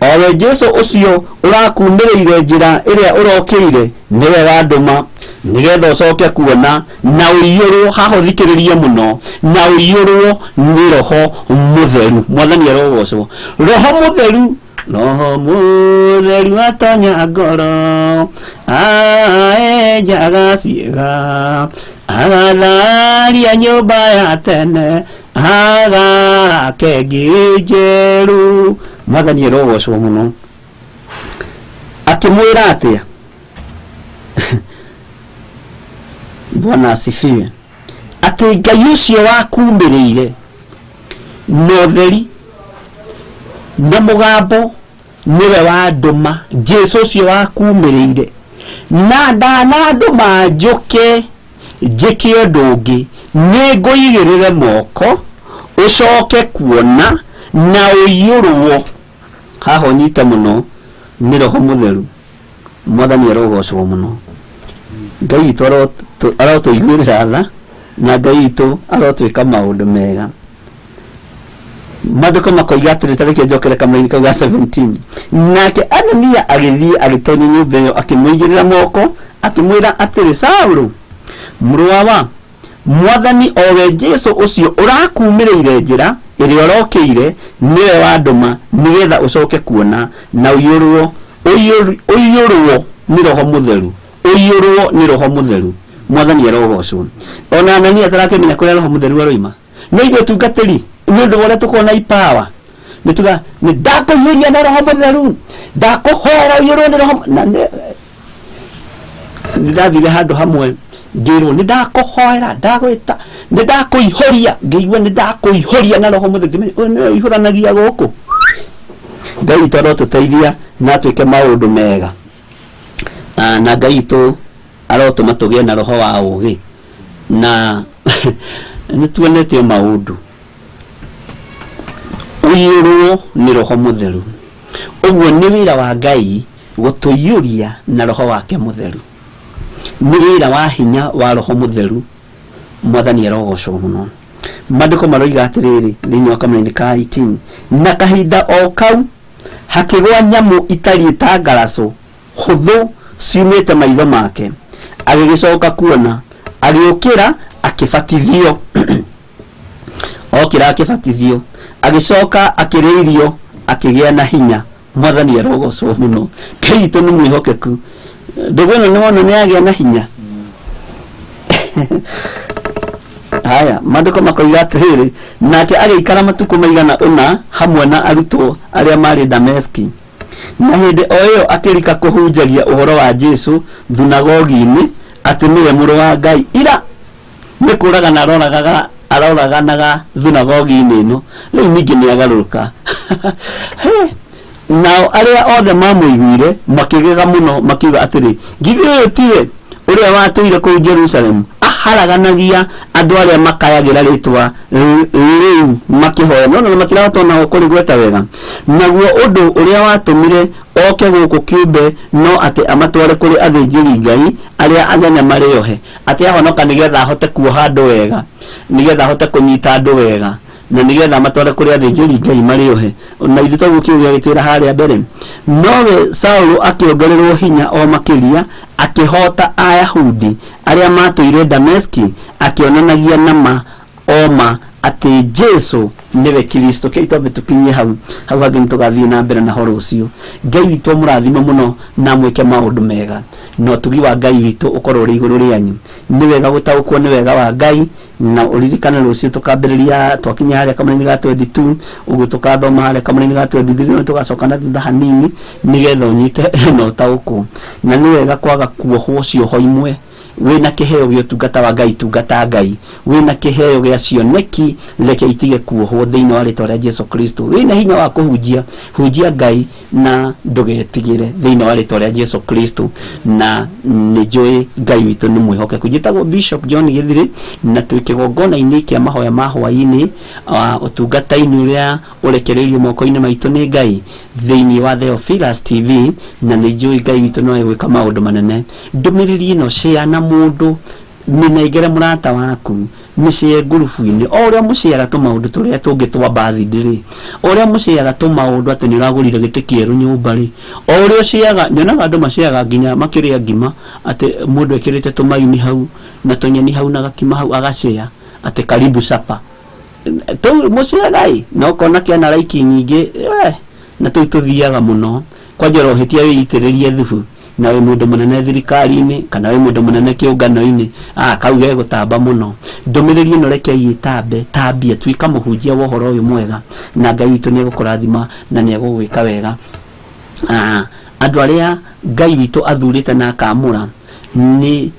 owe Jesu ũcio ũrakumĩrĩire njĩra ĩrĩa ũrokĩire nĩwe wandũma nĩgetha ũcoke kuona na ũiyũrwo. Haha ũthikĩrĩrie mũno, na ũiyũrwo nĩ Roho Mũtheru. Mwathani arogocwo. Roho Mũtheru, Roho Mũtheru atonya ngoro, aenjaga ciĩga, agatharia nyũmba ya tene, agake ĩngĩ njerũ. Mwathani arogocwo mũno. Akĩmwĩra atĩa? Bwana asifiwe. Atĩ Ngai ũcio wakumĩrĩire na ũtheri na mũgambo nĩwe wandũma, Jesu ũcio wakumĩrĩire na ndanandũma njũke njĩke ũndũ ũngĩ, nĩ ngũigĩrĩre moko ũcoke kuona na ũiyũrwo. Haha ũnyite mũno nĩ Roho Mũtheru. Mwathani arogocwo mũno. Ngai witũ arotũiguĩrĩra tha, na Ngai witũ arotwĩka maũndũ mega. Maandĩko makoiga atĩrĩ, ta reke njokere kamũraini kau ga 17. Nake Anania agĩthiĩ agĩtonya nyũmba ĩyo akĩmũigĩrĩra moko akĩmwĩra atĩrĩ, Saũlũ mũrũ wa mwathani owe Jesu ũcio ũrakumĩrĩire njĩra ĩrĩa ũrokĩire nĩwe wandũma nĩgetha ũcoke kuona na ũiyũrwo nĩ Roho Mũtheru. Ũiyũrwo nĩ Roho Mũtheru. Mwathani arogocwo. Ona Anania atarakĩmenya kũrĩa Roho Mũtheru aroima. No ithuĩ tungatĩri nĩ ũndũ wa ũrĩa tũkoragwo na ipawa, nĩ tuga nĩ ndakũiyũria na Roho Mũtheru, ndakũhoera ũiyũrwo nĩ Roho. Na nĩ ndathire handũ hamwe ngĩrwo nĩ ndakũhoera, ndagwĩta, nĩ ndakũihũria, ngĩigua nĩ ndakũihũria na Roho Mũtheru. Ngĩmenya ũyũ nĩwe ũihũranagia gũkũ. Ngai witũ arotũteithia na atwĩke maũndũ mega, na Ngai witũ arotũma tũgĩe na roho wa ũũgĩ, na nĩ tuonete o maũndũ. Ũiyũrwo nĩ Roho Mũtheru. Ũguo nĩ wĩra wa Ngai gũtũiyũria na Roho wake Mũtheru. Nĩ wĩra wa hinya wa Roho Mũtheru. Mwathani arogocwo mũno. Maandĩko maroiga atĩrĩrĩ thĩinĩ wa kamũraini ka 18, na kahinda o kau hakĩgwa nyamũ itariĩ ta ngaracũ hũthũ ciumĩte maitho make, agĩgĩcoka kuona, agĩũkĩra akĩbatithio. Okĩra akĩbatithio, agĩcoka akĩrĩa irio, akĩgĩa na hinya. Mwathani arogocwo mũno. Ngai witũ nĩ mwĩhokeku. Ndũgũ ĩno nĩ wona nĩ yagĩa na hinya. Haya, maandĩko makoiga atĩrĩrĩ, nake agĩikara matukũ maigana ũna hamwe na arutwo arĩa maarĩ Dameski. Na hĩndĩ o ĩyo akĩrika kũhunjagia ũhoro wa Jesu thunagogi-inĩ atĩ nĩwe mũrũ wa Ngai. Ira nĩ kũragana aroraganaga thunagogi-inĩ ĩno, rĩu ningĩ nĩ agarũrũka. Nao arĩa othe mamũiguire makĩgega mũno makiuga atĩrĩ, githĩ ũyũ tiwe ũrĩa watũire kũu Jerusalemu aharaganagia andũ arĩa makayagĩra rĩtwa rĩu makĩhoya? No na matirahota ona kũrĩgweta wega. Naguo ũndũ ũrĩa watũmire oke gũkũ kĩũmbe no atĩ amatware kũrĩ athĩnjĩri Ngai arĩa anene marĩ ohe, atĩ ahonoka nĩgetha ahote kuoha andũ wega, nĩgetha ahote kũnyita andũ wega, na nĩgetha amatware kũrĩ athĩnjĩri Ngai marĩ ohe. Na ithuĩ toguo kiugo gĩagĩtwĩra harĩa mbere. Nowe Saũlũ akĩongererwo hinya o makĩria, akĩhota Ayahudi, Arĩa matũire Dameski, akĩonanagia nama oma atĩ Jesu nĩwe Kristo. Kei twambe tũkinyie hau, hau hangĩ nĩtũgathiĩ na mbere na horo ũcio. Ngai witũ amũrathime mũno na mwĩke maũndũ mega, na ũtugi wa Ngai witũ ũkorwo ũrĩ igũrũ rĩanyu. Nĩ wega gũtaũkwo nĩ wega wa Ngai, na ũririkane rũciũ tũkambĩrĩria twakinya harĩa kamũra-inĩ ga 22, ũguo tũkathoma harĩa kamũra-inĩ ga 23, na tũgacoka na thutha hanini nĩgetha ũnyite na ũtaũkwo. Na nĩ wega kwaga kuohwo cioho imwe. Wĩna kĩheo gĩa ũtungata wa Ngai, tungata Ngai. Wĩna kĩheo gĩa cioneki, reke itige kuohwo thĩinĩ wa rĩtwa rĩa Jesu Kristo. Wĩna hinya wa kũhunjia, hunjia Ngai na ndũgetigĩre thĩinĩ wa rĩtwa rĩa Jesu Kristo. Na nĩ njũĩ Ngai witũ nĩ mwĩhokeku. Njĩtagwo Bishop John Gĩthirĩ, na twĩ kĩgongona-inĩ kĩa mahoya ma hwaĩ-inĩ, ũtungata-inĩ ũrĩa ũrekereirio moko-inĩ maitũ nĩ Ngai thĩinĩ wa Theophilus TV, na nĩ njũĩ Ngai witũ no egwĩka maũndũ manene. Ndũmĩrĩri ĩno share na mũndũ, mĩnengere mũrata waku, mĩshare ngurubu-inĩ, o ũrĩa mũshareaga tũmaũndũ tũrĩa tũngĩ twa birthday rĩ, o ũrĩa mũshareaga tũmaũndũ atĩ nĩ ũragũrire gĩtĩ kĩerũ nyũmba rĩ, o ũrĩa ũshareaga, nyonaga andũ mashareaga nginya makĩrĩa ngima, atĩ mũndũ ekĩrĩte tũmaini hau na tũnyeni hau na gakima hau agashare atĩ karibu sapa. Tũu mũshareaga ĩ, na ũkona kĩana like nyingĩ, we, na tũu tũthiaga mũno. Kwanja ũrohĩtia wĩitĩrĩrie thubu, na wĩ mũndũ mũnene thirikari-inĩ kana wĩ mũndũ mũnene kĩũngano-inĩ, kau gegũtamba mũno. Ndũmĩrĩri ĩno rekei ĩtambe, tambia, tuĩka mũhunjia wa ũhoro ũyũ mwega, na Ngai witũ nĩegũkũrathima na nĩegũgwĩka wega. Andũ arĩa Ngai witũ athurĩte na akamũra nĩ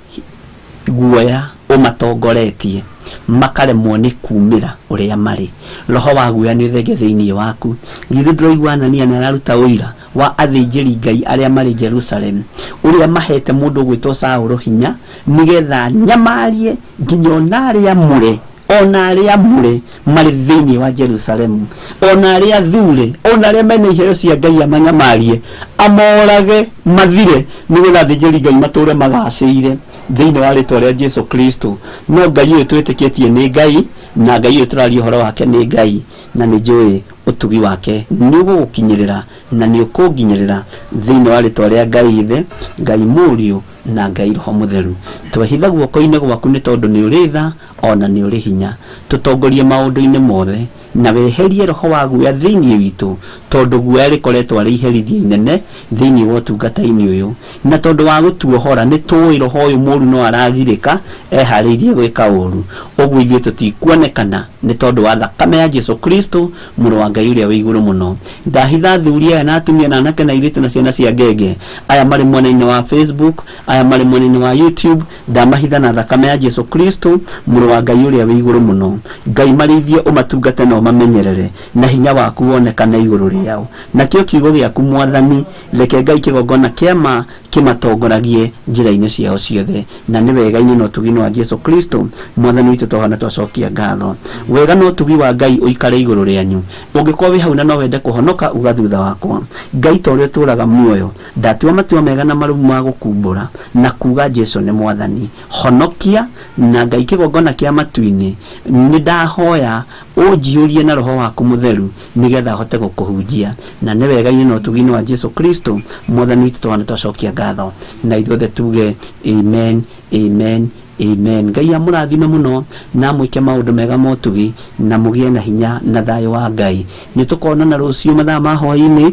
guoya ũmatongoretie, makaremwo nĩ kumĩra ũrĩa marĩ. Roho wa guoya nĩ ũthenge thĩinĩ waku. Githĩ ndũraigua Anania nĩ araruta ũira wa athĩnjĩri Ngai arĩa marĩ Jerusalem, ũrĩa mahete mũndũ ũgwĩtwo Saũlũ hinya nĩgetha nyamarie nginya ona arĩa amũre, ona arĩa amũre marĩ thĩinĩ wa Jerusalemu, ona arĩa athure, ona arĩa mena iheo cia Ngai amanyamarie, amorage mathire, nĩgetha athĩnjĩri Ngai matũre magacĩire thĩinĩ wa rĩtwa rĩa Jesu Kristo. No Ngai ũyũ twĩtĩkĩtie nĩ Ngai, na Ngai ũyũ tũraria ũhoro wake nĩ Ngai, na nĩ njũĩ ũtugi wake nĩ ũgũgũkinyĩrĩra na nĩ ũkũnginyĩrĩra thĩinĩ wa rĩtwa rĩa Ngai Ithe, Ngai Mũriũ na Ngai Roho Mũtheru. Twehitha guoko-inĩ gwaku nĩ tondũ nĩ ũrĩ tha ona nĩ ũrĩ hinya. Tũtongorie maũndũ-inĩ mothe na weherie roho wa guoya thĩinĩ witũ, tondũ guoya rĩkoretwo arĩ iherithia inene thĩinĩ wa ũtungata-inĩ ũyũ, na tondũ wa gũtuohora nĩ tũĩ roho ũyũ mũru no aragirĩka eharĩirie gwĩka ũru. Ũguo ithuĩ tũtikuonekana nĩ tondũ wa thakame ya Jesu Kristo mũrũ wa Ngai ũrĩa wĩ igũrũ mũno. Ndahitha athuri aya na atumia na anake na airĩtu na ciana cia ngenge, aya marĩ mwena-inĩ wa Facebook, aya marĩ mwena-inĩ wa YouTube, ndamahitha na thakame ya Jesu Kristo mũrũ wa Ngai ũrĩa wĩ igũrũ mũno. Ngai marĩithie, ũmatungate na ũmamenyerere, na hinya waku wonekane igũrũ rĩao. Nakĩo kiugo gĩaku Mwathani, reke Ngai kĩgongona kĩa ma kĩmatongoragie njĩra-inĩ ciao ciothe, na nĩ wega-inĩ na ũtugi-inĩ wa Jesu Kristo Mwathani witũ twahoya twacokia ngatho. Wega na ũtugi wa Ngai ũikare igũrũ rĩanyu. Ũngĩkorwo wĩ hau na no wende kũhonoka, uga thutha wakwa, Ngai ta ũrĩa ũtũũraga muoyo, ndatua matua mega na marũmu ma gũkumbũra na kuga Jesu nĩ Mwathani. Honokia na Ngai kĩgongona kĩa matu-inĩ, nĩ ndahoya ũnjiyũrie na roho waku mũtheru nĩgetha hote gũkũhunjia, na nĩ wega-inĩ na ũtugi-inĩ wa Jesu Kristo Mwathani witũ twahoya twacokia ngatho, na ithuothe tuge amen, amen, amen. Ngai amũrathime mũno na amwĩke maũndũ mega ma ũtugi, na mũgĩe na hinya na thayũ wa Ngai. Nĩ tũkonana rũciũ mathaa ma hwaĩ-inĩ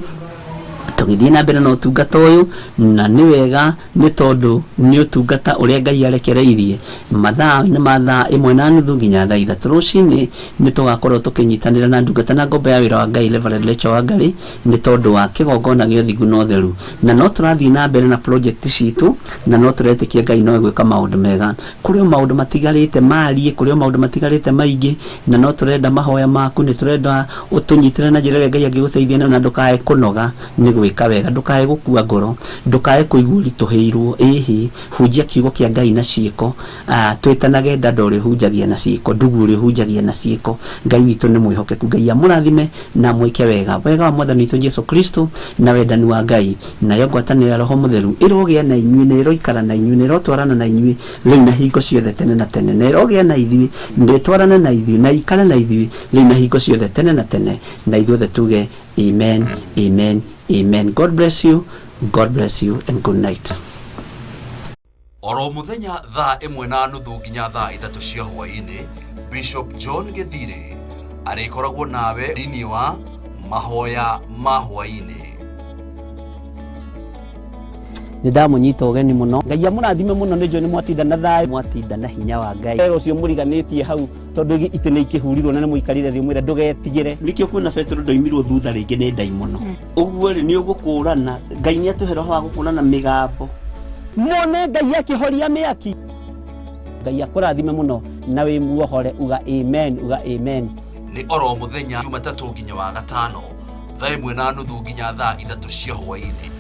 tũgĩthiĩ na mbere na ũtungata ũyũ, na nĩ wega nĩ tondũ nĩ ũtungata ũrĩa Ngai arekereirie. Mathaa-inĩ ma thaa 1:30 nginya thaa 3 rũcinĩ nĩ tũgakorwo tũkĩnyitanĩra na ndungata na ngombo ya wĩra wa Ngai Reverend Rachel Wangari nĩ tondũ wa kĩgongona gĩa ũthingu na ũtheru. Na no tũrathiĩ na mbere na project citũ, na no tũretĩkia Ngai no egwĩka maũndũ mega. Kũrĩ o maũndũ matigarĩte marie, kũrĩ o maũndũ matigarĩte maingĩ, na no tũrenda mahoya maku, nĩ tũrenda ũtũnyitĩre na njĩra ĩrĩa Ngai angĩgũteithia nayo, na ndũkae kũnoga nĩ gwĩka wega, ndũkae gũkua ngoro, ndũkae kũigua ũritũhĩirwo. Ĩhĩ, hunjia kiugo kĩa Ngai na ciĩko. Twĩtanage ndanda ũrĩa ũhunjagia na ciĩko, ndugu ũrĩa ũhunjagia na ciĩko. Ngai witũ nĩ mwĩhokeku. Ngai amũrathime na amwĩke wega. Wega wa Mwathani witũ Jesu Kristo na wendani wa Ngai nayo ngwatanĩro ya Roho Mũtheru ĩrogĩa na inyuĩ, na ĩroikara na inyuĩ, na ĩrotwarana na inyuĩ rĩu na hingo ciothe tene na tene, na ĩrogĩa na ithuĩ, na ĩtwarane na ithuĩ, na ikare na ithuĩ rĩu na hingo ciothe tene na tene, na ithuothe tuge amen, amen, amen. God bless you, God bless you, and good night. Oro mũthenya thaa 1:30 nginya thaa 3 cia hwaĩ-inĩ, Bishop John Gĩthirĩ arĩkoragwo nawe thĩinĩ wa mahoya ma hwaĩ-inĩ. Nĩ ndamũnyita ũgeni mũno. Ngai amũrathime mũno, nĩ njũĩ nĩ mwatinda na thayũ, mwatinda na hinya wa Ngai. Wĩra ũcio mũriganĩtie hau tondũ itĩ nĩ ikĩhurirwo na nĩ mũikarire thĩ, mwĩre ndũgetigĩre. Nĩkĩo kuona Petero ndoimirwo thutha rĩngĩ nĩ ndaimono. Ũguo rĩ, nĩ ũgũkũrana. Ngai nĩ atũhe roho wa gũkũrana mĩgambo. Mone Ngai akĩhoria mĩaki. Ngai akũrathime mũno na wĩ muohore, uga amen, uga amen. Nĩ oro mũthenya Jumatatũ nginya wa gatano thaa 1:30 nginya thaa 3 cia hwaĩ-inĩ.